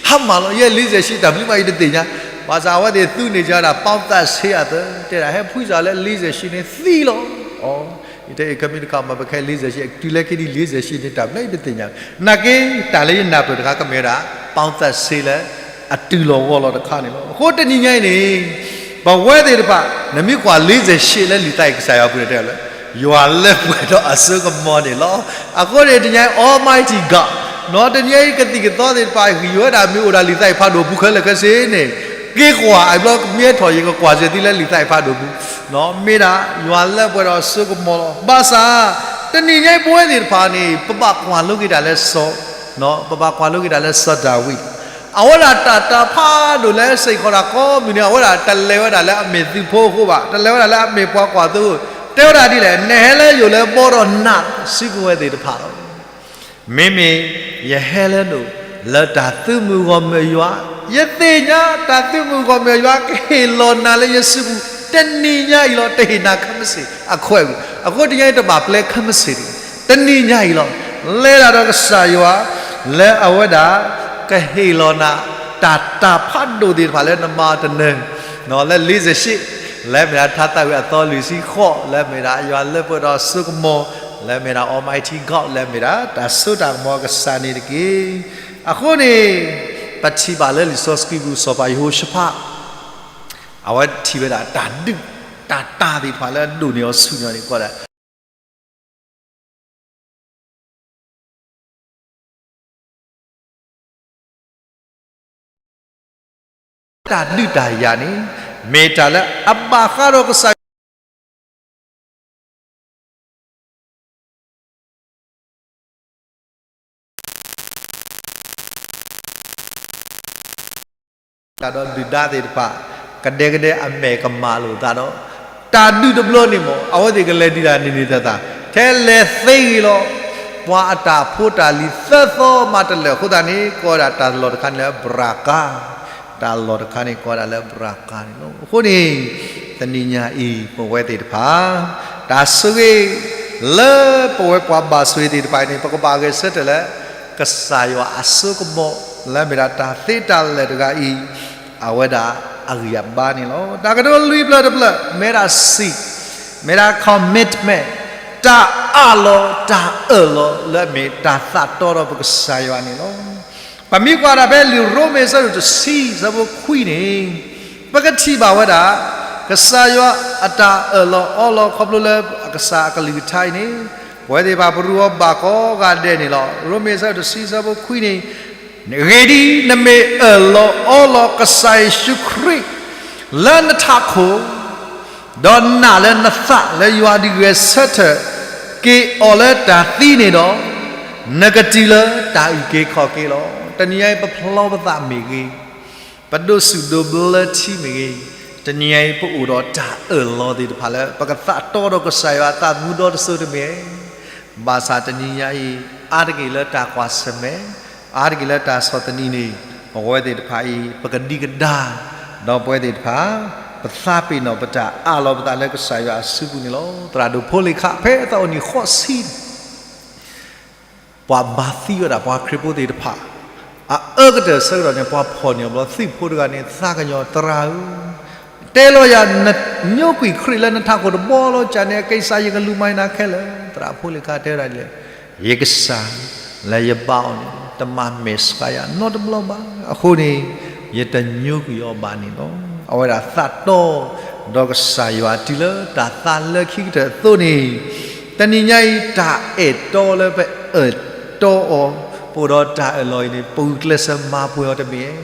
ဟါမၢ်လီၤ ယဲ လေးဆယ့်ရှစ် တၢ်ဘျုးမး ယတသ့ၣ်ညါ, ဘၣ်ဆၣ်အဝဲသ့ၣ်သူန့ၢ်ကဒီး ပေါင်သတ်ဆေး အသၢ, တဲဒၣ်ဟဲဖှံစၢ်လၢ လေးဆယ့်ရှစ် န့ၣ်သံလီၤ. အီ ယတဲအံၤ ခမ့ၢ်တခါမၤပခဲ လေးဆယ့်ရှစ် တုၤလၢခံဒံး လေးဆယ့်ရှစ် န့ၣ် တၢ်ဘျုးယတသ့ၣ်ညါ, နာ်က့ တၢ်လၢယနၢ်ပၢၢ်တခါ ကမ့ၢ်ဝဲဒၣ် ပေါင်သတ်ဆေး လၢအတုၤလီၤဂီၢ်လီၤတခါန့ၣ်လီၤ. အဃိတနံၤညါအံၤန့ၣ် ပဝဲသ့ၣ်တဖၣ် နမ့ၢ်ကွၢ် လေးဆယ့်ရှစ် လၢလံာ်သးအံၤ ကစၢ်ယွၤအပူၤန့ၣ် တဲလၢ ယွၤလၢပှဲၤဒီးအစိကမီၤန့ၣ်လီၤ. အဃိန့ၣ် တနံၤညါအံၤ Almighty God, နီၢ်တနံၤညါအံၤ ကသံၣ်ကသီသ့ၣ်တဖၣ် ဂံၢ်ဝဲဒၣ်မ့ၢ်အိၣ်ဒၣ်လံာ်သးအံၤဖးဒိၣ်ပူၤခဲလၢာ်ခဲဆ့န့ၣ်, က့ၤကွၢ်အဘျီ ကမ့ၢ်ထီၣ် ယကကွၢ်စဲၤသုလၢလံာ်သးအံၤဖးဒိၣ်ပူၤ, မ့ၢ်ဒၣ်ယွၤလၢပှဲၤဒီးအစိကမီၤလီၤ. ဘၣ်ဆၣ် တနံၤညါအံၤ ပဝဲသ့ၣ်တဖၣ်န့ၣ် ပဘၣ်ကွၢ်လိက့ၤတၢ်လၢစီၤ, ပဘၣ်ကွၢ်လိက့ၤတၢ်လၢစီၤဒၤဝံး, အဝဲဒၣ်တၢ်တာ်ဖးဒိၣ်လၢစ့ၢ်ကီးတၢ်ကိးမုၢ်နံၤ အဝဲဒၣ်တလဲၤဝဲဒၣ်လၢအမ့ၢ်သုးဖိအဃိဘၣ်, တလဲၤဝဲဒၣ်လၢအမ့ၢ်ပှၤကွၢ်သိအဃိ, တဲဝဲဒၣ်ဒ်လဲၣ်, နဟဲလၢယအိၣ်လၢဘီဒီးနး စုကဝဲၤသ့ၣ်တဖၣ်လီၤ. မ့မ့ၢ်ယဟဲလၢနအိၣ် လၢတၢ်သုးမုၢ်ဂီၢ်မုၢ်ယွၤ, ယသ့ၣ်ညါတၢ်သုးမုၢ်ဂီၢ်မုၢ်ယွၤ ကဟ့ၣ်လီၤနၤလၢယစုပူၤ တနံၤညါအံၤလီၤ. တဟ့ၣ်နၤခဲမုၢ်ဆ့ၣ်အခွဲးပူၤ, အဃိတနံၤညါအံၤ တဘၣ်ပျဲခဲမုၢ်ဆ့ၣ်တဂ့ၤ, တနံၤညါအံၤလီၤ. လဲၤတၢ်ဒီးကစၢ်ယွၤ လၢအဝဲဒၣ် ကဟ့ၣ်လီၤနၤ တၢ်တာ်ဖးဒိၣ်သ့ၣ်တဖၣ်လၢနမၤတနၢၤ လၢ လေးဆယ့်ရှစ်, လၢမ့ၢ်ဒၣ်ထါသၣ်ဝံၤအသီလွံၢ်ဆံဃိး, လၢမ့ၢ်ဒၣ်ယွၤလၢပှဲၤဒီးစိကမီၤ, လၢမ့ၢ်ဒၣ် Almighty God, လၢမ့ၢ်ဒၣ်တၢ်စိတၢ်ကမီၤကစၢ်န့ၣ်တက့ၢ်. အဃိန့ၣ် ပထံၣ်ဘၣ်လၢလံာ်စီဆှံပူၤ စီၤပၤယဟိၤၡဖး, အဝဲထံၣ်ဝဲဒၣ်တၢ်ဒုၣ်တၢ်တာ်သ့ၣ်တဖၣ်လၢအဒိၣ်န့ၢ်အီၤဆူညါန့ၣ် ကိးဒၣ် တၢ်ဒုးတၢ်ယၤန့ၣ် မ့ၢ်တၢ်လၢအဘၣ်ဃးဒီးကစၢ်ယွၤ တၢ်ဒီးဒုၣ်ဒါသ့ၣ်တဖၣ် ကဒဲကဒဲအမဲာ်ကမၣ်လိာ်သးဒီး တၢ်ဒုးတဘျီန့ၣ်မ့ၢ် အဝဲသ့ၣ်ကလဲၤဒုးတၢ်န့ၣ်န့ၣ်သၢသၢ ထဲလဲၤသ့ဂ့ၤလီၤ. ပှၤအတၢ်ဖိတၢ်လံၤသၢသီမးတလၢာ်အဃိသတးန့ၣ် ကိးဝဲဒၣ်တၢ်လီၢ်တခါန့ၣ်လၢ ဘြၤကါ, တၢ်လီၢ်တခါန့ၣ်ကိးဝဲဒၣ်လၢဘြၤကါန့ၣ်လီၤ. အဃိန့ၣ် တနံၤညါအံၤ ပဝဲသ့ၣ်တဖၣ် တၢ်ဆိၣ်ဂ့ၤ လၢပဝဲပှၤဘၣ်ဆိၣ်ဂ့ၤသ့ၣ်တဖၣ်အံၤန့ၣ် ပကဘၣ်ဂဲၤဆၢထၢၣ်လၢ ကစၢ်ယွၤအစိကမီၤ လၢမ့ၢ်ဒၣ်တၢ်သ့တၢ်လၢာ်တဂၤအံၤ အဝဲဒၣ်အဂံၢ်အဘါန့ၣ်လီၤ. တၢ်ကတိၤလွံၢ်ဖျၢၣ်တဖျၢၣ် မ့ၢ်ဒၣ် စံး, မ့ၢ်ဒၣ် commitment, တၢ်အးလီၤ တၢ်အၢၣ်လီၤ လၢအမ့ၢ်တၢ်သးတီဒီးပကစၢ်ယွၤန့ၣ်လီၤ. ပမ့ၢ်ကွၢ်ဒၣ်ဖဲလံာ်ရိမ့ၤအဆၢဒိၣ်တဆံ အဆၢဖိခွံန့ၣ် ပကထံၣ်ဘၣ်ဝဲဒၣ် ကစၢ်ယွၤအတၢ်အၢၣ်လီၤအီလီၤခီဖျိလၢအကစၢ်အကလုၢ်ကထါအံၤန့ၣ် ပဝဲသ့ၣ်တဖၣ်ပရူးအီၤဘၣ်ကိးဂၤဒဲးန့ၣ်လီၤ. ရိမ့ၤအဆၢဒိၣ်တဆံအဆၢဖိခွံန့ၣ် ဂ့ၢ်ဒ်အံၤ, နမ့ၢ်အၢၣ်လီၤအီလီၤကစၢ်ယ့ၣ်ၡူးခရံာ် လၢနထးခိၣ် ဒီးနာ်လၢနသးလၢယွၤဒုးဂဲၤဆၢထၢၣ် က့ၤအီၤလၢတၢ်သံန့ၣ်ဒီး, နကတုၤလၢတၢ်အုၣ်က့ၤခီၣ်က့ၤလီၤ. တနံၤအံၤ ပဖျီပသးမ့ၢ်ဂ့ၤ, ပဒိးစူၣ်ဒိးဘျၢထံမ့ၢ်ဂ့ၤ, တ တနံၤညါအံၤ ပအိၣ်ဒီးတၢ်အၢၣ်လီၤသ့ၣ်တဖၣ်လၢ ပကသးတီဒီးကစၢ်ယွၤအသးသမူဒီတစိၤတမ့ၢ်, ဘၣ်ဆၣ်တနံၤညါအံၤ အါတက့ၢ်လၢတၢ်ကွၢ်ဆၢၣ်မဲာ်, အါတက့ၢ်လၢတၢ်ဆီၣ်သနံးန့ၣ် ပဝဲသ့ၣ်တဖၣ်အံၤ ပကဒံကဒါ ဒီးပဝဲသ့ၣ်တဖၣ် ပသးပ့ၤနီၣ်ပတၢ်အးလီၤပသးလၢကစၢ်ယွၤအစုပူၤန့ၣ်လီၤ. သရၣ်ဒိၣ်ဖိလ့ၣ်ခါ ဖဲအသးအိၣ်နံၣ်ဃိးဆံ ပှၤဘါသံဝဲဒၣ်ပှၤခရံာ်ဖိသ့ၣ်တဖၣ် အအၢကတၢၢ်ဆၢကတီၢ်န့ၣ် ပှၤဖီၣ်န့ၢ်အီၤဘျီ သုးဖိတဂၤန့ၣ် သးကညီၤ သရၣ်ဧၢ, တဲလီၤယၤ နညိကွံာ်ခရံာ်လၢနထးခိၣ်တဘီလီၤ ကန့ၣ် အကစၢ်ယကလူၤမၤနၤခဲလၢာ်. သရၣ်ဖိလ့ၣ်ခါတဲဝဲဒၣ်ဒ်လဲၣ်, ယကစၢ်လၢယဘါအီၤန့ၣ် တမၤမဲာ်ဆှးယၤနီတဘျီဘၣ်. အဃိန့ၣ် ယတညိကွံာ်အီၤဘၣ်န့ၣ်လီၤ. အဝဲဒၣ်သးတီ ဒီးကစၢ်ယွၤတုၤလၢတၢ်သးလၢခံကတၢၢ်အသိးန့ၣ်, တနံၤညါအံၤ တၢ်အဲၣ်တီလၢပအဲၣ်တီအီၤ ပအိၣ်ဒီးတၢ်အၢၣ်လီၤအံၤန့ၣ် ပဂုာ်ကျဲးစၢးမၤပှဲၤအီၤတမ့ၢ်,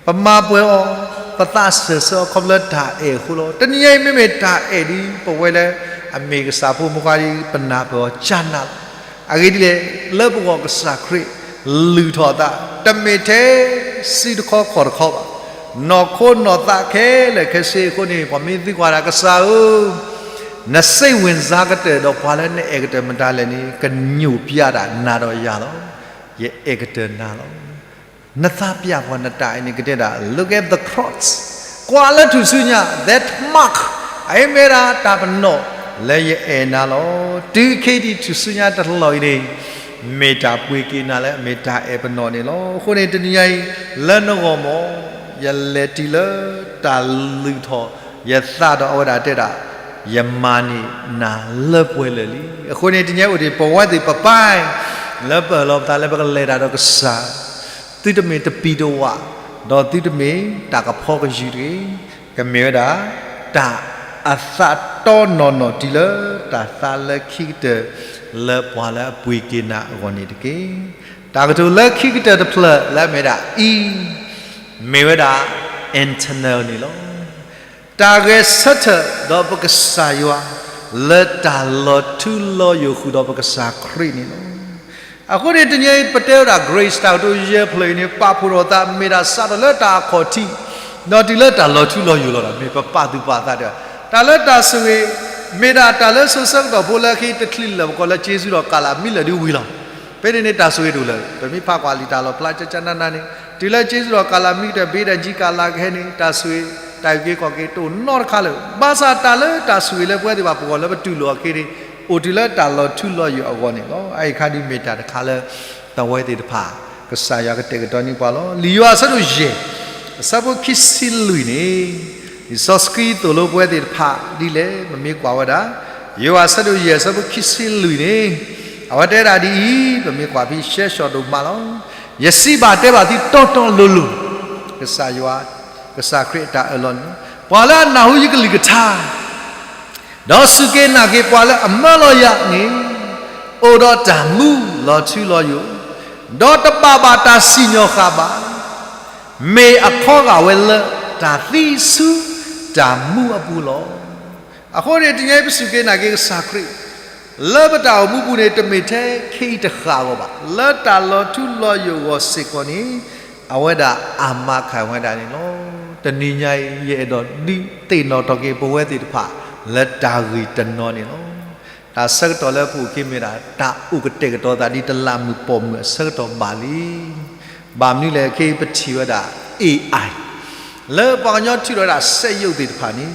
ပမၤပှဲၤအီၤ, ပသးစၢၢ်ဆၢအီၤခီဖျိလၢတၢ်အဲၣ်အဃိလီၤ. တနံၤညါအံၤ မ့မ့ၢ်တၢ်အဲၣ်ဒ်ပဝဲလၢ အမ့ၢ်ကစၢ်ဖိမုၣ်ခွါဒ် ပနၢ်ပၢၢ်အီၤကၢ်နးလီၤ. အဂ့ၢ်ဒ်လဲၣ်, လၢပဂီၢ်ကစၢ်ခရံာ် လုၢ်ထီၣ်အသး တမ့ၢ်ထဲစုတခီခီၣ်တခီဘၣ်. နီၢ်ခိနီၢ်သးခဲလၢာ်ခဲဆ့အဃိန့ၣ် ပှၤမ့ၢ်သံကွၢ်ဒၣ်ကစၢ်ဧၢ, နစိတ်ဝင်စားကတၢၢ်ဒီးပှၤလၢနအဲၣ်ကတၢၢ်မတၤလဲၣ်န့ၣ် ကညိၣ်ပျဲဒၣ်နၤဒီးယၤလီၤ. ယအဲၣ်ကတၢၢ်နၤလီၤ. နသးပျၢ်ပှၤနတၢ်အံၤန့ၣ် ကတဲဒၣ် look at the cross, ကွၢ်လၢထူၣ်စုညါ that mark, အအံၤမ့ၢ်ဒၣ်တၢ်ပနီၣ်လၢယအဲၣ်နၤလီၤ. တုၤခဲအံၤထူၣ်စုညါတလီၢ်အံၤန့ၣ် မ့ၢ်တၢ်ပှ့ၤက့ၤနၤလၢအမ့ၢ်တၢ်အဲၣ်ပနီၣ်န့ၣ်လီၤ. အဃိန့ၣ်တနံၤညါအံၤ လၢနဂီၢ်မ့ၢ် ယလဲၤတုၤလၢတၢ်လုၢ်ထီၣ်ယသးဒီးအဝဲဒၣ်တဲဒၣ် ယမၤန့ၢ်နၤလၢပှဲၤလၢာ်လံ. အဃိန့ၣ်တနံၤညါအံၤအိၣ်ဒံး ပဝဲသ့ၣ်ပပၢ် လၢပအၢၣ်လီၤပသးလၢပကလဲၤတၢ်ဒီးကစၢ် သုတမ့ၢ်တပံၤတဝၣ်, ဒီးသုတမ့ၢ်တၢ်ကဖီကယုၢ်တဂ့ၤ, ကမ့ၢ်ဝဲဒၣ် တၢ်အသးတီနီၢ်နီၢ်တုၤလၢတၢ်သးလၢခံကတၢၢ် လၢပှၤလၢအပှ့ၤက့ၤနၤအဂီၢ်န့ၣ်တက့ၢ်. တၢ်ကတိၤလၢခံကတၢၢ်တဖျၢၣ်လၢအမ့ၢ်ဒၣ် E, မ့ၢ်ဝဲဒၣ် internal န့ၣ်လီၤ. တၢ်ဂဲၤဆၢထၢၣ်ဒီးပကစၢ်ယွၤ လၢတၢ်လီၤထူလီၤယိာ်ဃုာ်ဒီးပကစၢ်ခရံာ်န့ၣ်လီၤ. အဃိန့ၣ်တနံၤအံၤ ပတဲဝဲဒၣ် grace တၢ်ကတိၤယဲၢ်ဖျၢၣ်အံၤန့ၣ် ပာ်ဖှိၣ်ထီၣ်သး မ့ၢ်ဒၣ်စးထီၣ်လၢတၢ်အခီၣ်ထံး ဒီးတုၤလၢတၢ်လီၤထူလီၤယိာ်လီၤဒီး မ့ၢ်ပပာ်သူၣ်ပာ်သးတဂၤ, တၢ်လၢတၢ်ဆိၣ်ဂ့ၤ မ့ၢ်ဒၣ်တၢ်လၢစိၤဆၢကတီၢ်ဖိလၢအခံ တချုးလၢာ်ပကိးလၢ ကျေးဇူးတော်ကာလ မ့ၢ်လၢာ်ဒ်ဝံၤလီၤ. ဖဲန့ၣ်န့ၣ် တၢ်ဆိၣ်ဂ့ၤတအိၣ်လၢၤ. ပမ့ၢ်ဖးကွၢ်လံာ်တၢ်လီၣ်ဖျါကကနးနးန့ၣ် တုၤလၢ ကျေးဇူးတော်ကာလ မ့ၢ်ကတၢၢ် ဘ့ဒၣ်ကၠံကၢ်လၢ်ကဟဲန့ၣ် တၢ်ဆိၣ်ဂ့ၤ တၢ်အုၣ်က့ၤခီၣ်က့ၤတအိၣ်နီတခါလၢၤ. ဘၣ်ဆၣ်တၢ်လၢတၢ်ဆိၣ်ဂ့ၤလၢပဝဲသ့ၣ်တဖၣ်ပဂီၢ်လၢပတူၢ်လိာ်အီၤအခံန့ၣ် အိၣ်တုၤလၢတၢ်လီၤထူလီၤယိာ်အဂီၢ်န့ၣ်လီၤ. အအံၤအခါဒ်မ့ၢ်တၢ်တခါလၢ ပဝဲသ့ၣ်တဖၣ် ကစၢ်ယွၤကတဲာ်ကတီၤန့ၢ်ပှၤလီၤ. လံာ်ယိၤဟၣ်အဆၢဒိၣ်ယဲၢ် အဆၢဖိခံဆံလွံၢ်န့ၣ် လံာ်စီဆှံသိၣ်လိပဝဲသ့ၣ်တဖၣ်ဒ်လဲၣ် ပမ့ၢ်ကွၢ်ဝဲဒၣ် ယိၤဟၣ်အဆၢဒိၣ်ယဲၢ်အဆၢဖိခံဆံလွံၢ်န့ၣ် အဝဲတဲဒၣ်ဒ်အံၤ, ပမ့ၢ်ကွၢ်ဖဲရှဲရှီၣ်ဒိၣ်မးလီၤ. ယစံးဘၣ်တဲဘၣ်သုတီတီလိၤလိၤ, ကစၢ်ယွၤ, ကစၢ်ခရံာ်အတၢ်အၢၣ်လီၤန့ၣ်လီၤ. ပှၤလၢအနၢ်ဟူယကလုၢ်ကထါ ဒီးစူၢ်က့ၤနာ်က့ၤပှၤလၢအမၢလီၤယၤန့ၣ် အိၣ်ဒီးတၢ်မူလီၤထူလီၤယိာ်, ဒီးတဘၣ်ဘၣ်တၢ်စံၣ်ညီၣ်ဃၣ်ဘၣ်, မ့ၢ်အခီဂာ်ဝဲလၢတၢ်သံဆူတၢ်မူအပူၤလီၤ. အဃိန့ၣ် တနံၤအံၤပစူၢ်က့ၤနာ်က့ၤကစၢ်ခရံာ် လၢပတၢ်အိၣ်မူပူၤန့ၣ် တမ့ၢ်ထဲခဲအံၤတဃၣ်အဂီၢ်ဘၣ်, လၢတၢ်လီၤထူလီၤယိာ်အဂီၢ်စ့ၢ်ကီးန့ၣ် အဝဲဒၣ်အမၤခၢၣ်ဝဲဒၣ်န့ၣ်လီၤ. တနံၤညါအံၤ ယအဲၣ်ဒိးဒုးသ့ၣ်နီၣ်ထီၣ်က့ၤပဝဲသ့ၣ်တဖၣ် လၢတၢ်ဂ့ၢ်တနီၤန့ၣ်လီၤ. တၢ်ဆၢကတီၢ်လၢပအိၣ်က့ၤမ့ၢ်ဒၣ် တၢ်အိၣ်ကတဲာ်ကတီၤသးဒ်တလးမုၢ်ပိာ်မုၣ်အဆၢကတီၢ်ဘၣ်လံ. ဘၣ်မနုၤလဲၣ် ခဲအံၤပထံၣ်ဝဲဒၣ် AI လၢပှၤကညီထုးထီၣ်ဝဲဒၣ်စက်ရုပ်သ့ၣ်တဖၣ်န့ၣ်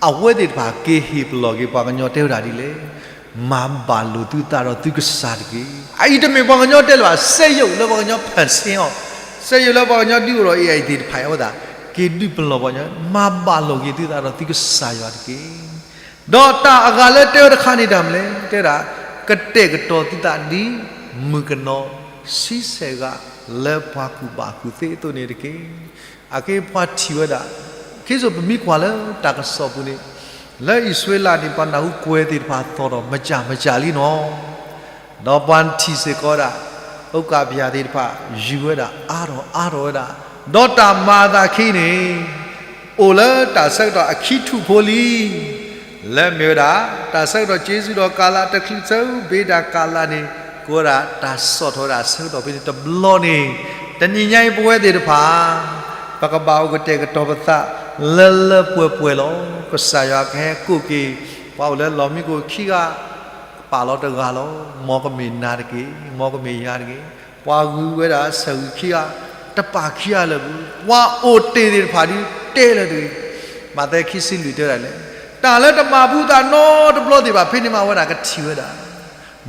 အဝဲသ့ၣ်တဖၣ်က့ၤဟ့ၣ်ပလီၢ်က့ၤပှၤကညီတဲဝဲဒၣ်ဒ်လဲၣ်, မၤဘၣ်လိာ်သုသးဒီးသုကစၢ်တက့ၢ်. အအံၤတမ့ၢ်ပှၤကညီတဲလၢၤဘၣ်, စက်ရုပ်လၢပှၤကညီဖန်ဆင်းအီၤ, စက်ရုပ်လၢပှၤကညီဒုးအိၣ်ဒီး AI သ့ၣ်တဖၣ်အံၤ အဝဲသ့ၣ်က့ၤဒုးပလီၢ်ပှၤကညီ, မၤဘၣ်လိာ်က့ၤသုသးဒီးသုကစၢ်ယွၤတက့ၢ်. ဒီးတၢ်အဂၤလၢတဲဝဲတခါန့ၣ်တၢ်မနုၤလဲၣ်, တဲဝဲဒၣ် ကတဲာ်ကတီၤသုသးဒ်မုၣ်ကနီၤဆံဆဲၣ်ဂၤ လၢပှၤကူၣ်ဘၣ်ကူၣ်သ့အသိးန့ၣ်တက့ၢ်. အက့ၢ်ပှၤထံၣ်ဝဲဒၣ်, ခ့စိပမ့ၢ်ကွၢ်လၢတၢ်ကစီၣ်ပူၤန့ၣ်, လၢအံၣ်စရ့လးန့ၣ် ပှၤနၢ်ဟူကွဲၤသ့ၣ်တဖၣ်သီၣ်ထီၣ်မစၢ်မစၢ်လံနီၤ. ဒီးပှၤထံၣ်စ့ၢ်ကီးဝဲဒၣ် အုကၣ်ပယၣ်သ့ၣ်တဖၣ်ယူၤဝဲဒၣ်အါထီၣ်အါထီၣ်ဝဲဒၣ်, ဒီးတၢ်မၤအသးခံန့ၣ် အိၣ်လၢတၢ်ဆၢကတီၢ်အခံထူၣ်ဖိလံ. လၢမ့ၢ်ဝဲဒၣ် တၢ်ဆၢကတီၢ်ကၠ့ဆူၣ်ဒီးကၤလးတချုးဆၢ ဘ့းဒၣ်ကၤလးန့ၣ် ကဝဲဒၣ်တၢ်ဆီၣ်ထီၣ်ဝဲဒၣ်ဆၢကတီၢ်ဖဲန့ၣ်တဘျီန့ၣ်, တနံၤညါအံၤပဝဲသ့ၣ်တဖၣ် ပကဘၣ်အိၣ်ကတဲာ်ကတီၤပသး လၢလၢပှဲၤပှဲၤလီၤ. ကစၢ်ယွၤကဟဲကိးက့ၤ ပှၤအိၣ်လၢလီၢ်မံခိၣ်ခံဂၤ ပာ်လီၤတဂၤလီၤ. မ်ကမ့ၢ်နၤတက့ၢ်, မ်ကမ့ၢ်ယၤတဂ့ၤ. ပှၤဂုၤဝဲဒၣ်ဆၢဂ့ၤခံဂၤ, တပာ်ခံဂၤလၢၤဘၣ်. ပှၤအိၣ်တ့ၢ်သ့ၣ်တဖၣ်ဒုးတဲလၢၤတဂ့ၤ. မးသဲခံဆံလွံၢ်တဲဝဲဒၣ်လဲၣ်, တၢ်လၢတမၤဘူးသးနီတဘျီသ့ၣ်တဖၣ် ဖဲန့ၣ်မးဝဲဒၣ်ကထံၣ်ဝဲဒၣ်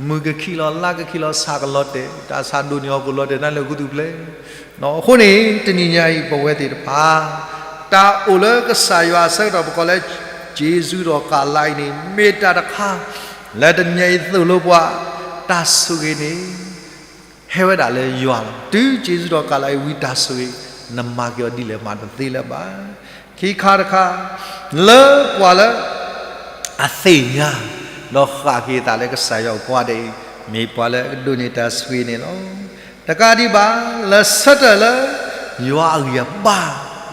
မုၢ်ကခံးလီၤ လါကခံးလီၤ ဆၣ်ကလီၤတဲာ်, တၢ်ဆၣ်ဒိၣ်န့ၢ်အီၤကလီၤတဲာ်နၤလၢဂုာ်သူၣ်ဖျဲး. အဃိန့ၣ် တနံၤညါအံၤ ပဝဲသ့ၣ်တဖၣ် တၢ်အိၣ်လၢကစၢ်ယွၤအဆၢကတီၢ် ပကိးလၢ က့ၤဆူဒီးကးလါအံၤန့ၣ် မ့ၢ်တၢ်တခါ လၢတနံၤညါအံၤသိၣ်လိပှၤ တၢ်ဆိၣ်ဂ့ၤန့ၣ် ဟဲဝဲဒၣ်လၢယွၤလီၤ. တုၤက့ၤဆူဒီးကးလါအံၤဝံၤတၢ်ဆိၣ်ဂ့ၤ နမၤက့ၤအီၤဒ်လဲၣ်မးတသ့လၢၤဘၣ်. ခံခါတခါ လၢပှၤလၢ အသ့ၣ်ညါ ဒီးဃၣ်က့ၤအသးလၢကစၢ်ယွၤအိၣ်ကိးဂၤဒဲးအံၤ မ့ၢ်ပှၤလၢအကဒိးန့ၢ်တၢ်ဆိၣ်ဂ့ၤန့ၣ်လီၤ. တကးဒံးဘၣ် လၢဆၢထၢၣ်လၢ ယွၤအဂံၢ်အဘါ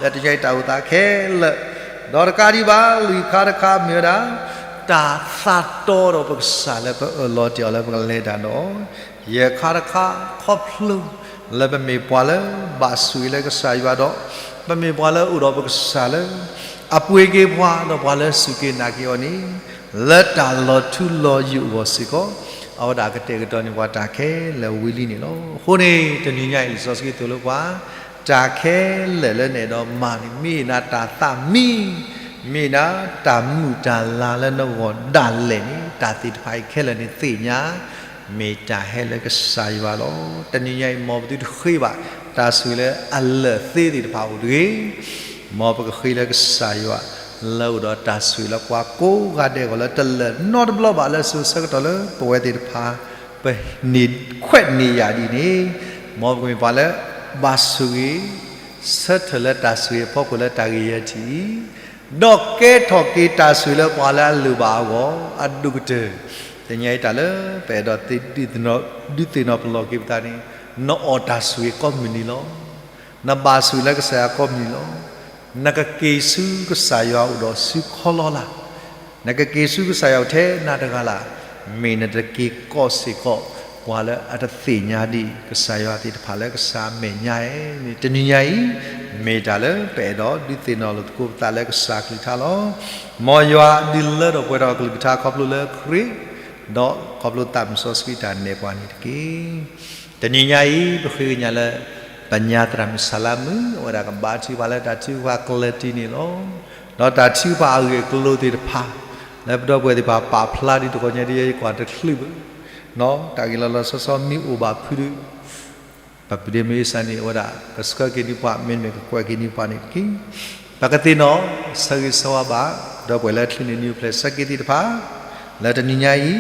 လၢတနံၤညါအံၤတၢ်အိၣ်သးခဲလၢာ်, ဒီးတကးဒံးဘၣ် လွံၢ်ခါတခါမ့ၢ်ဝဲဒၣ် တၢ်သးတီဒီးပကစၢ်လၢပအၢၣ်လီၤတ့ၢ်အီၤလၢပကလဲၤတၢ်ဒီး ယဲၢ်ခါတခါ ခီဖျိလၢပမ့ၢ်ပှၤလၢဘၣ်ဆိၣ်ဂ့ၤလၢကစၢ်ယွၤဒီး ပမ့ၢ်ပှၤလၢအိၣ်ဒီးပကစၢ်လၢ အပှ့ၤက့ၤပှၤဒီးပှၤလၢစူၢ်က့ၤနာ်က့ၤအီၤန့ၣ် လၢတၢ်လီၤထူလီၤယိာ်အဂီၢ်စ့ၢ်ကီး အဝဲဒၣ်ကတဲာ်ကတီၤန့ၢ်ပှၤတၢ်ခဲလၢာ်ဝံၤလံန့ၣ်လီၤ. အဃိန့ၣ် တနံၤညါအံၤ လံာ်စီဆှံသိၣ်လိပှၤ တၢ်ခဲလၢာ်လၢနအဲၣ်ဒိးမၤန့ၣ် မ့ၢ်နၤတၢ်သးမံ မ့ၢ်နၤတၢ်မုာ်တၢ်လၤလၢနဂီၢ်ဒၣ်လဲာ်န့ၣ် တၢ်သ့ၣ်တဖၣ်အံၤခဲလၢာ်န့ၣ်သ့ၣ်ညါ မ့ၢ်တၢ်ဟဲလၢကစၢ်ယွၤလီၤ. တနံၤညါအံၤ မ်ပသုတဃ့ဘၣ် တၢ်ဆိၣ်ဂ့ၤလၢအလၢာ်သ့သ့ၣ်တဖၣ်အိၣ်တဂ့ၤ. မ်ပကဃ့လၢကစၢ်ယွၤ လၢအိၣ်ဒီးတၢ်ဆိၣ်ဂ့ၤလၢပှၤကိးဂၤဒဲးအဂီၢ်လၢတလၢာ်နီတဘျီဘၣ်လၢစိၤဆၢကတီၢ်လၢပဝဲသ့ၣ်တဖၣ် ပန့ၢ်ခွဲးန့ၢ်ယာ်ဒ်န့ၣ် မ်ပကမ့ၢ်ပှၤလၢ ဘၣ်ဆိၣ်ဂ့ၤ ဆၢထၢၣ်လၢတၢ်ဆိၣ်ဂ့ၤအဖီခိၣ်လၢတၢ်ဂ့ၤယဲၢ်ထံၣ်အံၤ, ဒီးကဲထီၣ်က့ၤတၢ်ဆိၣ်ဂ့ၤလၢပှၤလၢအလိၣ်ဘၣ်အဂီၢ် အဒိၣ်ကတၢၢ်, တနံၤညါအံၤတၢ်လၢပအဲၣ်ဒိး ဒုးသ့ၣ်နီၣ်ပလီၢ်က့ၤပသးန့ၣ် နအီၣ်တၢ်ဆိၣ်ဂ့ၤကိးမုၢ်နံၤလီၤ. နဘၣ်ဆိၣ်ဂ့ၤလၢကစၢ်ယွၤကိးမုၢ်နံၤလီၤ. နကက့ၤဆူကစၢ်ယွၤအိၣ်ဒီးဆူခီလီၤလၢ် နကက့ၤဆူကစၢ်ယွၤအိၣ်ထဲနၤတဂၤလၢ်, မ့ၢ်နတက့ၤကိးစ့ၢ်ကီး ပှၤလၢအတသ့ၣ်ညါဒံးကစၢ်ယွၤသ့ၣ်တဖၣ်လၢကစၢ်အမဲာ်ညါဧါန့ၣ် တနံၤညါအံၤ မ့ၢ်တၢ်လၢပအဲၣ်ဒိးဒုးသ့ၣ်နီၣ်လိာ်သကိးပသးလၢကစၢ်အကလုၢ်ကထါလီၤ. မ်ယွၤဒုးလၢထီၣ်ပှဲၤထီၣ်အကလုၢ်ကထါခီဖျိလၢခရံာ် ဒီးခီဖျိသးမုၣ်စီဆှံတၢ်နဲၣ်ပှၤန့ၣ်တက့ၢ်. တနံၤညါအံၤ ပဃ့ကညးလၢ ပညါသရၣ်မုၣ်ဆၣ်လါမုၣ် အဝဲဒၣ်ကဘါထုကဖၣ်လၢတၢ်ထုကဖၣ်ကျၢၢ်တံၢ်န့ၣ်လီၤ. ဒီးတၢ်ထုကဖၣ်အဂ့ၢ်အကျိၤသ့ၣ်တဖၣ် လၢပဒီပုၢ်ဝဲၢ်သ့ၣ်တဖၣ်ပာ်ဖျါဒံးတဂီၢ်ညါဒ်ယဲယကွၢ်တချုးဘၣ် တၢ်ဂ့ၢ်လီၤလီၤဆီဆီမ့ၢ်အိၣ်ဘၣ်ဖုးဒီး ပပုၢ်ဒ့မုၣ်အ့စၢ်န့ၣ် အဝဲဒၣ်ကဆှၢက့ၤန့ၢ်ပှၤ မ့တမ့ၢ်ကကွဲးက့ၤန့ၢ်ပှၤန့ၣ်တက့ၢ်. ပကသ့ၣ်နီၣ် ဆၢဂ့ၤဆၢဝါဘၣ် ဒီပုၢ်ဝဲၢ်လၢချံးန့ၢ်နံၣ်အိၣ်ဖျဲၣ်ဆၢက့ၤသ့ၣ်တဖၣ် လၢတနံၤညါအံၤ,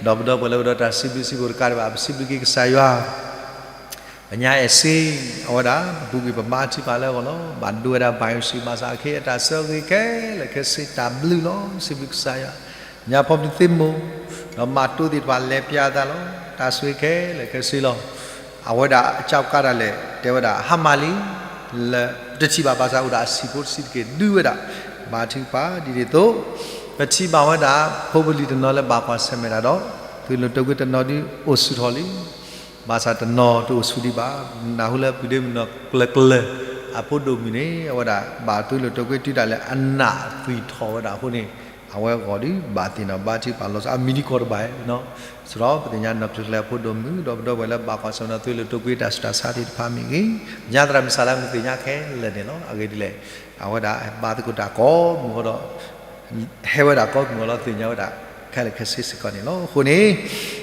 ဒီးပဒီပုၢ်ဝဲၢ်လၢအိၣ်ဒီးတၢ်စံးဘျုးစံးဖှိၣ်တကးဒံးဘၣ် ပစံးဘျုးက့ၤကစၢ်ယွၤ ပညါအဲၣ်စ့ အဝဲဒၣ် ပပူၤကွံာ်ပဘါထုကဖၣ်လၢအဂီၢ်လီၤ. ဘၣ်ဒိဝဲဒၣ်ဘၣ်ယိၣ်စံးဘၣ်ဆၣ်အခ့အတၢ်ဆၢဂ့ၤခဲလၢာ်ခဲဆ့တၢ်ဘျုးလီၤ. စံးဘျုးကစၢ်ယွၤ, ညါဖီမုၢ်သ့ၣ်မိၢ်, ဒီးမၤတိသ့ၣ်တဖၣ်လဲၤပျၢ်အသးလီၤ. တၢ်ဆိၣ်ဂ့ၤခဲလၢာ်ခဲဆ့လီၤ. အဝဲဒၣ်အကၠီကါဒၣ်လဲာ် တဲဝဲဒၣ် ဟါမၢ်လံ လၢပတထံၣ်ဘၣ်ဘၣ်ဆၣ်အိၣ်ဒီးအဆံးဖိတဆံးတက့ၢ် ဒုးဝဲဒၣ် ဘါထုကဖၣ်ဒ်န့ၣ်အသိး, ပထံၣ်ဘၣ်ဝဲဒၣ် ဖိပလံၤတနီၤလၢဘၣ်ကွၢ်ဆၢၣ်မဲာ်တၢ်ဒီး သွံၣ်လိာ်တိာ်ကွံာ်တနီၤဒုးအိၣ်ဆူၣ်ထီၣ်လံ ဘၣ်ဆၣ်တနီၤတအိၣ်ဆူၣ်ဒံးဘၣ်. နၢ်ဟူလၢပုၢ်ဒ့မုၣ်နီၢ်ကျၢၤကျၢၤ အဖိဒိၣ်မုၣ်န့ၣ် အဝဲဒၣ်ဘၣ်သွံၣ်လိာ်တိာ်ကွံာ်တုၤဒၣ်လဲာ်အနၢ်သွံၣ်ထီၣ်ဝဲဒၣ်အဃိန့ၣ် အဝဲဂီၢ်ဒုးဘၣ်သ့ၣ်နီၣ်ဘါထုကဖၣ်လီၤဆီအမံၤဒ်ကီးတဘၣ်နီၤ. စရီပသ့ၣ်ညါနီၢ်ပၢၢ်ကျၢၤအဖိဒိၣ်မုၣ် ဒီးပဒီပုၢ်ဝဲၢ်လၢဘၣ်ကွၢ်ဆၢၣ်မဲာ်ဒီးသွံၣ်လိာ်တိာ်ကွံာ်တၢ်ဆူးတၢ်ဆါသ့ၣ်တဖၣ်မ့ၢ်ဂ့ၤ, ညါသရၣ်မုၣ်ဆၣ်လါမုၣ်သ့ၣ်ညါခဲလၢာ်န့ၣ်လီၤ. အဂ့ၢ်ဒ်လဲၣ် အဝဲဒၣ်ဘါသကိးတၢ်ကိးမုၢ်ဂီၤဒီး ဟဲဝဲဒၣ်ကိးမုၢ်ဂီၤလီၤ သ့ၣ်ညါဝဲဒၣ်ခဲလၢာ်ခဲဆ့စ့ၢ်ကီးန့ၣ်လီၤ. အဃိန့ၣ်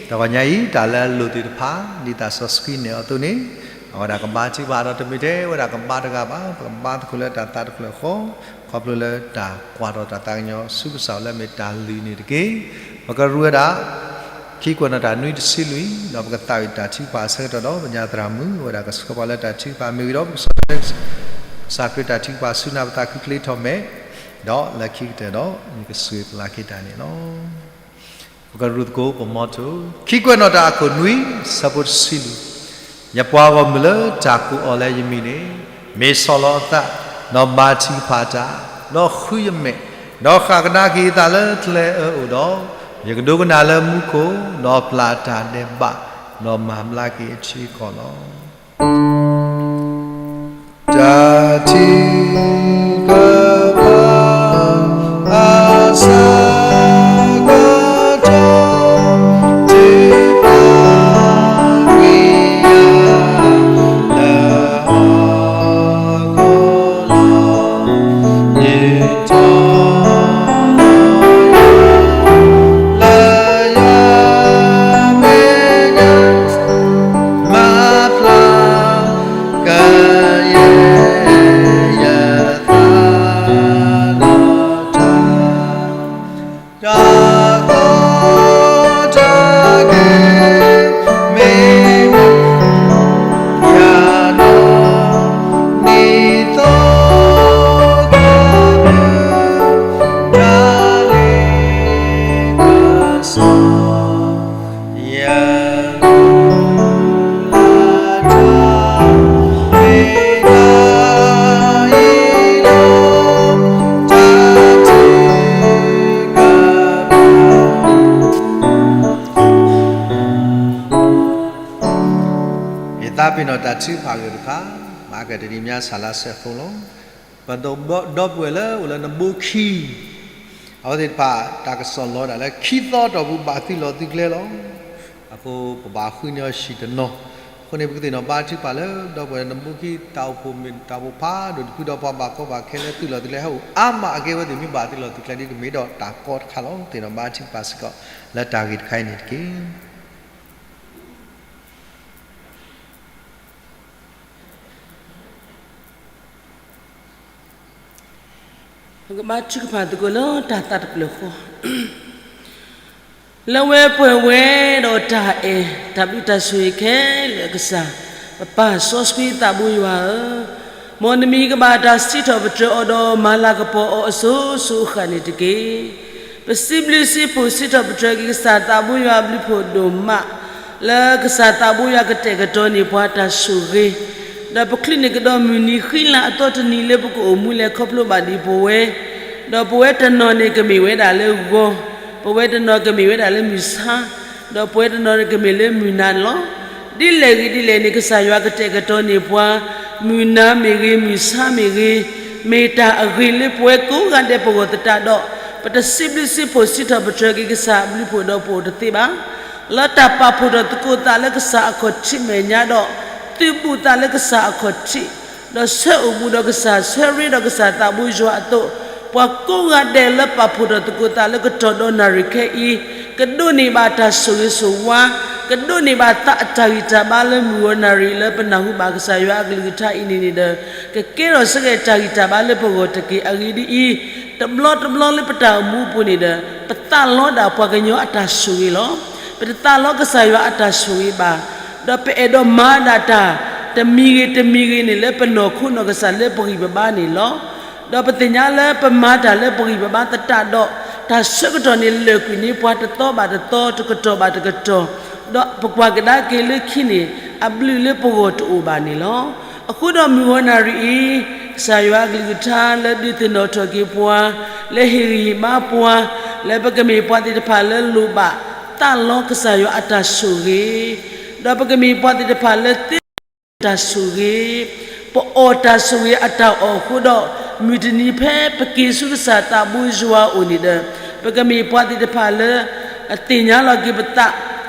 တဂီၤညါအံၤ တၢ်လၢအလိၣ်သ့ၣ်တဖၣ် ဒ်သးစီဆှံနဲၣ်အီၤအသိးန့ၣ် အဝဲဒၣ်ကဘါထုကဖၣ်ဒီးတမ့ၢ်ထဲဝဲဒၣ်ကဘါတဂၤဘၣ်, ပကဘါသကိးလၢတၢ်သးတဖျၢၣ်ဃီ, ခီဖျိလၢတၢ်ကွၢ်ထီၣ်တၢ်သးကညီၤဆူကစၢ်လၢအမ့ၢ်တၢ်လုၢ်န့ၣ်တက့ၢ်. ပကရူဝဲဒၣ် ခံကွဲးနီၣ်တၢ်နွံတဆံလွံၢ် ဒီးပကသးဝံၣ်တၢ်ထုကဖၣ်အဆၢကတီၢ်ဒီး ပညါသရၣ်မုၣ် အဝဲဒၣ်ကဆှၢပှၤလၢတၢ်ထုကဖၣ်မ့ၢ်ဂ့ၤဒီး ပကဆှၢလၢ ကစၢ်ခရံာ်တၢ်ထုကဖၣ်ဆူနၢ်ပသးခုချ့ထီၣ်မဲာ်, ဒီးလၢခံကတၢၢ်ဒီး ယကစံးပလၢ်က့ၤတၢ်န့ၣ်လီၤ. ပကရူၢ်သကိးပမီထိ, ခံကွဲးနီၣ်တၢ်အခိၣ်နွံ ဆၢဖိတဆံလွံၢ်, ယပှၤဂီၢ်မုၢ်လၢတၢ်ကိးအီၤလၢယမံၤန့ၣ် မ့ၢ်ဆီၣ်လီၤအသး, ဒီးဘါထုကဖၣ်တၢ်, ဒီးဃုယမဲာ်, ဒီးဃၣ်ကဒါက့ၤအသးလၢကျဲအၢအအိၣ်ဒီး, ယကဒိကနၣ်လၢမူခိၣ်, ဒီးပျၢ်တၢ်ဒဲးဘး, ဒီးမၤဘျါက့ၤအထံအကီၢ်လီၤ. တၢ်ထံက သးပ့ၤနီၣ်တၢ်ထုကဖၣ်အဂ့ၢ်တဖၣ်, မၤကတနံၤညါ စၢလါစဲးဖိလီၤ. ပဒီပုၢ်ဝဲၢ်လၢအိၣ်လၢနဘိခံ အဝဲသ့ၣ်တဖၣ် တၢ်ကစီၣ်လီၤဒၣ်လၢခံသီအတီၢ်ပူၤ ဘၣ်သုးလီၢ်သုးကျဲလီၤ. အဃိပဘၣ်ဃုန့ၢ်အီၤဆံးတနီၤ. အဃိန့ၣ် ပကသ့ၣ်နီၣ်ဘါထုကဖၣ်လၢ ဒီပုၢ်ဝဲၢ်လၢနဘိခံ တၢ်အိၣ်ဖှိၣ်မ့ၢ်တၢ်အိၣ်ဖှိၣ်ဖးဒိၣ်တဖုဒီး ပှၤဘၣ်ကီဘၣ်ခဲလၢသုးလီၢ်သုးကျဲဟဲအိၣ်အါမးအဂ့ၢ် အဝဲသ့ၣ်မ့ၢ်ဘၣ်သုးလီၢ်သုးကျဲဒ် ကမ့ၢ်ဒီးတၢ်ကီတခါလီၤ. သ့ၣ်နီၣ်ဘါထုကဖၣ်စ့ၢ်ကီး လၢတၢ်ဂ့ၢ်တခါအံၤန့ၣ်တက့ၢ်. ပကဘါထုကဖၣ်သကိးလၢတၢ်သးတဖျၢၣ်ဃီ, လၢဝဲပှဲၤဝဲဒီးတၢ်အဲၣ်တၢ်ဘျုးတၢ်ဆိၣ်ဂ့ၤခဲလၢာ်အကစၢ်, ပပၢ်စီဆှံသးဘိယွၤဧၢ, မ်နမံၤကဘၣ်တၢ်စံးထီၣ်ပတြၢၤအီၤဒီး မၤလၤကပီၤအီၤအစိၤစိၤအဃၣ်န့ၣ်တက့ၢ်. ပစံးဘျုးစံးဖှိၣ်စံးထီၣ်ပတြၢၤက့ၤကစၢ်သးဘိယွၤအဘျုးဖှိၣ်ဒိၣ်မး, လၢကစၢ်သးဘိယွၤကတဲာ်ကတီၤန့ၢ်ပှၤတၢ်ဆိၣ်ဂ့ၤ, ဒီးပချုးန့ၢ်ကဒီးမုၢ်နံၤဃံလၤအသီတနံၤလၢပကအိၣ်မူလဲၤခီဖျိဘၣ်ဒံးပဝဲ, ဒီးပဝဲတနီၤန့ၣ်ကမ့ၢ်ဝဲဒၣ်လၢဂီၤ, ပဝဲတနီၤကမ့ၢ်ဝဲဒၣ်လၢမုၢ်ဆါ, ဒီးပဝဲတနီၤန့ၣ်ကမ့ၢ်လၢမုၢ်နၤန့ၣ်လီၤ. ဒ်လဲၣ်ဂ့ၤဒ်လဲၣ်န့ၣ် ကစၢ်ယွၤကတဲာ်ကတီၤန့ၢ်ပှၤ, မုၢ်နၤမ့ၢ်ဂ့ၤ မုၢ်ဆါမ့ၢ်ဂ့ၤ, မ့ၢ်တၢ်အဂ့ၤလၢပဝဲကိးဂၤဒဲးပဂီၢ်သတးဒီး, ပတစံးဘျုးစံးဖှိၣ်စံးထီၣ်ပတြၢၤက့ၤကစၢ်အဘျုးဖှိၣ်ဒီးပအိၣ်တသ့ဘၣ်. လၢတၢ်ပာ်ဖှိၣ်ထီၣ်သကိးသးလၢကစၢ်အခီၣ်ထံးမဲာ်ညါဒီး, သုးဘူးသးလၢကစၢ်အခီၣ်ထံး, ဒီးဆၢအိၣ်ဘူးဒီးကစၢ်ဆၢရ့ဒီးကစၢ်သးဘိယွၤအသိး, ပှၤကိးဂၤဒဲးလၢပာ်ဖှိၣ်ထီၣ်သကိးသးလၢကတီၢ်ဒီးနၣ်ရံၣ်ခဲအံၤ, ကဒိးန့ၢ်ဘၣ်တၢ်ဆိၣ်ဂ့ၤဆိၣ်ဝါ, ကဒိးန့ၢ်ဘၣ်သးအတၢ်ဂံၢ်တၢ်ဘါလၢမုၢ်ဂီၤနၣ်ရံၣ်လၢပနၢ်ဟူဘၣ်ကစၢ်ယွၤအကလုၢ်ကထါအံၤန့ၣ်န့ၣ်ဒီး, ကကဲထီၣ်စ့ၢ်ကီးတၢ်ဂံၢ်တၢ်ဘါလၢပဂီၢ်တက့ၢ်. အဂ့ၢ်ဒ်အံၤ, တဘျီတဘျီလၢပတၢ်အိၣ်မူအပူၤန့ၣ်ဒီး, ပသးလီဒၣ်ပှၤကညီအတၢ်ဆိၣ်ဂ့ၤလီၤ. ပတသးလီကစၢ်ယွၤအတၢ်ဆိၣ်ဂ့ၤဘၣ်. ဒီးပအဲၣ်ဒိးမၤဒၣ်တၢ် တမံၤဂ့ၤတမံၤဂ့ၤန့ၣ်လၢပနီၢ်ခိနီၢ်ကစၢ်လၢပဂံၢ်ပဘါန့ၣ်လီၤ. ဒီးပသ့ၣ်ညါလၢပမၤတၢ်လၢပဂံၢ်ပဘါသတးဒီး, တၢ်ဆၢကတီၢ်န့ၣ်လၢာ်ကွံာ်န့ၢ်ပှၤတသီဘၣ်တသီ တကတီၢ်ဘၣ်တကတီၢ်, ဒီးပကွၢ်ကဒါက့ၤလၢခံန့ၣ် အဘျုးလၢပဂီၢ်တအိၣ်ဘၣ်န့ၣ်လီၤ. အဃိဒီးမုၢ်ဂီၤနၣ်ရံၣ်အံၤ, ကစၢ်ယွၤအကလုၢ်ကထါလၢဒုးသ့ၣ်နီၣ်ထီၣ်က့ၤပှၤ, လၢဟ့ၣ်ဂံၢ်ဟ့ၣ်ဘါပှၤ, လၢပကမ့ၢ်ပှၤသ့ၣ်တဖၣ်လၢလိၣ်ဘၣ်သးလီကစၢ်ယွၤအတၢ်ဆိၣ်ဂ့ၤ, ဒီးပကမ့ၢ်ပှၤသ့ၣ်တဖၣ်လၢသ့တၢ်ဆိၣ်ဂ့ၤ, ပအီၣ်တၢ်ဆိၣ်ဂ့ၤအတၢ်အီၣ်အဃိဒီး, မုၢ်တနံၤဖဲပက့ၤဆူကစၢ်သးဘိယွၤအအိၣ်န့ၣ်ဒီး, ပကမ့ၢ်ပှၤသ့ၣ်တဖၣ်လၢ အသ့ၣ်ညါလီၤက့ၤပသး,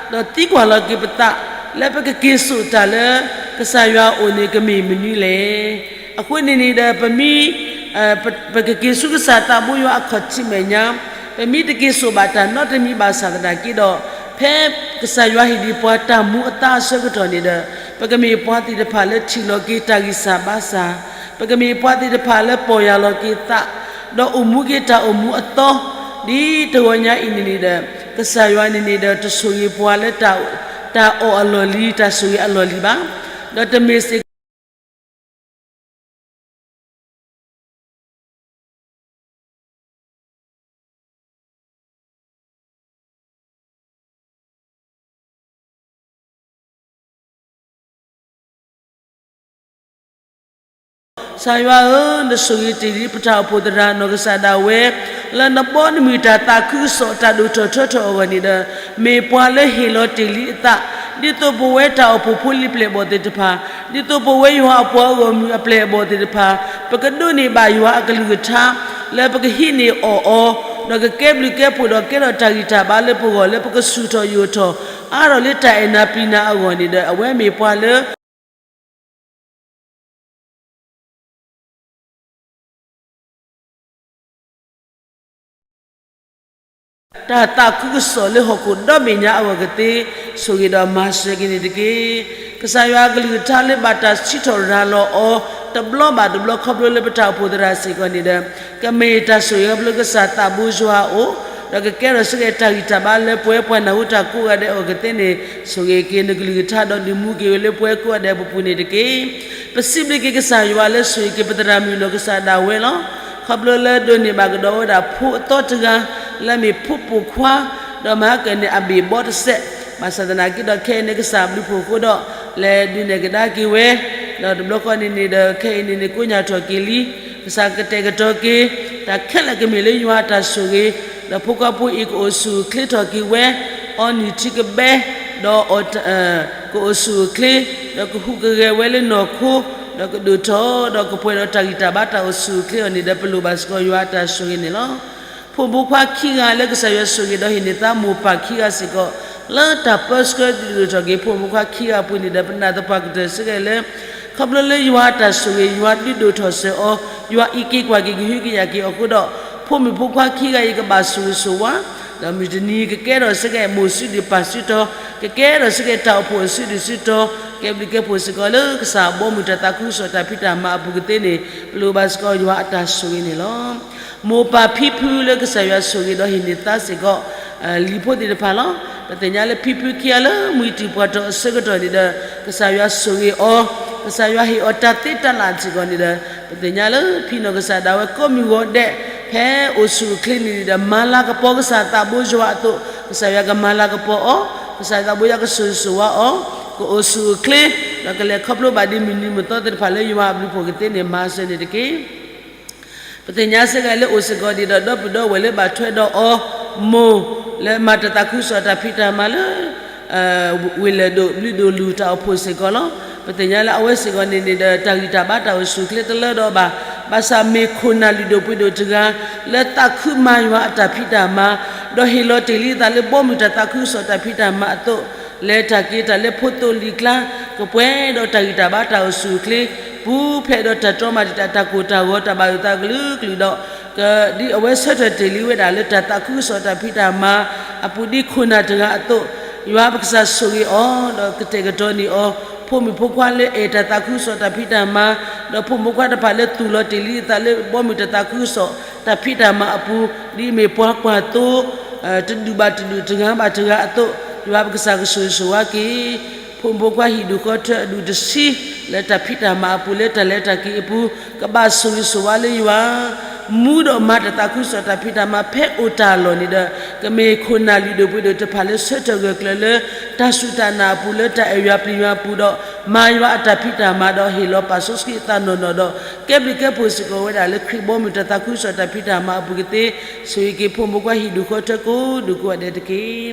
ဒီးသံကွၢ်လီၤက့ၤပသး, လၢပကက့ၤစိာ်တၢ်လၢ ကစၢ်ယွၤအအိၣ်န့ၣ်ကမ့ၢ်မနုၤလဲၣ်. အဃိန့ၣ်န့ၣ်ဒီး ပမ့ၢ် ပကက့ၤဆူကစၢ်သးဘိယွၤအခီၣ်ထံးမဲာ်ညါ, ပမ့ၢ်တက့ၤစိာ်ဘၣ်တၢ်နီတမံၤဘၣ်ဆၣ်သနာ်က့ဒီး, ဖဲကစၢ်ယွၤဟ့ၣ်ဒံးပှၤတၢ်မူအသါအဆၢကတီၢ်န့ၣ်ဒီး, ပကမ့ၢ်ပှၤသ့ၣ်တဖၣ်လၢထံၣ်လီၤက့ၤတၢ်ဂံၢ်စၢ်ဘါစၢ်, ပကမ့ၢ်ပှၤသ့ၣ်တဖၣ်လၢပီၢ်ယၢ်လီၤက့ၤသး, ဒီးအိၣ်မူက့ၤတၢ်အိၣ်မူအသီ, ဒ်တဂီၤညါအံၤန့ၣ်န့ၣ်ဒီး, ကစၢ်ယွၤန့ၣ်န့ၣ်ဒီး တဆိၣ်ဂ့ၤပှၤလၢ တၢ်အီၣ်အလီၢ်လံၤ တၢ်ဆိၣ်ဂ့ၤအလီၢ်လံၤဘၣ်, ဒီးတမ့ၢ်စ့ၢ် ကစၢ်ယွၤဧၢ, နဆိၣ်ဂ့ၤတ့ၢ်လံပတၢ်အိၣ်ဖှိၣ်သရၣ်နီၢ်ကစၢ်ဒၣ်ဝဲ, လၢနဘီနမုၢ်တၢ်သးခုကစီၣ်တၢ်ဒိၣ်ထီၣ်ထီထီၣ်အဂီၢ်န့ၣ်ဒီး, မ့ၢ်ပှၤလၢဟ့ၣ်လီၤတ့ၢ်လံအသး, ဒ်သိးပဝဲတၢ်အိၣ်ဖှိၣ်ဖိလံၤပျဲၢ်အဘီၣ်သ့ၣ်တဖၣ်, ဒ်သိးပဝဲယွၤအပှၤဂီၢ်မုၢ်အပျဲၢ်အဘီၣ်သ့ၣ်တဖၣ်, ပကဒိးန့ၢ်ဘၣ်ယွၤအကလုၢ်ကထါ, လၢပကဟံးန့ၢ်အီၣ်အီၤ, ဒီးကကဲဘျုးကဲဖှိၣ်ဒီးကဲထီၣ်တၢ်ဂံၢ်တၢ်ဘါလၢပဂီၢ်လၢပကဆူၣ်ထီၣ်ယိာ်ထီၣ်, အါထီၣ်လၢတၢ်အဲၣ်နၤပျံၤနၤအဂီၢ်န့ၣ်ဒီး အဝဲမ့ၢ်ပှၤလၢ တၢ်သးခုကစီၣ်လၢဟီၣ်ခိၣ်ဒီဘ့ၣ်ညါအဂီၢ်ကသ့, ဆိၣ်ဂ့ၤဒီးမၤစၢၤက့ၤန့ၣ်တက့ၢ်. ကစၢ်ယွၤအကလုၢ်ကထါလၢဘၣ်တၢ်စံးထီၣ်ရၤလီၤအီၤ တဘျီဘၣ်တဘျီခီဖျိလၢပတၢ်အိၣ်ဖှိၣ်သရၣ်စ့ၢ်ကီးန့ၣ်ဒီး, ကမ့ၢ်တၢ်ဆိၣ်ဂ့ၤခီဖျိကစၢ်သးဘိယွၤအအိၣ်, ဒီးကကဲထီၣ်စ့ၢ်ကီးတၢ်ဂံၢ်တၢ်ဘါလၢပဝဲပှၤနၢ်ဟူတၢ်ကိးဂၤဒဲးအဂီၢ်ကသ့န့ၣ်, ဆိၣ်ဂ့ၤက့ၤနကလုၢ်ကထါဒီးဒုးမူက့ၤဝဲလၢပဝဲကိးဂၤဒဲးအပူၤန့ၣ်တက့ၢ်. ပစံးဘျုးက့ၤကစၢ်ယွၤလၢဆိၣ်ဂ့ၤက့ၤပသရၣ်မုၣ်နီၢ်ကစၢ်ဒၣ်ဝဲလီၤ. ခီဖျိလၢဒိးန့ၢ်ဘၣ်ကဒီးဝဲဒၣ်ဖိအသီတဂၤ, လၢအမ့ၢ်ဖိပိာ်ခွါ, ဒီးမၤကန့ၢ်အဘ့ၣ်ဘီတစဲး, ဘၣ်ဆၣ်သနာ်က့ဒီးခဲအံၤန့ၣ် ကစၢ်ဘျုးဖှိၣ်အဃိဒီး, လဲၤဒုးနဲၣ်ကဒါက့ၤဝဲ, ဒီးတဘျီဃီန့ၣ်န့ၣ်ဒီး ခဲအံၤန့ၣ်န့ၣ် ကိညၢ်ထီၣ်က့ၤလံ, ကစၢ်ကတဲာ်ကတီၤက့ၤ, တၢ်ခဲလၢာ်ကမ့ၢ်လၢယွၤအတၢ်ဆိၣ်ဂ့ၤ, ဒီးဖိခွါဖိအံၤကအိၣ်ဆူၣ်အိၣ်ချ့ထီၣ်က့ၤဝဲ, အီနုၢ်ထံကဘဲ, ဒီး ကအိၣ်ဆူၣ်အိၣ်ချ့ ဒီးကဟူးကဂဲၤဝဲလၢနီၢ်ခိ, ဒီးကဒိၣ်ထီၣ်, ဒီးကပှဲၤဒီးတၢ်ဂံၢ်တၢ်ဘါတၢ်အိၣ်ဆူၣ်အိၣ်ချ့အီၤန့ၣ်ဒီး ပလိၣ်ဘၣ်စ့ၢ်ကီးယွၤအတၢ်ဆိၣ်ဂ့ၤန့ၣ်လီၤ. ဖိမုၣ်ဖိခွါခံဂၤလၢကစၢ်ယွၤဆိၣ်ဂ့ၤဒီးဟ့ၣ်န့ၢ်သါမိၢ်ပၢ်ခံဂၤစ့ၢ်ကီး, လၢတၢ်ပၢဆှၢဒုးဒိၣ်ထီၣ်က့ၤဖိမုၣ်ဖိခွါခံဂၤအပူၤန့ၣ်ဒီး ပနာ်သပှၢ်ကတၢၢ်စ့ၢ်ကီးလၢ ခီဖျိလၢယွၤအတၢ်ဆိၣ်ဂ့ၤ, ယွၤဒုးဒိၣ်ထီၣ်စၢၤအီၤ, ယွၤအံးက့ၤကွၢ်က့ၤကဟုကယာ်က့ၤအီၤအဃိဒီး, ဖိမုၣ်ဖိခွါခံဂၤအံၤကဘၣ်ဆိၣ်ဂ့ၤဆိၣ်ဝါ, ဒီးမုၢ်တနံၤကကဲထီၣ်စ့ၢ်ကီးမိၢ်စုဒုၣ်ပၢ်စုတီၤ, ကကဲထီၣ်စ့ၢ်ကီးတၢ်အိၣ်ဖှိၣ်အစုဒုၣ်စုတီၤ, ကဲဘျုးကဲဖှိၣ်စ့ၢ်ကီးလၢကစၢ်ဘီမုၢ်တၢ်သးခုကစီၣ်တၢ်ဖံးတၢ်မၤအပူၤကသ့န့ၣ် ပလိၣ်ဘၣ်စ့ၢ်ကီးယွၤအတၢ်ဆိၣ်ဂ့ၤန့ၣ်လီၤ. မိၢ်ပၢ်ဖံဖုလၢကစၢ်ယွၤဆိၣ်ဂ့ၤဒီးဟ့ၣ်န့ၢ်သါစ့ၢ်ကီး, လံၤဖိသ့ၣ်တဖၣ်လီၤ. ပသ့ၣ်ညါလၢဖံဖုခံဂၤလၢမှံတံၤပှၢ်တီၤအဆၢကတီၢ်န့ၣ်ဒီး ကစၢ်ယွၤဆိၣ်ဂ့ၤအီၤ, ကစၢ်ယွၤဟ့ၣ်အီၤတၢ်သ့တၢ်လၣ်စ့ၢ်ကီးန့ၣ်ဒီး ပသ့ၣ်ညါလၢဖံနီၢ်ကစၢ်ဒၣ်ဝဲကိးမုၢ်ဂီၤဒဲး, ဖဲအိၣ်ဆူၣ်အိၣ်ချ့န့ၣ်ဒီး မၤလၤကပီၤကစၢ်သးဘိယွၤအသိး, ကစၢ်ယွၤကမၤလၤကပီၤအီၤ, ကစၢ်သးဘိယွၤကဆိၣ်ဂ့ၤဆိၣ်ဝါအီၤ, ကအိၣ်ဆူၣ်အိၣ်ချ့, ဒီးကလဲၤခီဖျိဘၣ်ဒ်မုၢ်နံၤမုၢ်သီသ့ၣ်တဖၣ်လၢယွၤအဘျုးဖှိၣ်ကသ့န့ၣ် မၤစၢၤန့ၣ်တက့ၢ်. ပသ့ၣ်ညါစ့ၢ်ကီးလၢအိၣ်စ့ၢ်ကီးဒံးဒီး ဒီပုၢ်ဒီဝဲၢ်လၢဘၣ်ထွဲဒီးအီၤ, မိၢ်လၢမၤတၢ်သးခုကစီၣ်တၢ်ဖံးတၢ်မၤလၢ ဝ့ၢ်လဲၢ်ဒိၣ်ဘျုးဒိၣ်လူၢ်တၢ်အိၣ်ဖှိၣ်စ့ၢ်ကီးလီၤ. ပသ့ၣ်ညါလၢအဝဲစ့ၢ်ကီးန့ၣ်န့ၣ်ဒီး တၢ်ဂံၢ်တၢ်ဘါတၢ်အိၣ်ဆူၣ်အိၣ်ချ့တလၢဒီးဘၣ်, ဘၣ်ဆၣ်မ့ၢ်ခိၣ်နၢ်လုၢ်ဒိၣ်ပှ့ၤဒိၣ်တဂၤ လၢသးခုမၤယွၤအတၢ်ဖံးတၢ်မၤ, ဒီးဟ့ၣ်လီၤတ့ၢ်လံအသးလၢဘီမုၢ်တၢ်သးခုကစီၣ်တၢ်ဖံးတၢ်မၤအသိး, လဲၤတၢ်က့ၤတၢ်လၢဖိသိလံၤကျါ, ကပှဲၤဒီးတၢ်ဂံၢ်တၢ်ဘါတၢ်အိၣ်ဆူၣ်အိၣ်ချ့, ပူၤဖျဲးဒီးတၢ်တြီမၤတံာ်တာ်တၢ်ကိၢ်တၢ်ဂီၤတၢ်ဘၣ်ယိၣ်သးကလုာ်ကလုာ်ဒီး, ဒ်အဝဲဆၢထၢၣ်တ့ၢ်လံဝဲဒၣ်လၢတၢ်သးခုကစီၣ်တၢ်ဖံးတၢ်မၤအပူၤဒ်ခိၣ်နၢ်တဂၤအသိး, ယွၤပကစၢ်ဆိၣ်ဂ့ၤအီၤ, ဒီးကတဲာ်ကတီၤန့ၢ်အီၤ, ဖိမုၣ်ဖိခွါလၢအဲၣ်တၢ်သးခုကစီၣ်တၢ်ဖံးတၢ်မၤ, ဒီးဖိမုၣ်ဖိခွါတဖၣ်လၢသူၣ်လီၤတ့ၢ်လံအသးလၢဘီမုၢ်တၢ်သးခုကစီၣ်တၢ်ဖံးတၢ်မၤအပူၤ, ဒ်အမ့ၢ်ပှၤကွၢ်သိ တဒူၣ်ဘၣ်တဒူၣ်တဂၤဘၣ်တဂၤအသိး, ယွၤပကစၢ်ကဆိၣ်ဂ့ၤဆိၣ်ဝါက့ၤ ဖိမုၣ်ဖိခွါဟံၣ်ဒူၣ်ဃီထၢအဒူၣ်တဆံ, လၢတၢ်ဖံးတၢ်မၤအပူၤလၢတၢ်လဲၤတၢ်က့ၤအပူၤ, ကဘၣ်ဆိၣ်ဂ့ၤဆိၣ်ဝါလၢယွၤ, မူဒီးမၤတၢ်သးခုကစီၣ်တၢ်ဖံးတၢ်မၤဖဲအိၣ်တၢ်လီၢ်န့ၣ်ဒီး, ကမ့ၢ်ခိၣ်နၢ်လုၢ်ဒိၣ်ပှ့ၤဒိၣ်တဖၣ်လၢဆၢထၢၣ်ဂၢၢ်ကျၢၤလၢ တၢ်စူၢ်တၢ်နာ်အပူၤလၢတၢ်အဲၣ်ယွၤပျံၤယွၤအပူၤဒီး, မၤယွၤအတၢ်ဖံးတၢ်မၤဒီးဟ့ၣ်လီၤပာ်စီဆှံအသးနီၢ်နီၢ်ဒီး, ကဲဘျုးကဲဖှိၣ်စ့ၢ်ကီးဝဲဒၣ်လၢခရံာ်ဘီမုၢ်တၢ်သးခုကစီၣ်တၢ်ဖံးတၢ်မၤအပူၤကသ့, ဆိၣ်ဂ့ၤက့ၤဖိမုၣ်ဖိခွါဟံၣ်ဒူၣ်ဃီထၢကိးဒူၣ်ကိးဂၤဒဲးတက့ၢ်.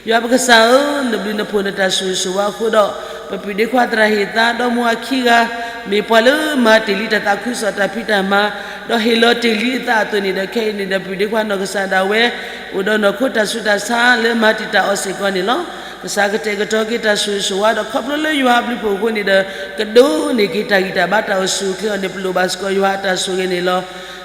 ယွၤပကစၢ်ဧၢ, နဘျုးနဖှိၣ်နတၢ်ဆိၣ်ဂ့ၤဆိၣ်ဝါအဃိဒီး, ပပုၢ်ဒ့ခွါသရၣ်ဟ့ၣ်သါဒီမါဝၤခံဂၤ, မ့ၢ်ပှၤလၢမၤတ့ၢ်လံတၢ်သးခုကစီၣ်တၢ်ဖံးတၢ်မၤ, ဒီးဟ့ၣ်လီၤတ့ၢ်လံအသးအသိးန့ၣ်ဒီး ခဲအံၤန့ၣ်ဒီးပုၢ်ဒ့ခွါနီၢ်ကစၢ်ဒၣ်ဝဲ, အိၣ်ဒီးနီၢ်ခိတၢ်ဆူးတၢ်ဆါလၢမၤတံာ်တာ်အီၤစ့ၢ်ကီးန့ၣ်လီၤ. ကစၢ်ကတဲာ်ကတီၤက့ၤတၢ်ဆိၣ်ဂ့ၤဆိၣ်ဝါဒီး ခီဖျိလၢယွၤအဘျုးဖှိၣ်အဃိန့ၣ်ဒီး, ကဒိးန့ၢ်က့ၤတၢ်ဂံၢ်တၢ်ဘါတၢ်အိၣ်ဆူၣ်အိၣ်ချ့အီၤန့ၣ် ပလိၣ်ဘၣ်စ့ၢ်ကီးယွၤအတၢ်ဆိၣ်ဂ့ၤန့ၣ်လီၤ.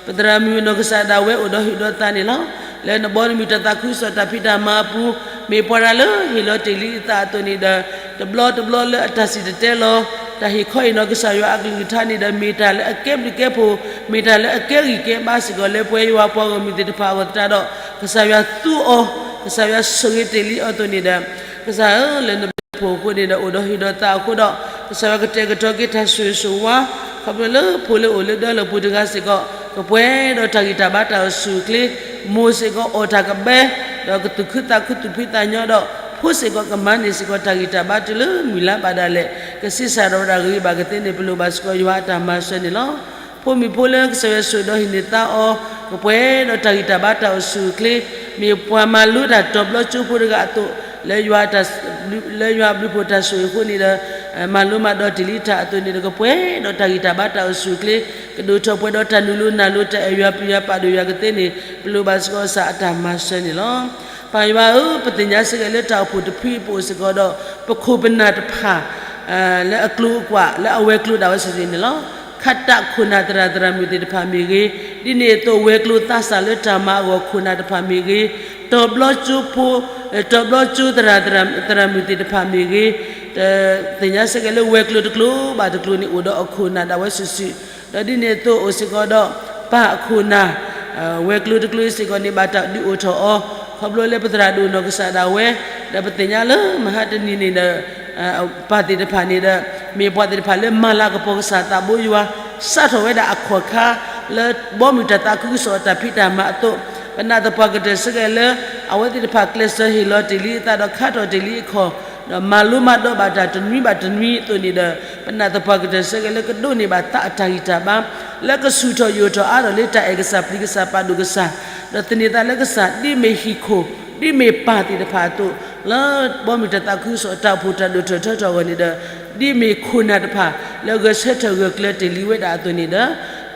ပသရၣ်မုၣ်နီၢ်ကစၢ်ဒၣ်ဝဲအိၣ်ဒီးဟုၣ်ဒီးသးန့ၣ်လီၤ. လၢနဘီနမုၢ်တၢ်သးခုကစီၣ်တၢ်ဖံးတၢ်မၤအပူၤ, မ့ၢ်ပှၤတဂၤလၢဟ့ၣ်လီၤတ့ၢ်လံအသးအသိးန့ၣ်ဒီး, တဘျီတဘျီလၢအတၢ်စံၣ်တဲၤတဲလီၤ, တၢ်ဟ့ၣ်ခီဟ့ၣ်နီၤကစၢ်ယွၤအကလုၢ်ကထါန့ၣ်ဒီး မ့ၢ်တၢ်လၢအကဲဘျုးကဲဖှိၣ်, မ့ၢ်တၢ်လၢအကဲဂံၢ်ကဲဘါစ့ၢ်ကီးလၢပဝဲယွၤပှၤဂီၢ်မုၢ်သ့ၣ်တဖၣ်အဂီၢ်သတးဒီး, ကစၢ်ယွၤသူအီၤ, ကစၢ်ယွၤဆိၣ်ဂ့ၤတ့ၢ်လံအီၤအသိးန့ၣ်ဒီး, ကစၢ်ဧၢ, လၢနဘျုးနဖှိၣ်အဃိန့ၣ်ဒီး အိၣ်ဒီးဟုၣ်ဒီးသးအဃိဒီး, ကစၢ်ယွၤကတဲာ်ကတီၤက့ၤတၢ်ဆိၣ်ဂ့ၤဆိၣ်ဝါ, ခီဖျိလၢဖိလၢအိၣ်လၢဒၢလီၢ်ပူၤတဂၤစ့ၢ်ကီး, ကပှဲၤဒီးတၢ်ဂံၢ်တၢ်ဘါတၢ်အိၣ်ဆူၣ်အိၣ်ချ့, မိၢ်စ့ၢ်ကီးအီၣ်တၢ်ကဘဲ, ဒီးကသူၣ်ခုသးခုသူၣ်ဖှံသးညီဒီး, ဖိစ့ၢ်ကီးကမၤန့ၢ်စ့ၢ်ကီးတၢ်ဂံၢ်တၢ်ဘါတုၤလၢမုၢ်လါဘၣ်ဒၣ်လဲာ်, ကဆံးစၢ်ဒီးဝဲဒၣ်ဂ့ၤဘၣ်ကသ့န့ၣ် ပလိၣ်ဘၣ်စ့ၢ်ကီးယွၤအတၢ်မၤစၢၤန့ၣ်လီၤ. ဖိမုၣ်ဖိလၢကစၢ်ယွၤဆိၣ်ဒီးဟ့ၣ်န့ၢ်သါအီၤ, ကပှဲၤဒီးတၢ်ဂံၢ်တၢ်ဘါတၢ်အိၣ်ဆူၣ်အိၣ်ချ့, မ့ၢ်ပှၤမၤလိတၢ်တီၤဘျီကၠိဖိတဂၤအသိး, လၢယွၤဘျုးဖှိၣ်တၢ်ဆိၣ်ဂ့ၤအဃိန့ၣ်ဒီး, မၤလိမၤဒိးတ့ၢ်လံတၢ်အသိးန့ၣ်ဒီး ကပှဲၤဒီးတၢ်ဂံၢ်တၢ်ဘါတၢ်အိၣ်ဆူၣ်အိၣ်ချ့, ကဒိၣ်ထီၣ်ပှဲၤဒီးတၢ်နုာ်လီၤနၢ်လီၤတၢ်အဲၣ်ယွၤပျံၤယွၤပာ်ဒိၣ်ယွၤကသ့န့ၣ် ပလိၣ်ဘၣ်စ့ၢ်ကီးကစၢ်အတၢ်မၤစၢၤန့ၣ်လီၤ. ပၢ်ယွၤဧၢ, ပသ့ၣ်ညါစ့ၢ်ကီးလၢတၢ်အိၣ်ဖှိၣ်တဖုအံၤပအိၣ်စ့ၢ်ကီးဒီး, ပခိၣ်ပနၢ်တဖၣ် လၢအကျိၤအကွာ် လၢအဝဲၤကျိၤဒၣ်ဝဲစုာ်စုာ်န့ၣ်လီၤ. ခးတးခိၣ်နၢ်သရၣ်သရၣ်မုၣ်သ့ၣ်တဖၣ်မ့ၢ်ဂ့ၤ, ဒ်န့ၣ်အသိးဝဲၤကျိၤသးစၢ်လၢတၢ်မၤအဂီၢ်ခိၣ်နၢ်တဖၣ်မ့ၢ်ဂ့ၤ, တီၤဘျီကၠိဖိ, တီၤဘျီကၠိသရၣ်သရၣ်မုၣ်သ့ၣ်တဖၣ်မ့ၢ်ဂ့ၤ, သ့ၣ်ညါစ့ၢ်ကီးလၢဝဲၤကျိၤတကျိၤဘၣ်တကျိၤန့ၣ် အိၣ်ဒီးအခိၣ်နၢ်ဒၣ်ဝဲစုာ်စုာ်, ဒီးဒ်န့ၣ်အသိးအိၣ်စ့ၢ်ကီးဒီး ပၢ်အခိၣ်နၢ် ဝဲၤကျိၤတကျိၤစ့ၢ်ကီးန့ၣ် ဘၣ်တၢ်ဒုးအိၣ်ထီၣ်အီၤ, ခီဖျိလၢပသရၣ်ဒိၣ်နီၢ်ကစၢ်ဒၣ်ဝဲ, ဒီးပသ့ၣ်ညါလၢမဟါတနံၤန့ၣ်ဒီး ပၢ်သ့ၣ်တဖၣ်န့ၣ်ဒီး မ့ၢ်ပှၤသ့ၣ်တဖၣ်လၢမၤလၤကပီၤကစၢ်သးဘိယွၤ, စးထီၣ်ဝဲဒၣ်အခီၣ်ခါ လၢဘီမုၢ်တၢ်သးခုကစီၣ်အတၢ်ဖံးတၢ်မၤအသိး, ပနာ်သပှၢ်ကတၢၢ်စ့ၢ်ကီးလၢ အဝဲသ့ၣ်တဖၣ်ကျဲးစၢးဟ့ၣ်လီၤတ့ၢ်လံအသးဒီးခါထီၣ်တ့ၢ်လံအခီၣ်, ဒီးမၤလိမၤဒိးဘၣ်တၢ်တနွံဘၣ်တနွံအသိးန့ၣ်ဒီး, ပနာ်သပှၢ်ကတၢၢ်စ့ၢ်ကီးလၢကဒိးန့ၢ်ဘၣ်သးအတၢ်ဂံၢ်တၢ်ဘါ, လၢကဆူၣ်ထီၣ်ယိာ်ထီၣ်အါထီၣ်လၢတၢ်အဲၣ်ကစၢ်ပျံၤကစၢ်ပာ်ဒိၣ်ကစၢ်, ဒီးသန့ၤသးလၢကစၢ် ဒ်မ့ၢ်ဟံၣ်ခိၣ် ဒ်မ့ၢ်ပၢ်သ့ၣ်တဖၣ်အသိး, လၢဘီမုၢ်တၢ်သးခုကစီၣ်အတၢ်အိၣ်ဖှိၣ်တၢ်ဒိၣ်ထီၣ်ထီထီၣ်အဂီၢ်န့ၣ်ဒီး, ဒ်မ့ၢ်ခိၣ်နၢ်တဖၣ် လၢဂဲၤဆၢထၢၣ်ဂၢၢ်ကျၢၤတ့ၢ်လံဝဲဒၣ်အသိးန့ၣ်ဒီး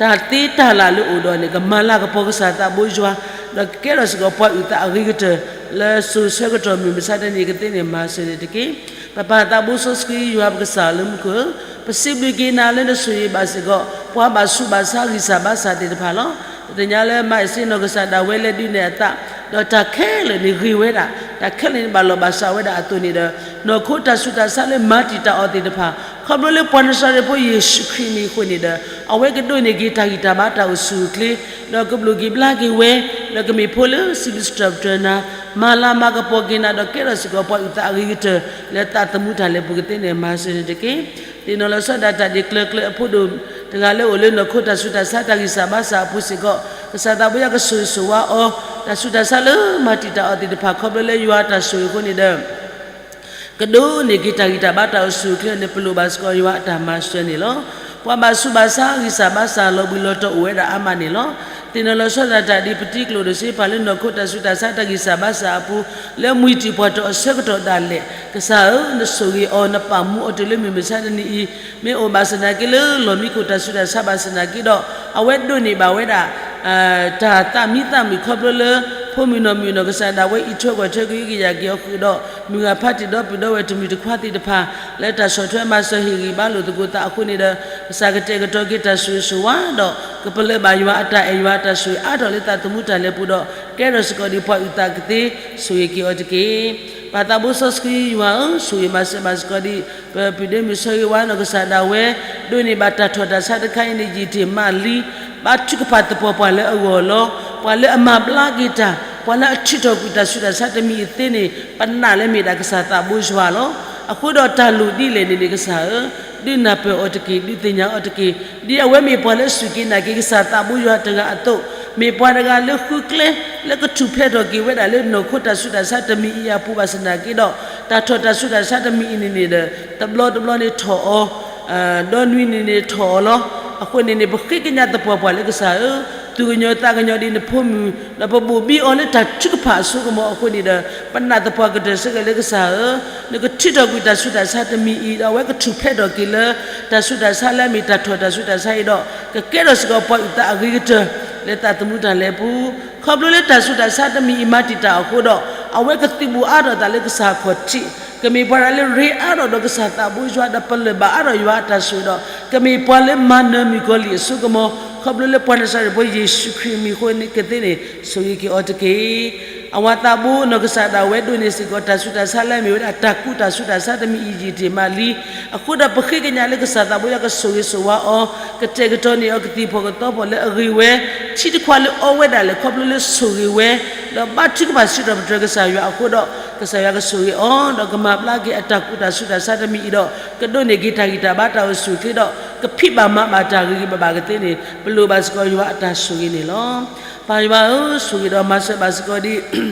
တၢ်သ့တၢ်လၢ်လၢအိၣ်ဒီးန့ၣ် ကမၤလၤကပီၤကစၢ်သးဘိယွၤ, ဒီးကကဲထီၣ်စ့ၢ်ကီးပှၤအုၣ်သးအဂ့ၤကတၢၢ် လၢစိၤဆၢကတီၢ်မုၢ်မဆါတနံၤကသ့န့ၣ် မၤစၢၤန့ၣ်တက့ၢ်. ပပၢ်သးဘိစီဆှံယွၤပကစၢ်လၢမူခိၣ်ဧၢ, ပစံးဘျုးက့ၤနၤလၢနဆိၣ်ဂ့ၤဘၣ်စ့ၢ်ကီး ပှၤဘၣ်ဆူးဘၣ်ဆါဂံၢ်စၢ်ဘါစၢ်သ့ၣ်တဖၣ်လီၤ. ပသ့ၣ်ညါလၢမၤအ့းစ့နီၢ်ကစၢ်ဒၣ်ဝဲလဲၤဒုးနဲၣ်အသး, ဒီးတၢ်ခဲလၢာ်န့ၣ်ဂ့ၤဝဲဒၣ်, တၢ်ခဲလၢာ်န့ၣ်ဘၣ်လီၤဘၣ်စးဝဲဒၣ်အသိးန့ၣ်ဒီး နီၢ်ခိတၢ်ဆူးတၢ်ဆါလၢမၤတံာ်တာ်အီၤသ့ၣ်တဖၣ် ခီဖျိလၢပှၤနၤစၤရ့းဖိယ့ၣ်ၡူးခရံာ်မံၤအဃိန့ၣ်ဒီး အဝဲကဒိးန့ၢ်က့ၤတၢ်ဂံၢ်တၢ်ဘါတၢ်အိၣ်ဆူၣ်အိၣ်ချ့, ဒီးကဘျိၣ်က့ၤဘျါက့ၤဝဲ, ဒီးကမ့ၢ်ဖိလၢစံးဘျုးစံးထီၣ်ပတြၢၤနၤ, မၤလၤမၤကပီၤက့ၤနၤ ဒီးကဲထီၣ်စ့ၢ်ကီးပှၤအုၣ်သးအဂ့ၤကတၢၢ် လၢသးသမူတၢ်လဲၤပူၤကသ့န့ၣ် မၤစၢၤန့ၣ်တက့ၢ်. သ့ၣ်နီၣ်လီၤဆီဒၣ်တၢ်ဒ်ကျၢၤကျၢၤအဖိဒိၣ်တဂၤလၢအိၣ်လၢနီၢ်ခိတၢ်ဆူးတၢ်ဆါ တၢ်ဂံၢ်စၢ်ဘါစၢ်အပူၤစ့ၢ်ကီး ကစၢ်သးဘိယွၤကဆိၣ်ဂ့ၤဆိၣ်ဝါအီၤ, တၢ်ဆူးတၢ်ဆါလၢမၤတံာ်တာ်အီၤသ့ၣ်တဖၣ် ခီဖျိလၢယွၤအတၢ်ဆိၣ်ဂ့ၤအဃိန့ၣ်ဒီး ကဒိးန့ၢ်က့ၤတၢ်ဂံၢ်တၢ်ဘါတၢ်အိၣ်ဆူၣ်အိၣ်ချ့န့ၣ် ပလိၣ်ဘၣ်စ့ၢ်ကီးယွၤအတၢ်မၤစၢၤန့ၣ်လီၤ. ပှၤဘၣ်ဆူးဘၣ်ဆါဂံၢ်စၢ်ဘါစၢ်လီၤဘှံးလီၤတီၤအိၣ်ဝဲဒၣ်အါမးန့ၣ်လီၤ. သ့ၣ်နီၣ်လီၤဆီဒၣ်တၢ်ဒ်ပတံၤကျိၣ်ဒိၣ်စ့ပှၤလၢနီၢ်ခိတၢ်ဆူးတၢ်ဆါ တၢ်ဂံၢ်စၢ်ဘါစၢ်အပူၤ လၢမှံၤတံာ်ပှၢ်တီၢ်အဆၢကတီၢ်ဒၣ်လဲာ် ကစၢ်ဧၢ နဆိၣ်ဂ့ၤအီၤ နပာ်မူအီၤတုၤလၢမုၢ်မဆါတနံၤအံၤ မ့ၢ်အိၣ်ဘၣ်ဆၣ်သနာ်က့လၢလီၢ်မံခိၣ်တၢ်ဆူးတၢ်ဆါဘၣ်ဆၣ်သနာ်က့ဒီး အဝဲဒိးန့ၢ်ဘၣ်ဝဲဒၣ် တၢ်သးမံသးမုာ်ခီဖျိလၢ ဖိမုၣ်နီၢ်မုၣ်နီၢ်ကစၢ်ဒၣ်ဝဲအံးထွဲကွၢ်ထွဲကဟုကယာ်က့ၤအီၤဃုာ်ဒီး မုၢ်ဂၤဖးတံၢ်ဒီပုၢ်ဒီဝဲၢ်တမုၢ်တခွါသ့ၣ်တဖၣ် လၢတၢ်ဆီၣ်ထွဲမၤစၢၤဟ့ၣ်ဂံၢ်ဘါလိာ်သကိးသးအဃိန့ၣ်ဒီး ကစၢ်ကတဲာ်ကတီၤက့ၤတၢ်ဆိၣ်ဂ့ၤဆိၣ်ဝါဒီး ကပလၢၢ်ဘၣ်ယွၤအတၢ်အဲၣ်ယွၤအတၢ်ဆိၣ်ဂ့ၤအါထီၣ်လၢသးသမူတၢ်လဲၤပူၤဒီး ကဲထီၣ်စ့ၢ်ကီးဒ်ပှၤအုၣ်သးကသ့ ဆိၣ်ဂ့ၤက့ၤအီၤတက့ၢ်. ပၢ်သးဘိစီဆှံယွၤဧၢ, ဆိၣ်ဂ့ၤမၤစၢၤဘၣ်စ့ၢ်ကီးဒ် ပပုၢ်ဒ့မုၣ်စီၤဂ့ၤဝါနီၢ်ကစၢ်ဒၣ်ဝဲ ဒိးန့ၢ်ဘၣ်တၢ်ထီၣ်တၢ်ဆါတခါအံၤန့ၣ် ယံာ်တ့ၢ်မးလံ ဘါထုကဖၣ်သပှၢ်ပှၢ်လၢအဂီၢ်လီၤ. ပှၤလၢအမၤဘျါက့ၤတၢ်, ပှၤလၢအထုးထီၣ်ကွံာ်တၢ်ဆူးတၢ်ဆါတမံၤအသ့န့ၣ် ပနာ်လၢမ့ၢ်ဒၣ်ကစၢ်သးဘိယွၤလီၤ. အဃိဒီးတၢ်လိၣ်ဒ်လဲၣ်န့ၣ်န့ၣ် ကစၢ်ဧၢ, ဒုးနၢ်ပၢၢ်အီၤတက့ၢ်, ဒုးသ့ၣ်ညါအီၤတက့ၢ်, ဒ်အဝဲမ့ၢ်ပှၤလၢအစူၢ်က့ၤနာ်က့ၤကစၢ်သးဘိယွၤတဂၤအသိး, မ့ၢ်ပှၤတဂၤလၢဃုကျဲ လၢကထူၣ်ဖျဲးထီၣ်က့ၤဝဲဒၣ်လၢနီၢ်ခိတၢ်ဆူးတၢ်ဆါတမံၤအံၤအပူၤဘၣ်ဆၣ်သနာ်က့ဒီး, တၢ်ထီၣ်တၢ်ဆူးတၢ်ဆါတမံၤအံၤန့ၣ်န့ၣ်ဒီး တဘျီတဘျီန့ၣ်ထီၣ်အီၤ ဒီနွံနံၤန့ၣ်ထီၣ်အီၤလီၤ. အဃိန့ၣ်န့ၣ် ပဃ့ကညးသပှၢ်ပှၢ်လၢကစၢ်ဧၢ, သူၣ်ကညီၤသးကညီၤဒ်နဖိမုၣ်, ဒီးပဘိၣ်ဘံအီၤလၢတၢ်ထုကဖၣ်အစိကမီၤအဃိန့ၣ်ဒီး, ပနာ်သပှၢ်ကတၢၢ်စ့ၢ်ကီးလၢကစၢ်ဧၢ, နကထုးထီၣ်ကွံာ်တၢ်ဆူးတၢ်ဆါတမံၤအံၤ, ဒီးအဝဲကထူၣ်ဖျဲးထီၣ်က့ၤလၢ တၢ်ဆူးတၢ်ဆါလၢအမ့ၢ်တၢ်ထီၣ်တၢ်ဆူးတၢ်ဆါအံၤဒီး, ကကဲထီၣ်စ့ၢ်ကီးပှၤအုၣ်သးအဂ့ၤကတၢၢ် လၢသးသမူတၢ်လဲၤပူၤ ခီဖျိလၢတၢ်ဆူးတၢ်ဆါတမံၤအံၤမၤတံာ်တာ်အဃိဒီး, အဝဲကသုးဘူးအါထီၣ်သးလၢကစၢ်အခီၣ်ထံး, ကမ့ၢ်ပှၤတဂၤလၢရ့အါထီၣ်ဒီးကစၢ်သးဘိယွၤဒီးပလၢၢ်ဘၣ်အါထီၣ်ယွၤအတၢ်ဆိၣ်ဂ့ၤဒီး, ကမ့ၢ်ပှၤလၢမၤနၢၤမုၣ်ကီၤလံၢ်အစိကမီၤ, ခီဖျိလၢပှၤနၤစၤရ့းဖိယ့ၣ်ၡူးခရံာ်မံၤအဃိန့ၣ်ကသ့န့ၣ် ဆိၣ်ဂ့ၤက့ၤအီၤတက့ၢ်. အဝၤသးဘိနီၢ်ကစၢ်ဒၣ်ဝဲဒိးန့ၢ်စ့ၢ်ကီးတၢ်ဆူးတၢ်ဆါလၢအမ့ၢ်ဝဲဒၣ်တၢ်ကူးတၢ်ဆူးတၢ်ဆါတမံၤအံၤယံာ်တ့ၢ်မးလံ အဃိဒီးပဃ့ကညးလၢကစၢ်သးဘိယွၤကဆိၣ်ဂ့ၤဆိၣ်ဝါအီၤ, ကတဲာ်ကတီၤန့ၢ်အီၤကသံၣ်ဖီၣ်ကသီဖီၣ်လၢအဂ့ၤဝဲ, ထံတခွးလၢအီဝဲဒၣ်လဲာ် ခီဖျိလၢဆိၣ်ဂ့ၤဝဲ, ဒီးဘါထုကဖၣ်စံးထီၣ်ပတြၢၤကစၢ်ယွၤအဃိဒီး, ကစၢ်ယွၤကဆိၣ်ဂ့ၤအီၤ, ဒီးကမၤဘျါက့ၤအတၢ်ကူးတၢ်ဆူးတၢ်ဆါတမံၤအံၤဒီး, ကဒိးန့ၢ်က့ၤတၢ်ဂံၢ်တၢ်ဘါတၢ်အိၣ်ဆူၣ်အိၣ်ချ့ဒီး, ကဖံးဘၣ်မၤဘၣ်တၢ်ဂ့ၤဂ့ၤဘၣ်ဘၣ်ကသ့န့ၣ် ပလိၣ်ဘၣ်စ့ၢ်ကီးယွၤအတၢ်ဆိၣ်ဂ့ၤန့ၣ်လီၤ. ပၢ်ယွၤဧၢ, ဆိၣ်ဂ့ၤဒီးမၤစၢၤဘၣ်စ့ၢ်ကီးဒ်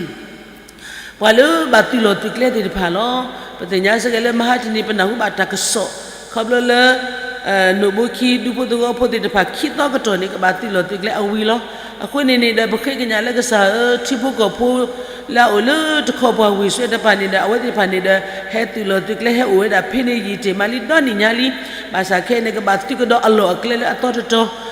ပှၤလၢဘၣ်သုးလီၢ်သုးကျဲသ့ၣ်တဖၣ်လီၤ. ပသ့ၣ်ညါစ့ၢ်ကီးလၢမဟါတနံၤ ပနၢ်ဟူဘၣ်တၢ်ကစီၣ် ခီဖျိလၢ နိၣ်ဘိခံဒူဖိသဝီဖိသ့ၣ်တဖၣ် ခံသီကတီၢ်န့ၣ် ကဘၣ်သုးလီၢ်သုးကျဲအဝံၤလီၤ. အဃိန့ၣ်န့ၣ်ဒီး ပဃ့ကညးလၢကစၢ်ဧၢ, ထံဖိကီၢ်ဖိ လၢအအိၣ်လၢတခီပှၤဝ့ၢ်စွဲတဖၣ်န့ၣ်ဒီး အဝဲသ့ၣ်တဖၣ်န့ၣ်ဒီး ဟဲသုးလီၢ်သုးကျဲ ဟဲအိၣ်ဝဲဒၣ်ဖဲန့ၣ်ယံာ်တ့ၢ်မးလံ ဒီနံၣ်ညါလံ. ဘၣ်ဆၣ်ခဲအံၤန့ၣ် ကဘၣ်သုးကဒီးအလီၢ်အကျဲလၢအသီတတီၤ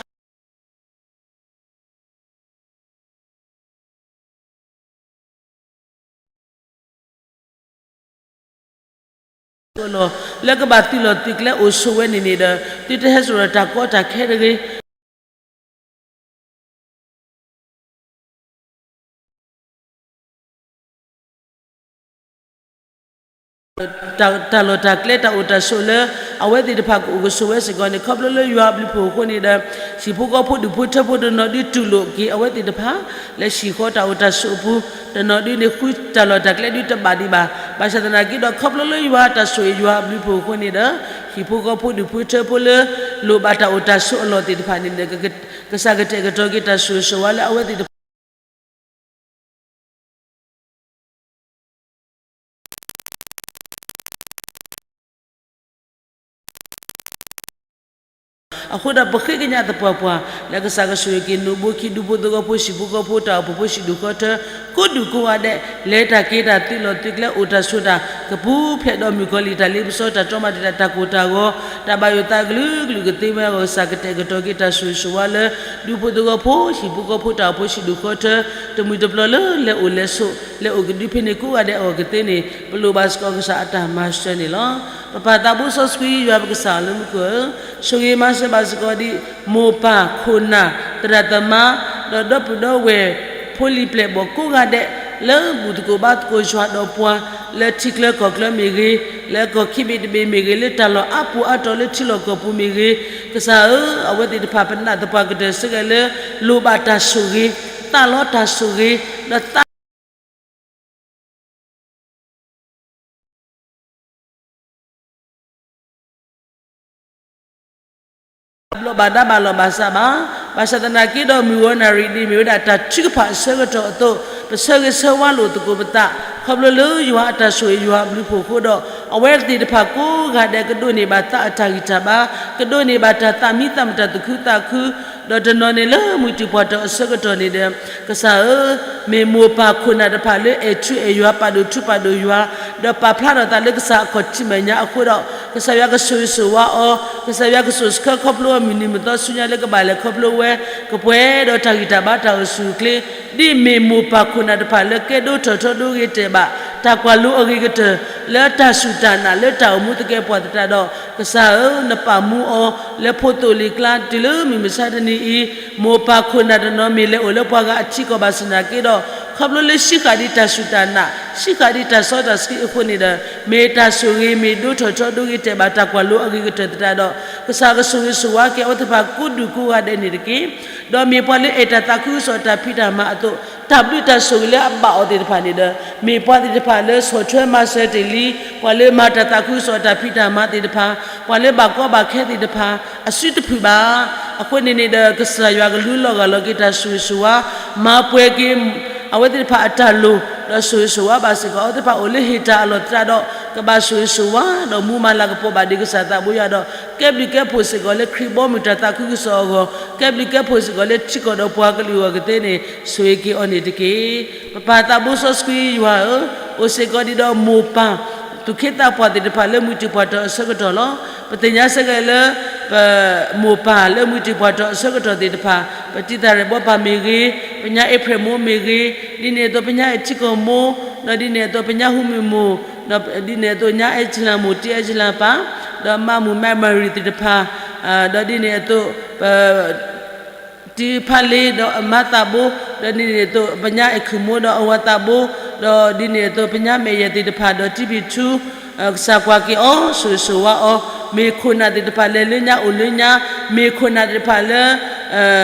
လၢကဘၣ်သုးလီၢ်သုးကျဲ အိၣ်ဆိးဝဲန့ၣ်န့ၣ်ဒီး သုတဟဲစိာ်ဒီးတၢ်ကီတၢ်ခဲတဂ့ၤ. တၢ်လီၢ်တၢ်ကျဲတၢ်အိၣ်တၢ်ဆိးလၢ အဝဲသ့ၣ်တဖၣ်ကအိၣ်ကဆိးဝဲစ့ၢ်ကီးန့ၣ် ခီဖျိလၢယွၤအဘျုးဖှိၣ်အဃိန့ၣ်ဒီး ဟံၣ်ဖိဃီဖိဒူၣ်ဖိထၢဖိတနီၤဒုးတူၢ်လိာ်က့ၤအဝဲသ့ၣ်တဖၣ် လၢဟံၣ်ဃီတၢ်အိၣ်တၢ်ဆိးအပူၤ, တနီၤဒုးန့ၣ်ဃုတၢ်လီၢ်တၢ်ကျဲဒုးတဘၣ်ဒံးဘၣ်. ဘၣ်ဆၣ်သနာ်က့ဒီး ခီဖျိလၢယွၤတၢ်ဆိၣ်ဂ့ၤယွၤအဘျုးဖှိၣ်အဃိန့ၣ်ဒီး ဟံၣ်ဖိဃီဖိဒူၣ်ဖိထၢဖိလၢ လိၣ်ဘၣ်တၢ်အိၣ်တၢ်ဆိးအလီၢ်သ့ၣ်တဖၣ်န့ၣ်ဒီး ကစၢ်ကတဲာ်ကတီၤက့ၤတၢ်ဆိၣ်ဂ့ၤဆိၣ်ဝါလၢအဝဲသ့ၣ်တဖၣ် အဃိဒီးပဃ့ကညးသပှၢ်ပှၢ် လၢကစၢ်ကဆိၣ်ဂ့ၤက့ၤ နိၣ်ဘိခံ ဒူဖိသဝီဖိ ဟံၣ်ဖိဃီဖိ တၢ်အိၣ်ဖှိၣ်ဖိ ဟံၣ်ဒူၣ်ဃီထၢ ကိးဒူၣ်ကိးဂၤဒဲး လဲၤတၢ်က့ၤတၢ် သုးလီၢ်သုးကျဲ အိၣ်တၢ်ဆိးတၢ် ကပူၤဖျဲးဒီးမုၣ်ကီၤလံၢ် တၢ်လ့ပစီ တၢ်တီမၤတံာ်တာ် တၢ်ကိၢ်တၢ်ဂီၤ တၢ်ဘၣ်ယိၣ်သးကလုာ်ကလုာ် ကသ့ဝဲအဂီၢ် ကစၢ်ကတဲာ်ကတီၤက့ၤ တၢ်ဆိၣ်ဂ့ၤဆိၣ်ဝါလၢ ဒူဖိသဝီဖိ ဟံၣ်ဖိဃီဖိ တၢ်အိၣ်ဖှိၣ် ဟံၣ်ဒူၣ်ဃီထၢ တမှံၤတပျီၤလၢ လဲၤအိၣ်လဲၤဆိး လဲၤအိၣ်ကဒုဖဲန့ၣ်ကိးဂၤဒဲးအဂီၢ်ကသ့န့ၣ် ပလိၣ်ဘၣ်စ့ၢ်ကီးကစၢ်အတၢ်မၤစၢၤန့ၣ်လီၤ. ပပၢ်သးဘိစီဆှံယွၤပကစၢ်လၢမူခိၣ်ဧၢ, ဆိၣ်ဂ့ၤမၤစၢၤဘၣ်စ့ၢ်ကီးဒ် မိၢ်ပၢ်ခိၣ်နၢ် သရၣ်သမါ ဒီးဒီပုၢ်ဒီဝဲၢ် ဖိလံၤပျဲၢ်ဘီၣ်ကိးဂၤဒဲး လၢဘူၣ်သကိးဘါသကိးယွၤဒီးပှၤ လၢထံချၢကီၢ်ချၢမ့ၢ်ဂ့ၤ, လၢကီၢ်ခံဘ့ၣ်တဘ့ၣ်မ့ၢ်ဂ့ၤ, လၢတၢ်လီၢ်အါပူၤအါတီၤလၢထံလီၢ်ကီၢ်ပူၤမ့ၢ်ဂ့ၤ, ကစၢ်ဧၢ, အဝဲသ့ၣ်တဖၣ်ပနာ်သပှၢ်ကတၢၢ်စ့ၢ်ကီးလၢ လိၣ်ဘၣ်တၢ်ဆိၣ်ဂ့ၤ, သးလီတၢ်ဆိၣ်ဂ့ၤ, ဒီးသး ဘၣ်ဒါဘၣ်လီၢ်ဘၣ်စးဘၣ်. ဘၣ်ဆၣ်သနာ်က့ဒီး မုၢ်ဂီၤနၣ်ရံၣ်ဒ်မ့ၢ်ဝဲဒၣ်တၢ်ထုကဖၣ်အဆၢကတီၢ်အသိး, ပဆၢဂ့ၤဆၢဝါလိာ်သကိးပသး, ခီဖျိလၢယွၤအတၢ်ဆိၣ်ဂ့ၤ ယွၤအဘျုးဖှိၣ်အဃိဒီး, အဝဲသ့ၣ်တဖၣ်ကိးဂၤဒဲး ကဒိးန့ၢ်ဘၣ်သးအတၢ်ဂံၢ်တၢ်ဘါ, ကဒိးန့ၢ်ဘၣ်တၢ်သးမံသးမတၤသူၣ်ခုသးခု, ဒီးတနီၤန့ၣ်လၢမုၢ်တံၢ်ပှၢ်တီၤအဆၢကတီၢ်န့ၣ်ဒီး, ကစၢ်ဧၢ, မ့ၢ်မိၢ်ပၢ်ခိၣ်နၢ်တဖၣ်လၢအဲၣ်ထူအဲၣ်ယွၤ ပာ်ဒိၣ်ထူပာ်ဒိၣ်ယွၤ, ဒီးပာ်ဖျါထီၣ်သးလၢကစၢ်အခီၣ်ထံးမဲာ်ညါအဃိဒီး, ကစၢ်ယွၤကဆိၣ်ဂ့ၤဆိၣ်ဝါအီၤ, ကစၢ်ယွၤကဆိၣ်ဆှၢခီဖျိအီၤ မုၢ်နံၤမုၢ်သီဆူညါလၢကဘၣ်လဲၤခီဖျိဝဲ, ကပှဲၤဒီးတၢ်ဂံၢ်တၢ်ဘါတၢ်အိၣ်ဆူၣ်အိၣ်ချ့, ဒ်မ့ၢ်မိၢ်ပၢ်ခိၣ်နၢ်တဖၣ်လၢကဲဒိထီၣ်ထီဒိဂ့ၤတဲာ်ဘၣ် တၢ်ကွၢ်လိအဂ့ၤကတၢၢ်, လၢတၢ်စူၢ်တၢ်နာ်လၢတၢ်အိၣ်မူသကဲာ်ပဝးသတးဒီး, ကစၢ်ဧၢ, နပာ်မူအီၤ လၢဖိသိၣ်လံာ်ကျါ တုၤလၢမုၢ်မဆါတနံၤအံၤ, မိၢ်ပၢ်ခိၣ်နၢ်တနီၤမ့ၢ်လဲၤအိၣ်လၢပှၤဂၤအထံကီၢ်ဘၣ်ဆၣ်သနာ်က့ဒီး, ခီဖျိလၢဆံးဃာ်ဒ်တၢ်စူၢ်တၢ်နာ်, ဆံးဃာ်ဒ်တၢ်စီတၢ်ဆှံအဃိန့ၣ်ဒီး, မ့ၢ်တၢ်ဆိၣ်ဂ့ၤ မ့ၢ်ဒိထီၣ်ထီဒိဂ့ၤတဲာ်ဘၣ် တၢ်ကွၢ်လိအဂ့ၤကတၢၢ်သတးဒီး, ကစၢ်ကဆိၣ်ဂ့ၤဆိၣ်ဝါက့ၤအဝဲသ့ၣ်တဖၣ်ကိးဒူၣ်ကိးဂၤဒဲးန့ၣ်တက့ၢ်. ဒီးမ့ၢ်ပှၤလၢအဲၣ်တၢ်သးခုကစီၣ်တၢ်ဖံးတၢ်မၤအသိး, တၢ်ဘျုးတၢ်ဆိၣ်ဂ့ၤလၢအဘၣ်အီၤသ့ၣ်တဖၣ်န့ၣ်ဒီး, မ့ၢ်ပှၤသ့ၣ်တဖၣ်လၢဆီၣ်ထွဲမၤစၢၤတ့ၢ်လံ, ပှၤလၢမၤတၢ်သးခုကစီၣ်တၢ်ဖံးတၢ်မၤသ့ၣ်တဖၣ်, ပှၤလၢဘၣ်ကီဘၣ်ခဲသ့ၣ်တဖၣ်, အစုတဖုၣ်ဘၣ်. အဃိန့ၣ်န့ၣ်ဒီး ကစၢ်ယွၤကလူလီၤဂာ်လီၤက့ၤတၢ်ဆိၣ်ဂ့ၤဆိၣ်ဝါ, မၤပှဲၤက့ၤ အဝဲသ့ၣ်တဖၣ်အတၢ်လိၣ်, ဒီးဆိၣ်ဂ့ၤဆိၣ်ဝါဘၣ်စ့ၢ်ကီး အဝဲသ့ၣ်တဖၣ်အိၣ်လၢဟ့ၣ်တၢ်အလီၢ်သတးဒီး, ကဘၣ်ဆိၣ်ဂ့ၤဆိၣ်ဝါ, ဒီးမူမၤလၤကပီၤဘၣ်ဒံးကစၢ်သးဘိယွၤဒီး, ကဲဘျုးကဲဖှိၣ်စ့ၢ်ကီးလၢခရံာ်ဘီမုၢ်တၢ်သးခုကစီၣ်အဂီၢ်, ကဲဘျုးကဲဖှိၣ်စ့ၢ်ကီးလၢထံကီၢ်ဒီးပှၤကလုာ်အဂီၢ်ကသ့န့ၣ် ဆိၣ်ဂ့ၤက့ၤအီၤန့ၣ်တက့ၢ်. ပပၢ်သးဘိစီဆှံယွၤဧၢ, အိၣ်စ့ၢ်ကီးဒံးဒီးမိၢ်ပၢ် သူၣ်က့သးပှၢ်သ့ၣ်တဖၣ်လၢမုၢ်တံၢ်ပှၢ်တီၤအဆၢကတီၢ်လီၤ. ပသ့ၣ်ညါစ့ၢ်ကီးလၢ ပမိၢ်ပၢ်လၢမုၢ်တံၢ်ပှၢ်တီၤအဆၢကတီၢ်သ့ၣ်တဖၣ်, ပတံၤသၣ်ရဲၣ်ဘီပၢ်မ့ၢ်ဂ့ၤ, ပညါအ့ဖြ့ၣ်မိၢ်မ့ၢ်ဂ့ၤ, ဒ်န့ၣ်အသိးပညါအဲၣ်ထံကီၢ်မိၢ်, ဒီးဒ်န့ၣ်အသိးပညါဟူမုၢ်မိၢ်, ဒီးဒ်န့ၣ်အသိးညါအဲၣ်ဆလၣ်မိၢ် တံၢ်အဲၣ်ဆလၣ်ပၢ်, ဒီးမါမုၣ်မါမၤရံၤသ့ၣ်တဖၣ်, ဒီးဒ်န့ၣ်အသိး ပ တံၤဖးလ့ဒီးအမါသးဘိ, ဒီးဒ်န့ၣ်အသိးပညါအဲၣ်ခုၣ်မိၢ်ဒီးအဝၤသးဘိ, ဒီးဒ်န့ၣ်အသိးပညါမဲာ်ယဲၢ်သ့ၣ်တဖၣ် ဒီးတံၤဖံးထူ, ကစၢ်ကွၢ်က့ၤအီၤ ဆိၣ်ဂ့ၤဆိၣ်ဝါအီၤ, မ့ၢ်ခိၣ်နၢ်သ့ၣ်တဖၣ်လဲၤလၢညါအိၣ်လၢညါ, မ့ၢ်ခိၣ်နၢ်သ့ၣ်တဖၣ်လၢ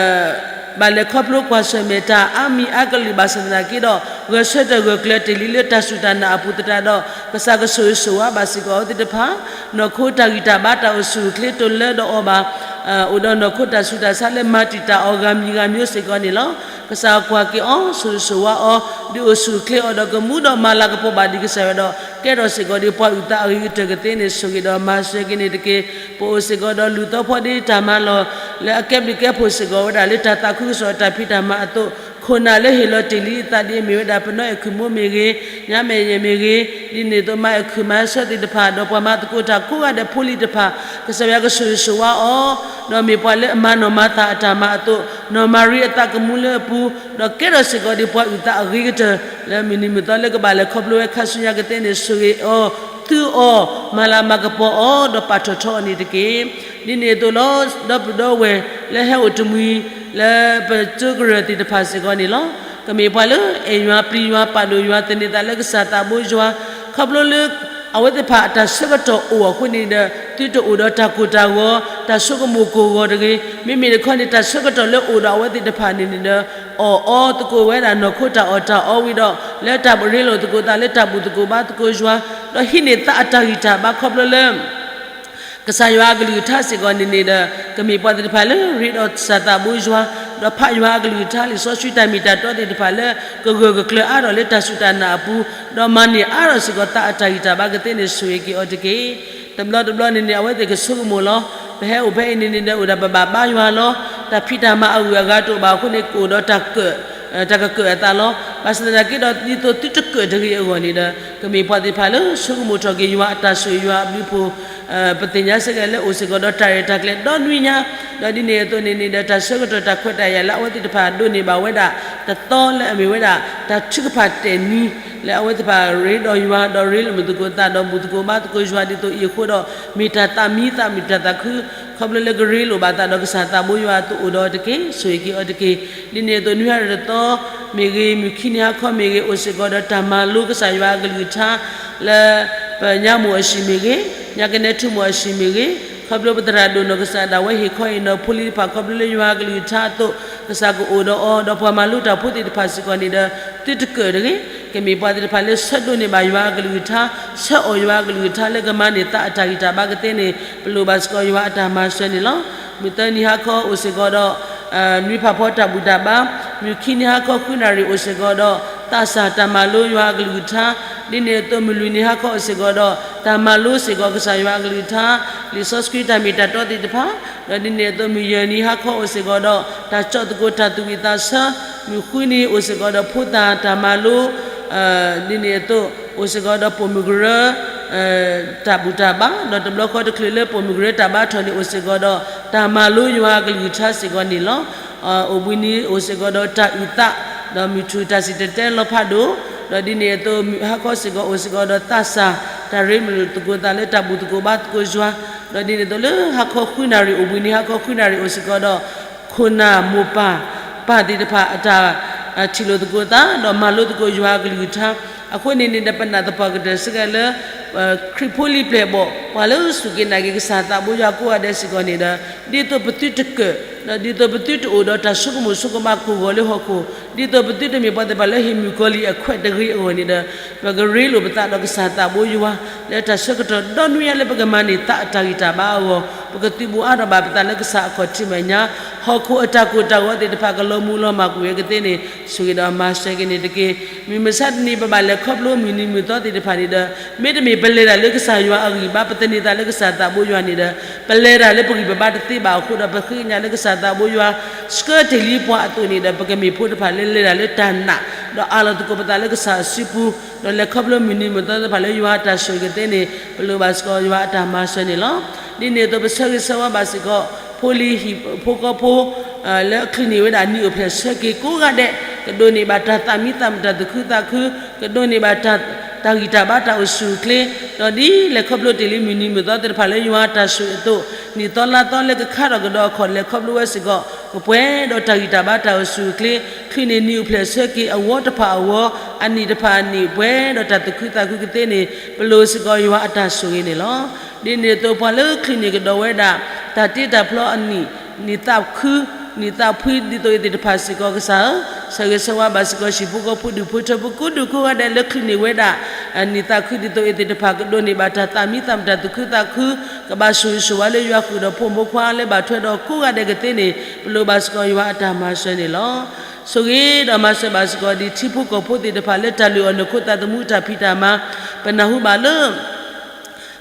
ဘၣ်လဲၤခီဖျိကွၢ်ဆၢၣ်မဲာ်တၢ်အါမံၤအါကလုာ်ဘၣ်ဆၣ်သနာ်က့ဒီး, ဂဲၤဆၢထၢၣ်ဂၢၢ်ကျၢၤတ့ၢ်လံလၢတၢ်စူၢ်တၢ်နာ်အပူၤသတးဒီး, ကစၢ်ကဆိၣ်ဂ့ၤဆိၣ်ဝါဘၣ်စ့ၢ်ကီးအဝဲသ့ၣ်တဖၣ်, နီၢ်ခိတၢ်ဂံၢ်တၢ်ဘါတၢ်အိၣ်ဆူၣ်အိၣ်ချ့တိလၢဒီးအီၤဘၣ်, အိၣ်ဒီးနီၢ်ခိတၢ်ဆူးတၢ်ဆါလၢမၤတံာ်တာ်အီၤဂၤမံၤဂၤမျိုးစ့ၢ်ကီးန့ၣ်လီၤ. ကစၢ်ကွၢ်က့ၤအီၤ ဆိၣ်ဂ့ၤဆိၣ်ဝါအီၤ, ဒုးအိၣ်ဆူၣ်အိၣ်ချ့အီၤဒီးကမူဒီးမၤလၤကပီၤဘၣ်ဒံးကစၢ်ယွၤဒီး, ကဲထီၣ်စ့ၢ်ကီးဒံးပှၤအုၣ်သးအဂ့ၤကတၢၢ်ကသ့န့ၣ် ဆိၣ်ဂ့ၤဒီးမၤစၢၤက့ၤန့ၣ်တက့ၢ်. ပအိၣ်စ့ၢ်ကီးဒီးလုၢ်သီဖီဒ့တၢ်မၤလီၢ်, လၢအကဲဘျုးကဲဖှိၣ်စ့ၢ်ကီးဝဲဒၣ်လၢတၢ်သးခုကစီၣ်တၢ်ဖံးတၢ်မၤအသိး, ခိၣ်နၢ်လၢဟ့ၣ်လီၤတ့ၢ်လံအသးဒ်အမ့ၢ်ဝဲဒၣ် ပနီၢ်အဲၣ်ခုၣ်မိၢ်မ့ၢ်ဂ့ၤ, ညါမဲာ်ယဲၢ်မ့ၢ်ဂ့ၤ, ဒ်န့ၣ်အသိးမါအဲၣ်ခုၣ်မၤဆၢသ့ၣ်တဖၣ်, ဒီးပှၤမၤသကိးတၢ်ကိးဂၤဒဲးဖိလံၤတဖၣ်, ကစၢ်ယွၤကဆိၣ်ဂ့ၤဆိၣ်ဝါအီၤ, ဒီးမ့ၢ်ပှၤလၢအမၤနီၢ်မၤသၣ်အတၢ်မၤအသိး, နီၢ်မၤရံအသးကမူလၢအပူၤ, ဒီးကဲထီၣ်စ့ၢ်ကီးဒံးပှၤအုၣ်သးအဂ့ၤကတၢၢ်, လၢမုၢ်နံၤမုၢ်သီလၢကဘၣ်လဲၤခီဖျိဝဲခါဆူညါကသ့န့ၣ် ဆိၣ်ဂ့ၤအီၤ, သုးအီၤ, မၤလၤမၤကပီၤအီၤ, ဒီးပာ်ထီၣ်ထီအီၤန့ၣ်တက့ၢ်. ဒ်န့ၣ်အသိးလီၤ, ဒီပုၢ်ဒီဝဲၢ်လၢဟဲအိၣ်တမှံၤ လၢပကၠိကရၢၢ်သ့ၣ်တဖၣ်စ့ၢ်ကီးန့ၣ်လီၤ. ကမ့ၢ်ပှၤလၢအဲၣ်ယွၤပျံၤယွၤပာ်ဒိၣ်ယွၤ သန့ၤသးလၢကစၢ်သးဘိယွၤ, ခီဖျိလၢ အဝဲသ့ၣ်တဖၣ်အတၢ်ဆၢကတီၢ်အိၣ်အဃိန့ၣ်ဒီး သုတအိၣ်ဒီးတၢ်ကိၢ်တၢ်ဂီၤ တၢ်ဆိကမိၣ်ကိၢ်ဂီၤတဂ့ၤ, မ့မ့ၢ်တခီန့ၣ် တၢ်ဆၢကတီၢ်လၢအိၣ်ဒီးအဝဲသ့ၣ်တဖၣ်န့ၣ်န့ၣ်ဒီး အီၣ်အီသကိးဝဲဒၣ်နီၢ်ခိတၢ်အီၣ်တၢ်အီဝံၤဒီး လၢတၢ်ရ့လိာ်သကိးသးလၢတၢ်ဘူၣ်သကိးဘါသကိးယွၤ, ဒီးဟံးန့ၢ်သးအတၢ်ဂံၢ်တၢ်ဘါခီဖျိလၢ ကစၢ်ယွၤအကလုၢ်ကထါစ့ၢ်ကီးန့ၣ်န့ၣ်ဒီး ကမ့ၢ်ပှၤသ့ၣ်တဖၣ်လၢရ့ဒီးကစၢ်သးဘိယွၤ, ဒီးဖးယွၤအကလုၢ်ကထါ လံာ်စီဆှံတၢ်မ့ၢ်တၢ်တီသ့ၣ်တဖၣ်လၢ ကဂၢၢ်ကကျၢၤအါထီၣ်လၢတၢ်စူၢ်တၢ်နာ်အပူၤ, ဒီးမၤန့ၢ်အါထီၣ်စ့ၢ်ကီးသးအတၢ်ဂံၢ်တၢ်ဘါကသ့န့ၣ် ဆိၣ်ဂ့ၤက့ၤအီၤတက့ၢ်. တဘျီတဘျီန့ၣ်န့ၣ် အဝဲသ့ၣ်ကဆိကမိၣ်လီၤ. ပဟဲအိၣ်ဖဲအံၤန့ၣ်န့ၣ်ဒီး အိၣ်ဒၣ်ပဘၣ်ဘါယွၤလီၤ. တၢ်ဖံးတၢ်မၤအဂုၤအဂၤတအိၣ်ဘၣ်အဃိန့ၣ် ကအိၣ်ဒီးတၢ်ကၢၣ်, တၢ်ကကၢၣ်အသးလီၤ. ဘၣ်ဆၣ်သနာ်က့ဒီး ဒ်သိးသုတကၢၣ်တဂ့ၤအဂီၢ်န့ၣ်ဒီး ကမ့ၢ်ပှၤသ့ၣ်တဖၣ်လၢဆိကမိၣ်ထီၣ်က့ၤယွၤအတၢ်ဆိၣ်ဂ့ၤ ယွၤအဘျုးအဖှိၣ်, ပသ့ၣ်ညါစ့ၢ်ကီးလၢအိၣ်စ့ၢ်ကီးဒီးတၢ်ရဲၣ်တၢ်ကျဲၤဒီနွံညါ, ဒီးဒ်န့ၣ်အသိးန့ၣ်န့ၣ်ဒီး တၢ်ဆၢကတီၢ်တၢ်ခွဲးတၢ်ယာ်လၢအဝဲသ့ၣ်တဖၣ်ဒိးန့ၢ်ဘၣ်ဝဲဒၣ် တသီလၢအမ့ၢ်ဝဲဒၣ် တၢ်ထုကဖၣ်တဲာ်နံၤ လၢအဝဲသ့ၣ်တဖၣ်ရ့ဒီးယွၤ ဒီးရ့လိာ်မုာ်သကိးသး ဒီးဘူၣ်သကိးဘါသကိးယွၤဒ်သိးအံၤအဃိဒီး မ့ၢ်တၢ်သးမံသး မ့ၢ်တၢ်သးခု ခီဖျိလၢကရ့လိာ်ဘၣ်သးဒီးကစၢ်သးဘိယွၤအသိးအိၣ်ဒီးတက့ၢ်. ဆိၣ်ဂ့ၤက့ၤအီၤတက့ၢ်. ဒ်န့ၣ်အသိး နွံဟါတသီမ့ၢ်ဂ့ၤ မုၢ်ခံနံၤဟါခီမ့ၢ်ဂ့ၤ အိၣ်စ့ၢ်ကီးဒီးတၢ်မၤလိကစၢ်ယွၤအကလုၢ်ကထါ လၢ ပညါမိၢ်အဟံၣ်မ့ၢ်ဂ့ၤ, ညါကနဲထူမိၢ်အဟံၣ်မ့ၢ်ဂ့ၤ, ခီဖျိပသရၣ်ဒိၣ်နီၢ်ကစၢ်ဒၣ်ဝဲဟ့ၣ်ခီဟ့ၣ်နီၤဖိလံၤတဖၣ် ခီဖျိလၢယွၤအကလုၢ်ကထါအသိး ကစၢ်ကအိၣ်ဒီးအီၤ, ဒီးပှၤမၤလိတၢ်ဖိသ့ၣ်တဖၣ်စ့ၢ်ကီးန့ၣ်ဒီး သုတကၢၣ်တဂ့ၤ, ကမ့ၢ်ပှၤသ့ၣ်တဖၣ်လၢဆၢဒိးန့ၢ်ဘၣ်ယွၤအကလုၢ်ကထါ, ဆၢအီၣ်ယွၤအကလုၢ်ကထါလၢကမၤန့ၢ်သးအတၢ်ဂံၢ်တၢ်ဘါကသ့န့ၣ် ပလိၣ်ဘၣ်စ့ၢ်ကီးယွၤအတၢ်မၤစၢၤန့ၣ်လီၤ. မုၢ်သၢနံၤဟါခီအိၣ်စ့ၢ်ကီးဒီး နွံဖးဖီတၢ်ဘူၣ်တၢ်ဘါ, မုၢ်ခံနံၤဟါခီဃုနၣ်ရံၣ်အိၣ်စ့ၢ်ကီးဒီး သးစၢ်တၢ်မၤလိယွၤအကလုၢ်ကထါ, ဒ်န့ၣ်အသိးမုၢ်လွံၢ်နံၤဟါခီအိၣ်စ့ၢ်ကီးဒီး တၢ်မၤလိစ့ၢ်ကီးကစၢ်ယွၤအကလုၢ်ကထါ, လံာ်စီဆှံတၢ်မ့ၢ်တၢ်တီသ့ၣ်တဖၣ်, ဒီးဒ်န့ၣ်အသိးမုၢ်ယဲၢ်နံၤဟါခီအိၣ်စ့ၢ်ကီးဒီး တၢ်ကၠီၣ်သကိးတၢ်သူၣ်ဝံၣ်သးဆၢ, မုၢ်ဃုနံၤအိၣ်စ့ၢ်ကီးဒီးဖိသၣ်တၢ်မၤလိ ဒ်န့ၣ်အသိး အိၣ်စ့ၢ်ကီးဒီးပိာ်မုၣ်ကရၢ တၢ်ဘူၣ်တၢ်ဘါ, ဒီးတဘျီဃီတချုးလၢပိာ်မုၣ်ကရၢတၢ်ဘါထီၣ်န့ၣ် အိၣ်စ့ၢ်ကီးဒီး တၢ်မၤလိယွၤအကလုၢ်ကထါစ့ၢ်ကီးန့ၣ်လီၤ. အိၣ်ဘှံးနံၤအိၣ်စ့ၢ်ကီးဒီးတၢ်အုၣ်သး, ဒီးမုၢ်ထူၣ်တၢ်စံၣ်တဲၤတဲလီၤဖးဒိၣ်, ဒီးဒ်န့ၣ်အသိးမုၢ်ဟါခီစ့ၢ်ကီးအိၣ်စ့ၢ်ကီးဒီးသးစၢ် တၢ်ရ့လိာ်သကိးသးလၢတၢ်ဘူၣ်သကိးဘါသကိးယွၤ, ဒီးဒ်န့ၣ်အသိးလၢဟါခီဃုနၣ်ရံၣ် အိၣ်ဘှံးနံၤဟါခီဃုနၣ်ရံၣ်အိၣ်စ့ၢ်ကီးဒီး ခိၣ်နၢ်မိၢ်ပၢ် ပၢ်သ့ၣ်တဖၣ်အတၢ် ထံၣ်လိာ်သကိးသး ဒီးမၤလိသကိးယွၤအကလုၢ်ကထါ, အဃိန့ၣ်န့ၣ်ဒီး ပနာ်သပှၢ်ကတၢၢ်စ့ၢ်ကီးလၢ ခရံာ်ဖိလံၤပျဲၢ်ဘီၣ် ပှၤလၢစူၢ်က့ၤနာ်က့ၤကစၢ်သးဘိယွၤကိးဂၤဒဲးစ့ၢ်ကီးန့ၣ်ဒီး ဒ်သိးပသုတကၢၣ် ဒီးဒ်သိးပသုတအိၣ်ဒီးတၢ်ဆိကမိၣ်ဆိကမးကိၢ်ဂီၤလၢဟီၣ်ခိၣ်, ဒ်သိးပသုတမ့ၢ်ပှၤသ့ၣ်တဖၣ်လၢဟ့ၣ်မုၣ်ကီၤလံၢ်အခွဲးတဂ့ၤအဂီၢ်န့ၣ်ဒီး ပကရ့လိာ်ပသးဒီးကစၢ်သးဘိယွၤ လၢတၢ်ဆၢကတီၢ်ဒီနွံညါလၢပကမၤန့ၢ်သးအတၢ်ဂံၢ်တၢ်ဘါအဂီၢ်, ပကသုးဘူးအါထီၣ်ဘၣ်ပသးလၢကစၢ်အခီၣ်ထံးမဲာ်ညါ, ဟီၣ်ခိၣ်အတၢ်ကိၢ်တၢ်ဂီၤသ့ၣ်တဖၣ်ကလီၤမုၢ်လီၤမၢ်ကွံာ်ဝဲကသ့န့ၣ် ဆိၣ်ဂ့ၤဒီးမၤစၢၤက့ၤန့ၣ်တက့ၢ်. မုၢ်မဆါတနံၤပဘၣ်လဲၤခီဖျိမုၢ်နံၤမုၢ်သီသ့ၣ်တဖၣ်န့ၣ်ဒီး မ့တမ့ၢ်ပလဲၤတၢ်လၢကစၢ်ယွၤအဂံၢ်ဘါ ပသန့ၤသးလၢကစၢ်သးဘိယွၤန့ၣ်ဒီး ပလဲၤတၢ်လၢပဂံၢ်ပဘါတသ့ဘၣ်အဃိဒီး ပဃ့ကညးလၢကစၢ်သးဘိယွၤ ဆှၢတ့ၢ်လံပှၤအသိးန့ၣ်ဒီး ပကမ့ၢ်ဖိတဖၣ်လၢလဲၤတၢ်လၢတၢ်နာ် ဒီးအးလီၤသကိးပသးလၢကစၢ်အစုပူၤ, ဒီးလဲၤခီဖျိမုၢ်နံၤမုၢ်သီသ့ၣ်တဖၣ်လၢယွၤအတၢ်ဆိၣ်ဂ့ၤကသ့န့ၣ် ပလိၣ်ဘၣ်စ့ၢ်ကီးယွၤအတၢ်မၤစၢၤန့ၣ်လီၤ. ဒ်န့ၣ်အသိးပဆၢဂ့ၤဆၢဝါဘၣ်စ့ၢ်ကီး ဖိလံၤဟံၣ်ဖိဃီဖိ လၢအချုးန့ၢ်ဝဲဒၣ်နံၣ်အိၣ်ဖျဲၣ်ဆၢက့ၤကိးဂၤဒဲး ကဒိးန့ၢ်ဘၣ်တၢ်သးမံသးမုာ်တၢ်သူၣ်ခုသးခု, ကဒိးန့ၢ်ဘၣ်တၢ်ဂံၢ်တၢ်ဘါတၢ်အိၣ်ဆူၣ်အိၣ်ချ့, ဒီးဒ်လဲၤခီဖျိတ့ၢ်လံမုၢ်နံၤမုၢ်သီသ့ၣ်တဖၣ်လၢယွၤအတၢ်ဆိၣ်ဂ့ၤအသိး နံၣ်သီလါသီလၢကခါထီၣ်ကဒီးအခီၣ်လဲၤခီဖျိဝဲစ့ၢ်ကီး ကပှဲၤဒီးတၢ်ဂံၢ်တၢ်ဘါတၢ်အိၣ်ဆူၣ်အိၣ်ချ့, ချုးန့ၢ်နံၣ်အိၣ်ဖျဲၣ်ဆၢက့ၤအဝီတဖၣ်အဝီ, အနံၣ်တဖၣ်အနံၣ် ပှဲၤဒီးတၢ်သူၣ်ခုသးခုကသ့န့ၣ် ပလိၣ်စ့ၢ်ကီးယွၤအတၢ်ဆိၣ်ဂ့ၤန့ၣ်လီၤ. ဒ်န့ၣ်အသိးပှၤလၢချုးန့ၢ်ကဒီးဝဲဒၣ် တၢ်တ့တၢ်ဖျီအနံၣ်, နံၣ်သးခု, နံၣ်သးဖှံဒ်သိးအံၤသ့ၣ်တဖၣ်စ့ၢ်ကီးကစၢ်ဧၢ, ဆၢဂ့ၤဆၢဝါဘၣ်စ့ၢ်ကီးဟံၣ်ဖိဃီဖိဒူၣ်ဖိထၢဖိကိးဒူၣ်ကိးဂၤဒဲးလၢချုးန့ၢ်ဝဲဒၣ် နံၣ်သးခုဒ်သိးအံၤသ့ၣ်တဖၣ် ကဒိးန့ၢ်ဘၣ်တၢ်သးမံသးမုာ်တၢ်သူၣ်ခုသးခု, ကဘၣ်ဆိၣ်ဂ့ၤဆိၣ်ဝါလၢယွၤဃုာ်ဒီးဖိမုၣ်ဖိခွါလၢဘၣ်ထွဲဒီးကိးဂၤဒဲးကသ့န့ၣ် ပလိၣ်ဘၣ်စ့ၢ်ကီးယွၤအတၢ်မၤစၢၤန့ၣ်လီၤ. ဆိၣ်ဂ့ၤဒီးမၤစၢၤဘၣ်စ့ၢ်ကီးဒ်ထံဖိကီၢ်ဖိသ့ၣ်တဖၣ်လၢတၢ်လုၢ်အီၣ်နၢၤခိသးသမူတၢ်ဖံးတၢ်မၤ, ပနၢ်ဟူဘၣ်လၢ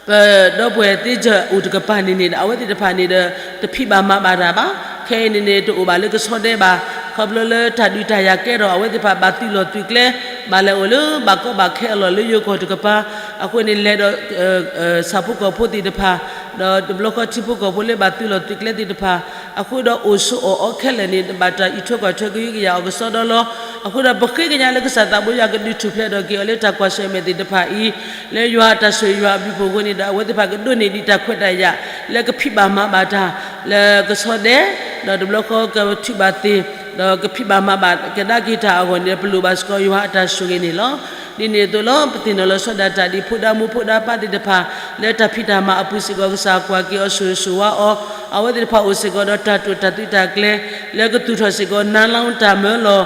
ပဒီပုၢ်ဝဲၢ်သ့ၣ်တဖၣ်အိၣ်တကပၤန့ၣ်န့ၣ်ဒီး အဝဲသ့ၣ်တဖၣ်န့ၣ်ဒီး တဖံးဘၣ်မၤဘၣ်တၢ်ဘၣ်. ခဲအံၤန့ၣ်န့ၣ် တအိၣ်ဘၣ်လၢကဆီဒဲဘၣ်. ခီဖျိလၢတၢ်ဒုးတၢ်ယၤကဲထီၣ် အဝဲသ့ၣ်တဖၣ်ဘၣ်သုးလီၢ်သုးကျဲ, ဘၣ်လဲၤအိၣ်လၢဘၣ်ကီဘၣ်ခဲအလီၢ်လၢယိၤကီၢ်တကပၤ, အဃိန့ၣ်လဲၤဒီး ဆၣ်ဖိကီၢ်ဖိသ့ၣ်တဖၣ်, ဒီးတဘျီဃီထံဖိကီၢ်ဖိလၢဘၣ်သုးလီၢ်သုးကျဲသ့ၣ်တဖၣ်, အဃိဒီးအိၣ်ဆိးအီၣ်အီခဲလၢာ်န့ၣ် ဘၣ်တၢ်အံးထွဲကွၢ်ထွဲကဟုကယာ်အီၤကစီဒီလီၤ. အဃိဒီးပဃ့ကညးလၢကစၢ်သးဘိယွၤကဒုးထူၣ်ဖျဲးထီၣ်က့ၤအီၤလၢတၢ်ကွၢ်ဆၢၣ်မဲာ်သ့ၣ်တဖၣ်အံၤ, လၢယွၤအတၢ်ဆိၣ်ဂ့ၤယွၤအဘျုးအဖှိၣ်အဃိန့ၣ်ဒီး အဝဲသ့ၣ်တဖၣ်ကဒိးန့ၢ်ဒံးတၢ်ခွဲးတၢ်ယာ် လၢကဖံးဘၣ်မၤဘၣ်တၢ် လၢကဆီဒဲ, ဒီးတဘျီဃီကထုးဘၣ်သ့ၣ်, ဒီးကဖံးဘၣ်မၤဘၣ်ကဒါက့ၤတၢ်အဂီၢ်န့ၣ်ဒီး ပလိၣ်ဘၣ်စ့ၢ်ကီးယွၤအတၢ်ဆိၣ်ဂ့ၤန့ၣ်လီၤ. ဒ်န့ၣ်အသိးလီၤ ပသ့ၣ်နီၣ်လီၤဆီဒၣ်တၢ်ဒ်ဖိဒါမိၢ်ဖိဒါပၢ်သ့ၣ်တဖၣ် လၢတၢ်ဖံးတၢ်မၤအပူၤစ့ၢ်ကီး ကစၢ်ကွၢ်က့ၤအီၤဆိၣ်ဂ့ၤဆိၣ်ဝါအီၤ, အဝဲသ့ၣ်တဖၣ်အိၣ်စ့ၢ်ကီးဒီးတၢ်တိာ်တၢ်သူတၢ်ကျဲၤ လၢကသူၣ်ထီၣ်စ့ၢ်ကီး နါလောင်း တၢ်မၢလီၤ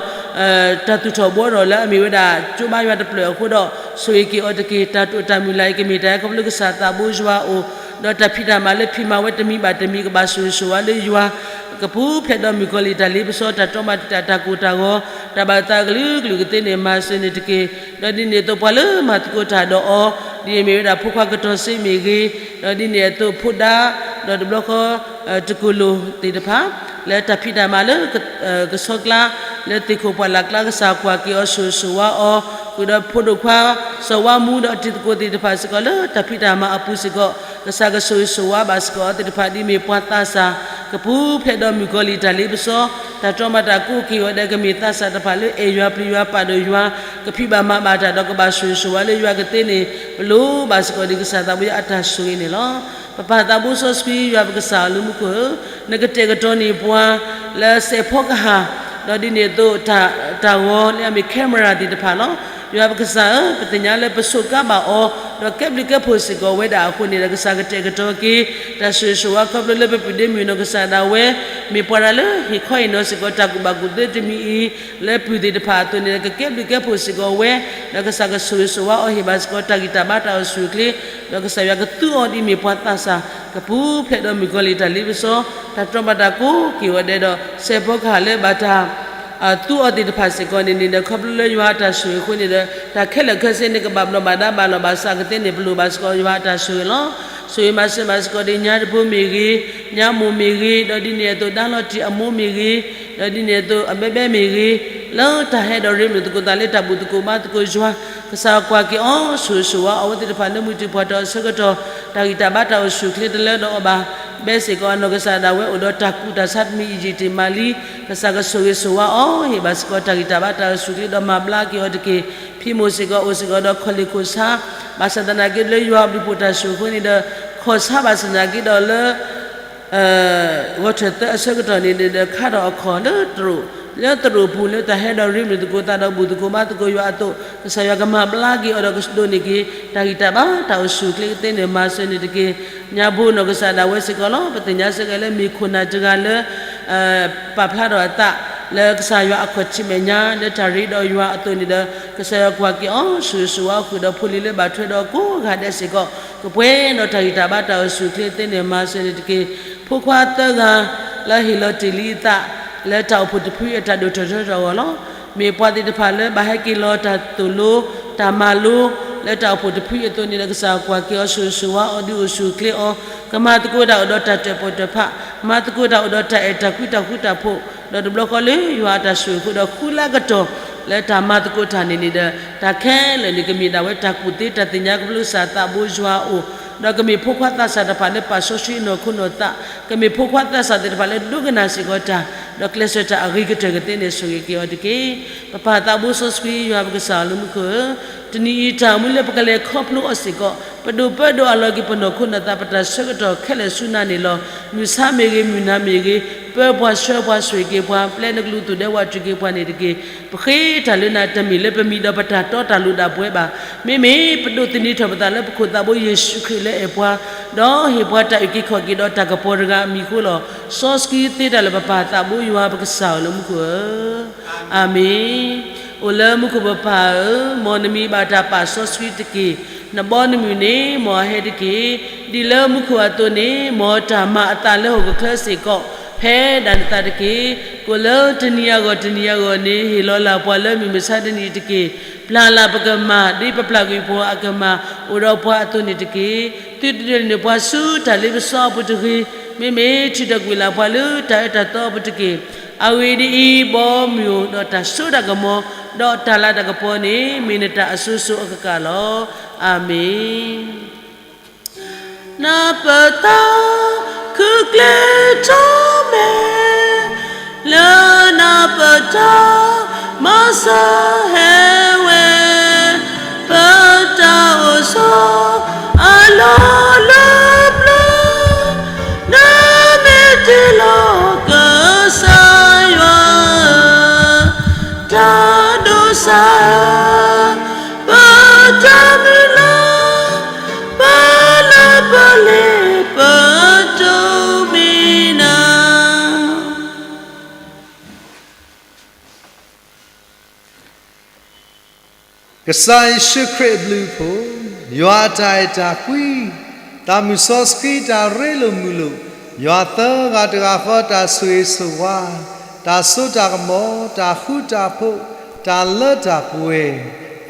တၢ်သူၣ်ထီၣ်ဘှီထီၣ်လၢအမ့ၢ်ဝဲဒၣ် ကၠိဘါယွၤတဖျၢၣ်အဃိဒီး ဆိၣ်ဂ့ၤက့ၤအီၤတက့ၢ်. တၢ်တိာ်တၢ်မုၢ်လၢ်အံၤ ကမ့ၢ်တၢ်အံၤခီဖျိကစၢ်သးဘိယွၤအအိၣ်, ဒီးတၢ်ဖံးတၢ်မၤလၢဖံးမၤဝဲတမံၤဘၣ်တမံၤ ကဘၣ်ဆိၣ်ဂ့ၤဆိၣ်ဝါလၢယွၤ, ကပူၤဖျဲးဒီးမုၣ်ကီၤလံၢ်တၢ်လ့ပစီ တၢ်တီမၤတံာ်တာ်တၢ်ကိၢ်တၢ်ဂီၤ, တၢ်ဘၣ်သးကလုာ်ကလုာ်ကသ့န့ၣ် မၤစၢၤန့ၣ်တက့ၢ်. ဒီးဒ်န့ၣ်အသိးပှၤလၢမၤသကိးတၢ်ဒီးအီၤ, ဒ်အမ့ၢ်ဝဲဒၣ်ဖိခွါကတီၤစ့မ့ၢ်ဂ့ၤ, ဒီးဒ်န့ၣ်အသိးဖိဒါ ဒီးတဘျီဃီ တကူၣ်လိာ်သ့ၣ်တဖၣ် လၢတၢ်ဖံးတၢ်မၤလၢ ကဆီကျါ လၢသ့ၣ်ခိၣ်ပှၢ်လၢ်ကျါ ကစၢ်ကွၢ်က့ၤအီၤ ဆိၣ်ဂ့ၤဆိၣ်ဝါအီၤ ဃုာ်ဒီးဖိဒိၣ်ခွါ စီၤဝါမူ ဒီးတံၤသကိးသ့ၣ်တဖၣ်စ့ၢ်ကီး လၢတၢ်ဖံးတၢ်မၤအပူၤစ့ၢ်ကီး ကစၢ်ကဆိၣ်ဂ့ၤဆိၣ်ဝါဘၣ်စ့ၢ်ကီးအီၤသ့ၣ်တဖၣ် ဒ်မ့ၢ်ပှၤသးစၢ် ကပူၤဖျဲးဒီးမုၣ်ကီၤလံၢ်တၢ်လ့ပစီ တၢ်တြီမၤတၢ်ကိးက့ၤဝဲဒၣ် ကမ့ၢ်သးစၢ်တဖၣ်လၢအဲၣ်ယွၤပျံၤယွၤပာ်ဒိၣ်ယွၤ ကဖံးဘၣ်မၤဘၣ်တၢ်ဒီးကဘၣ်ဆိၣ်ဂ့ၤဆိၣ်ဝါလၢယွၤကသ့န့ၣ် ပလိၣ်ဘၣ်စ့ၢ်ကီးဒ်ကစၢ်သးဘိယွၤအတၢ်ဆိၣ်ဂ့ၤန့ၣ်လီၤ. ပပၢ်သးဘိစီဆှံယွၤပကစၢ်ဧၢ လၢမူခိၣ်ဧၢ, နကတဲာ်ကတီၤန့ၢ်ပှၤ လၢစဲးဖီကဟၣ် ဒီးဒ်န့ၣ်အသိး တၢ်ဂီၤလၢအမ့ၢ် camera သ့ၣ်တဖၣ်လီၤ. ယွၤပကစၢ်ဧၢ, ပသ့ၣ်ညါလၢပစူးကါဘၣ်အီၤ ဒီးကဲဘျုးကဲဖှိၣ်စ့ၢ်ကီးဝဲဒၣ်အဃိန့ၣ်ဒီး ကစၢ်ကတဲာ်ကတီၤက့ၤ တၢ်ဆိၣ်ဂ့ၤဆိၣ်ဝါခီဖျိလၢပပုၢ်ဒ့မုၣ်နီၢ်ကစၢ်ဒၣ်ဝဲ မ့ၢ်ပှၤတၢ်လၢဟ့ၣ်ခီဟ့ၣ်နီၤစ့ၢ်ကီး တၢ်ကူၣ်ဘၣ်ကူၣ်သ့တမံၤအံၤ လၢပုၢ်သ့ၣ်တဖၣ်အသိးန့ၣ်ဒီး ကကဲဘျုးကဲဖှိၣ်စ့ၢ်ကီးဝဲ ဒီးကစၢ်ကဆိၣ်ဂ့ၤဆိၣ်ဝါအီၤ ဟ့ၣ်ဘၣ်စ့ၢ်ကီးတၢ်ဂံၢ်တၢ်ဘါတၢ်အိၣ်ဆူၣ်အိၣ်ချ့ ဒီးကစၢ်ယွၤကသူအီၤဒ်မ့ၢ်ပှၤသးစၢ် ကပူၤဖျဲးဒီးမုၣ်ကီၤလံၢ်တၢ်လ့ပစီ တၢ်တြီမၤတၢ်ကိးက့ၤဝဲဒၣ်ဒီး စဲးဖီကဟၣ်လၢဘၣ်တၢ် သူအီၤသ့ၣ်တဖၣ်စ့ၢ်ကီးန့ၣ်န့ၣ်ဒီး ခီဖျိလၢယွၤအတၢ်ဆိၣ်ဂ့ၤအဃိန့ၣ်ဒီး တၢ်ခဲလၢာ်ခဲဆ့န့ၣ် ကဘၣ်ဘျီးဘၣ်ဒါဘၣ်လီၤဘၣ်စးကသ့န့ၣ် ပလိၣ်ဘၣ်စ့ၢ်ကီးယွၤအတၢ်ဆိၣ်ဂ့ၤလီၤ. ဆိၣ်ဂ့ၤမၤစၢၤဘၣ်စ့ၢ်ကီးဒ်ညါတဖိမ့ၢ်ဂ့ၤ, ညါမိၢ်မ့ၢ်ဂ့ၤ, ဒီးဒ်န့ၣ်အသိး ဒါလီၤတံၢ်အမိၢ်မ့ၢ်ဂ့ၤ, ဒီးဒ်န့ၣ်အသိး အဘဲဘဲမ့ၢ်ဂ့ၤ, လၢတၢ်ဟဲဒီးရ့မုာ်သကိးသးလၢတၢ်ဘူၣ်သကိးဘါသကိးယွၤ ကစၢ်ကွၢ်က့ၤအီၤ ဆိၣ်ဂ့ၤဆိၣ်ဝါအီၤဝဲသ့ၣ်တဖၣ်လၢမုၢ်တံၢ်ပှၢ်တၢ်အဆၢကတီၢ် တၢ်ဂံၢ်တၢ်ဘါတၢ်အိၣ်ဆူၣ်အိၣ်ချ့တလၢဒီးအီၤဘၣ်. ဘဲစ့ၢ်ကီးအနီၢ်ကစၢ်ဒၣ်ဝဲအိၣ်ဒီးတၢ်ကူၣ်တၢ်ဆါတမံၤအံၤယံာ်တ့ၢ်မးလံ, ကစၢ်ကဆိၣ်ဂ့ၤဆိၣ်ဝါအီၤ ဟ့ၣ်ဘၣ်စ့ၢ်ကီးတၢ်ဂံၢ်တၢ်ဘါတၢ်အိၣ်ဆူၣ်အိၣ်ချ့ဒီးမၤဘျါက့ၤအီၤတက့ၢ်. ဖံးမိၢ်စ့ၢ်ကီးအိၣ်စ့ၢ်ကီးဒီးခီၣ်လ့ၣ်ခိၣ်ဆါ ဘၣ်ဆၣ်သနာ်က့လၢယွၤအဘျုးဖှိၣ်တၢ်ဆိၣ်ဂ့ၤအဃိန့ၣ်ဒီး ခီၣ်ဆါဘၣ်ဆၣ်သနာ်က့ဒီးလၢ ဂီၤထၢၣ်သၢအဆၢကတီၢ်န့ၣ်ဒီး ခါထီၣ်အခီၣ်လၢတရူး, လၢတရူးပူၤလၢတၢ်ဟဲဒီးရ့မုာ်သကိးသးဒီးဘူၣ်သကိးဘါသကိးယွၤအသိး ကစၢ်ယွၤကမၤဘျါက့ၤအီၤဒီးကဒိးန့ၢ်က့ၤ တၢ်ဂံၢ်တၢ်ဘါတၢ်အိၣ်ဆူၣ်အိၣ်ချ့ကသ့န့ၣ် မၤစၢၤန့ၣ်တက့ၢ်. ညါဘိနီၢ်ကစၢ်ဒၣ်ဝဲစ့ၢ်ကီးလီၤ. ပသ့ၣ်ညါစ့ၢ်ကီးလၢမ့ၢ်ခိၣ်နၢ်တဂၤလၢ ပာ်ဖျါထီၣ်အသး လၢကစၢ်ယွၤအခီၣ်ထံးမဲာ်ညါ လၢတၢ်ရ့ဒီးယွၤအသိးန့ၣ်ဒီး ကစၢ်ယွၤကွၢ်က့ၤအီၤ ဆိၣ်ဂ့ၤဆိၣ်ဝါဃုာ်ဒီးဖိလံၤလၢဘၣ်ထွဲဒီးကိးဂၤဒဲးစ့ၢ်ကီး ကပှဲၤဒီးတၢ်ဂံၢ်တၢ်ဘါတၢ်အိၣ်ဆူၣ်အိၣ်ချ့သ့န့ၣ် မၤစၢၤန့ၣ်တက့ၢ်. ဖိခွါသၢဂၤ လၢဟ့ၣ်လီၤတ့ၢ်လံအသး လၢတၢ်အိၣ်ဖှိၣ်တဖုအတၢ်ဒိၣ်ထီၣ်ထီထီၣ်အဂီၢ်လီၤ. မ့ၢ်ပှၤသ့ၣ်တဖၣ်လၢဘၣ်ဟဲက့ၤလီၤတၢ်သိၣ်လိ တၢ်မၤလိ လၢတၢ်အိၣ်ဖှိၣ်တဖုအသိးန့ၣ်ဒီး ကစၢ်ကွၢ်က့ၤအီၤ ဆိၣ်ဂ့ၤဆိၣ်ဝါအီၤ ဒုးအိၣ်ဆူၣ်အိၣ်ချ့အီၤ ကမၤသကိးတၢ်အိၣ်ဒီးတၢ်တၢၣ်ပီၣ်တၢၣ်ဖး, မၤသကိးတၢ်အိၣ်ဒီးတၢ်အဲၣ်တၢ်ကွံတၢ်ဃူတၢ်ဖိး, ဒီးတဘျီဃီလၢယွၤအတၢ်ဆိၣ်ဂ့ၤအဃိဒီး ဃုလၢကတီၢ် လၢတၢ်မၤသကိးတၢ်န့ၣ်န့ၣ်ဒီး တၢ်ခဲလၢာ်န့ၣ် ကမ့ၢ်ဒၣ်ဝဲတၢ်ကူၣ်သ့တၢ်သ့ၣ်ညါကဖျိကစၢ်သးဘိယွၤအအိၣ်, ဒီးကမ့ၢ်ဖိခွါသးစၢ်တဖၣ်လၢပာ်စီဆှံနီၢ်ခိနီၢ်သး, ကမ့ၢ်ဖိခွါသးစၢ်သ့ၣ်တဖၣ်လၢဒိကနၣ်စ့ၢ်ကီးတၢ်, ဒီးကျဲးစၢးတၢ်အဂ့ၤကတၢၢ်ကသ့န့ၣ် ဆိၣ်ဂ့ၤက့ၤအီၤတက့ၢ်. ပပၢ်သးဘိစီဆှံယွၤပကစၢ်ဧၢ လၢမူခိၣ်ဧၢ, တနံၤအံၤတၢ်အိၣ်မူလၢပကလဲၤခီဖျိအီၤစ့ၢ်ကီး ပဒိၣ်ပၢဒိၣ်အလီၢ်က့ၤပနီၢ်ခိနီၢ်သး ပတၢ်ဆၢကတီၢ်ခဲလၢာ်ဆူနၤန့ၣ်လီၤ. မုၢ်ဆါမ့ၢ်ဂ့ၤ မုၢ်နၤမ့ၢ်ဂ့ၤ, ပၢပှၤဆှၢပှၤဆိၣ်ဂ့ၤက့ၤပှၤ ပျဲနကလူးသူၣ်ဒဲဝးတြံၤက့ၤပှၤန့ၣ်တက့ၢ်. ပဃ့တၢ်လၢနၤတမ့ၢ်လၢပမံၤဒီးပတၢ်တီတၢ်လိၤဒၣ်ပဝဲဘၣ်. မ့မ့ၢ်ပဒိးသန့ၤထီၣ်ပသးလၢပခိၣ်သးဘိယ့ၣ်ၡူးခရံာ်လၢအဲၣ်ပှၤ, ဒီးဟ့ၣ်ပှၤတၢ်အုၣ်က့ၤခီၣ်က့ၤဒီးတၢ်ကပီၤတဂၤအမံၤအဃိလီၤ. စီဆှံသ့တၢ်လၢပပၢ်သးဘိယွၤပကစၢ်ဧၢ လၢမူခိၣ်ဧၢ. အၤမ့ၣ်. အိၣ်လၢမူခိၣ်ပပၢ်ဧၢ, မ်နမံၤဘၣ်တၢ်ပာ်စီဆှံတက့ၢ်. နဘီနမုၢ်န့ၣ် မ်အဟဲတက့ၢ်. ဒ်လၢမူခိၣ်အသိးန့ၣ် မ်တၢ်မၤအသးလၢဟီၣ်ခိၣ်ချၢစ့ၢ်ကီး ဖဲဒၣ်နသးတက့ၢ်. ကိၣ်လၢတနံၤအဂီၢ်တနံၤအဂီၢ်န့ၣ် ဟ့ၣ်လီၤလၢ်ပှၤလၢမုၢ်မဆါတနံၤတက့ၢ်. ပျၢ်လၢ်ပကမၤ ဒ်ပပျၢ်ကွံာ်ပှၤအကမၤ အိၣ်ဒီးပှၤအသိးန့ၣ်တက့ၢ်. သုတဒုးန့ၢ်ပှၤဆူတၢ်လ့ပစီအပူၤတဂ့ၤ, မ့မ့ၢ်ထုးထီၣ်ကွံာ်လၢ်ပှၤလၢတၢ်အၢတၢ်သီအပူၤတက့ၢ်. အဂ့ၢ်ဒ်အံၤ, ဘီမုၢ်ဧိၤ, ဒီးတၢ်စိတၢ်ကမီၤ, ဒီးတၢ်လၤတၢ်ကပီၤန့ၣ် မ့ၢ်နတၢ်အစိၤစိၤအကကးလီၤ. အၤမ့ၣ်. နပတၢ် ခုၣ်ကျဲထီၣ်မဲာ်, လၢနပတၢ် မၤစၢၤဟဲဝဲ, ပတၢ်အိၣ်ဆိး အလီၢ်လၢပျၢၤ, နမ့ၢ်တ့လီၤကစၢ်ယွၤ တၢ်ဒိးစၢ် ပတၢ်မုၢ်လၢ်, ပလၢပလ့ၤ ပတိၢ်မံၤနၤ. ကစၢ်ယ့ၣ်ၡူးခရံာ်အဘျုးအဖှိၣ်, ယွၤအတၢ်အဲၣ်တၢ်ကွံ, သးမုၢ်စီဆှံတၢ်ရ့လိာ်မုာ်လိာ်, ယွၤသၢဂၤတဂၤဃီတၢ်ဆိၣ်ဂ့ၤဆိၣ်ဝါ, တၢ်စိတၢ်ကမီၤ, တၢ်ဃူတၢ်ဖိး, တၢ်လၢတၢ်ပှဲၤ,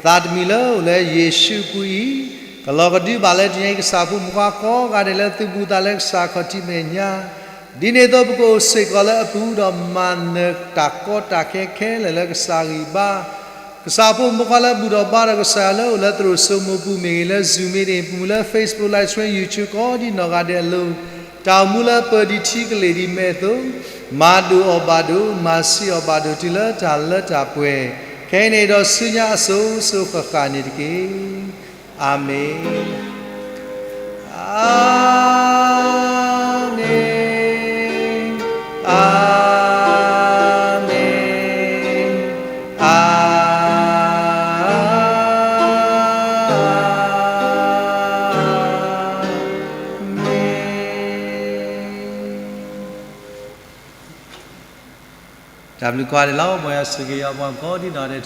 သးတမံၤလၢအိၣ်လၢယ့ၣ်ၡူးအပူၤအံၤ, ကလီၤကဒုဘၣ်လၢတနံၤအံၤ ကစၢ်ဖိမုၣ်ဖိခွါကိးဂၤဒဲးလၢသုဘူးသးလၢကစၢ်ခီၣ်ထံးမဲာ်ညါ, ဒ်န့ၣ်အသိး ပကအိၣ်စ့ၢ်ကီးလၢအပူၤ ဒီးမၤနၢၤတၢ်ကီတၢ်ခဲခဲလၢာ်လၢကစၢ်ဂံၢ်ဘါ, ကစၢ်ဖိမုၣ်ဖိခွါလၢဘူၣ်ထီၣ်ဘါထီၣ်ကစၢ်ယွၤလၢအိၣ်လၢသရိာ်စိမိၤပူၤမ့ၢ်ဂ့ၤ, လၢ Zoom မ့ၢ်ဂ့ၤ, ပမူလၢ Facebook Live Stream, YouTube ကိးဒံနီၢ်ဂၤဒဲးအလိၤ, တၢ်အိၣ်မူလၢပၢၤဒံးထံကလ့ၢ်ဒံးမဲာ်အသိး, မၤဒိၣ်အီၣ်ဘၣ်ဒိၣ်, မၤဆံးအီၣ်ဘၣ်ဒိၣ်တုၤလၢတၢ်လၢတၢ်ပှဲၤ, ခဲအံၤန့ၣ်ဒီးဆူညါအစိၤစိၤဃၣ်ဃၣ်န့ၣ်တက့ၢ်. အၤမ့ၣ်, အၤမ့ၣ်, အၤမ့ၣ်, အၤမ့ၣ်. တၢ်ဘျုးကိးဂၤဒဲးလီၤ. မ်ယွၤဆိၣ်ဂ့ၤယွၤပှၤကိးဒံနီၢ်ဂၤဒဲးတက့ၢ်.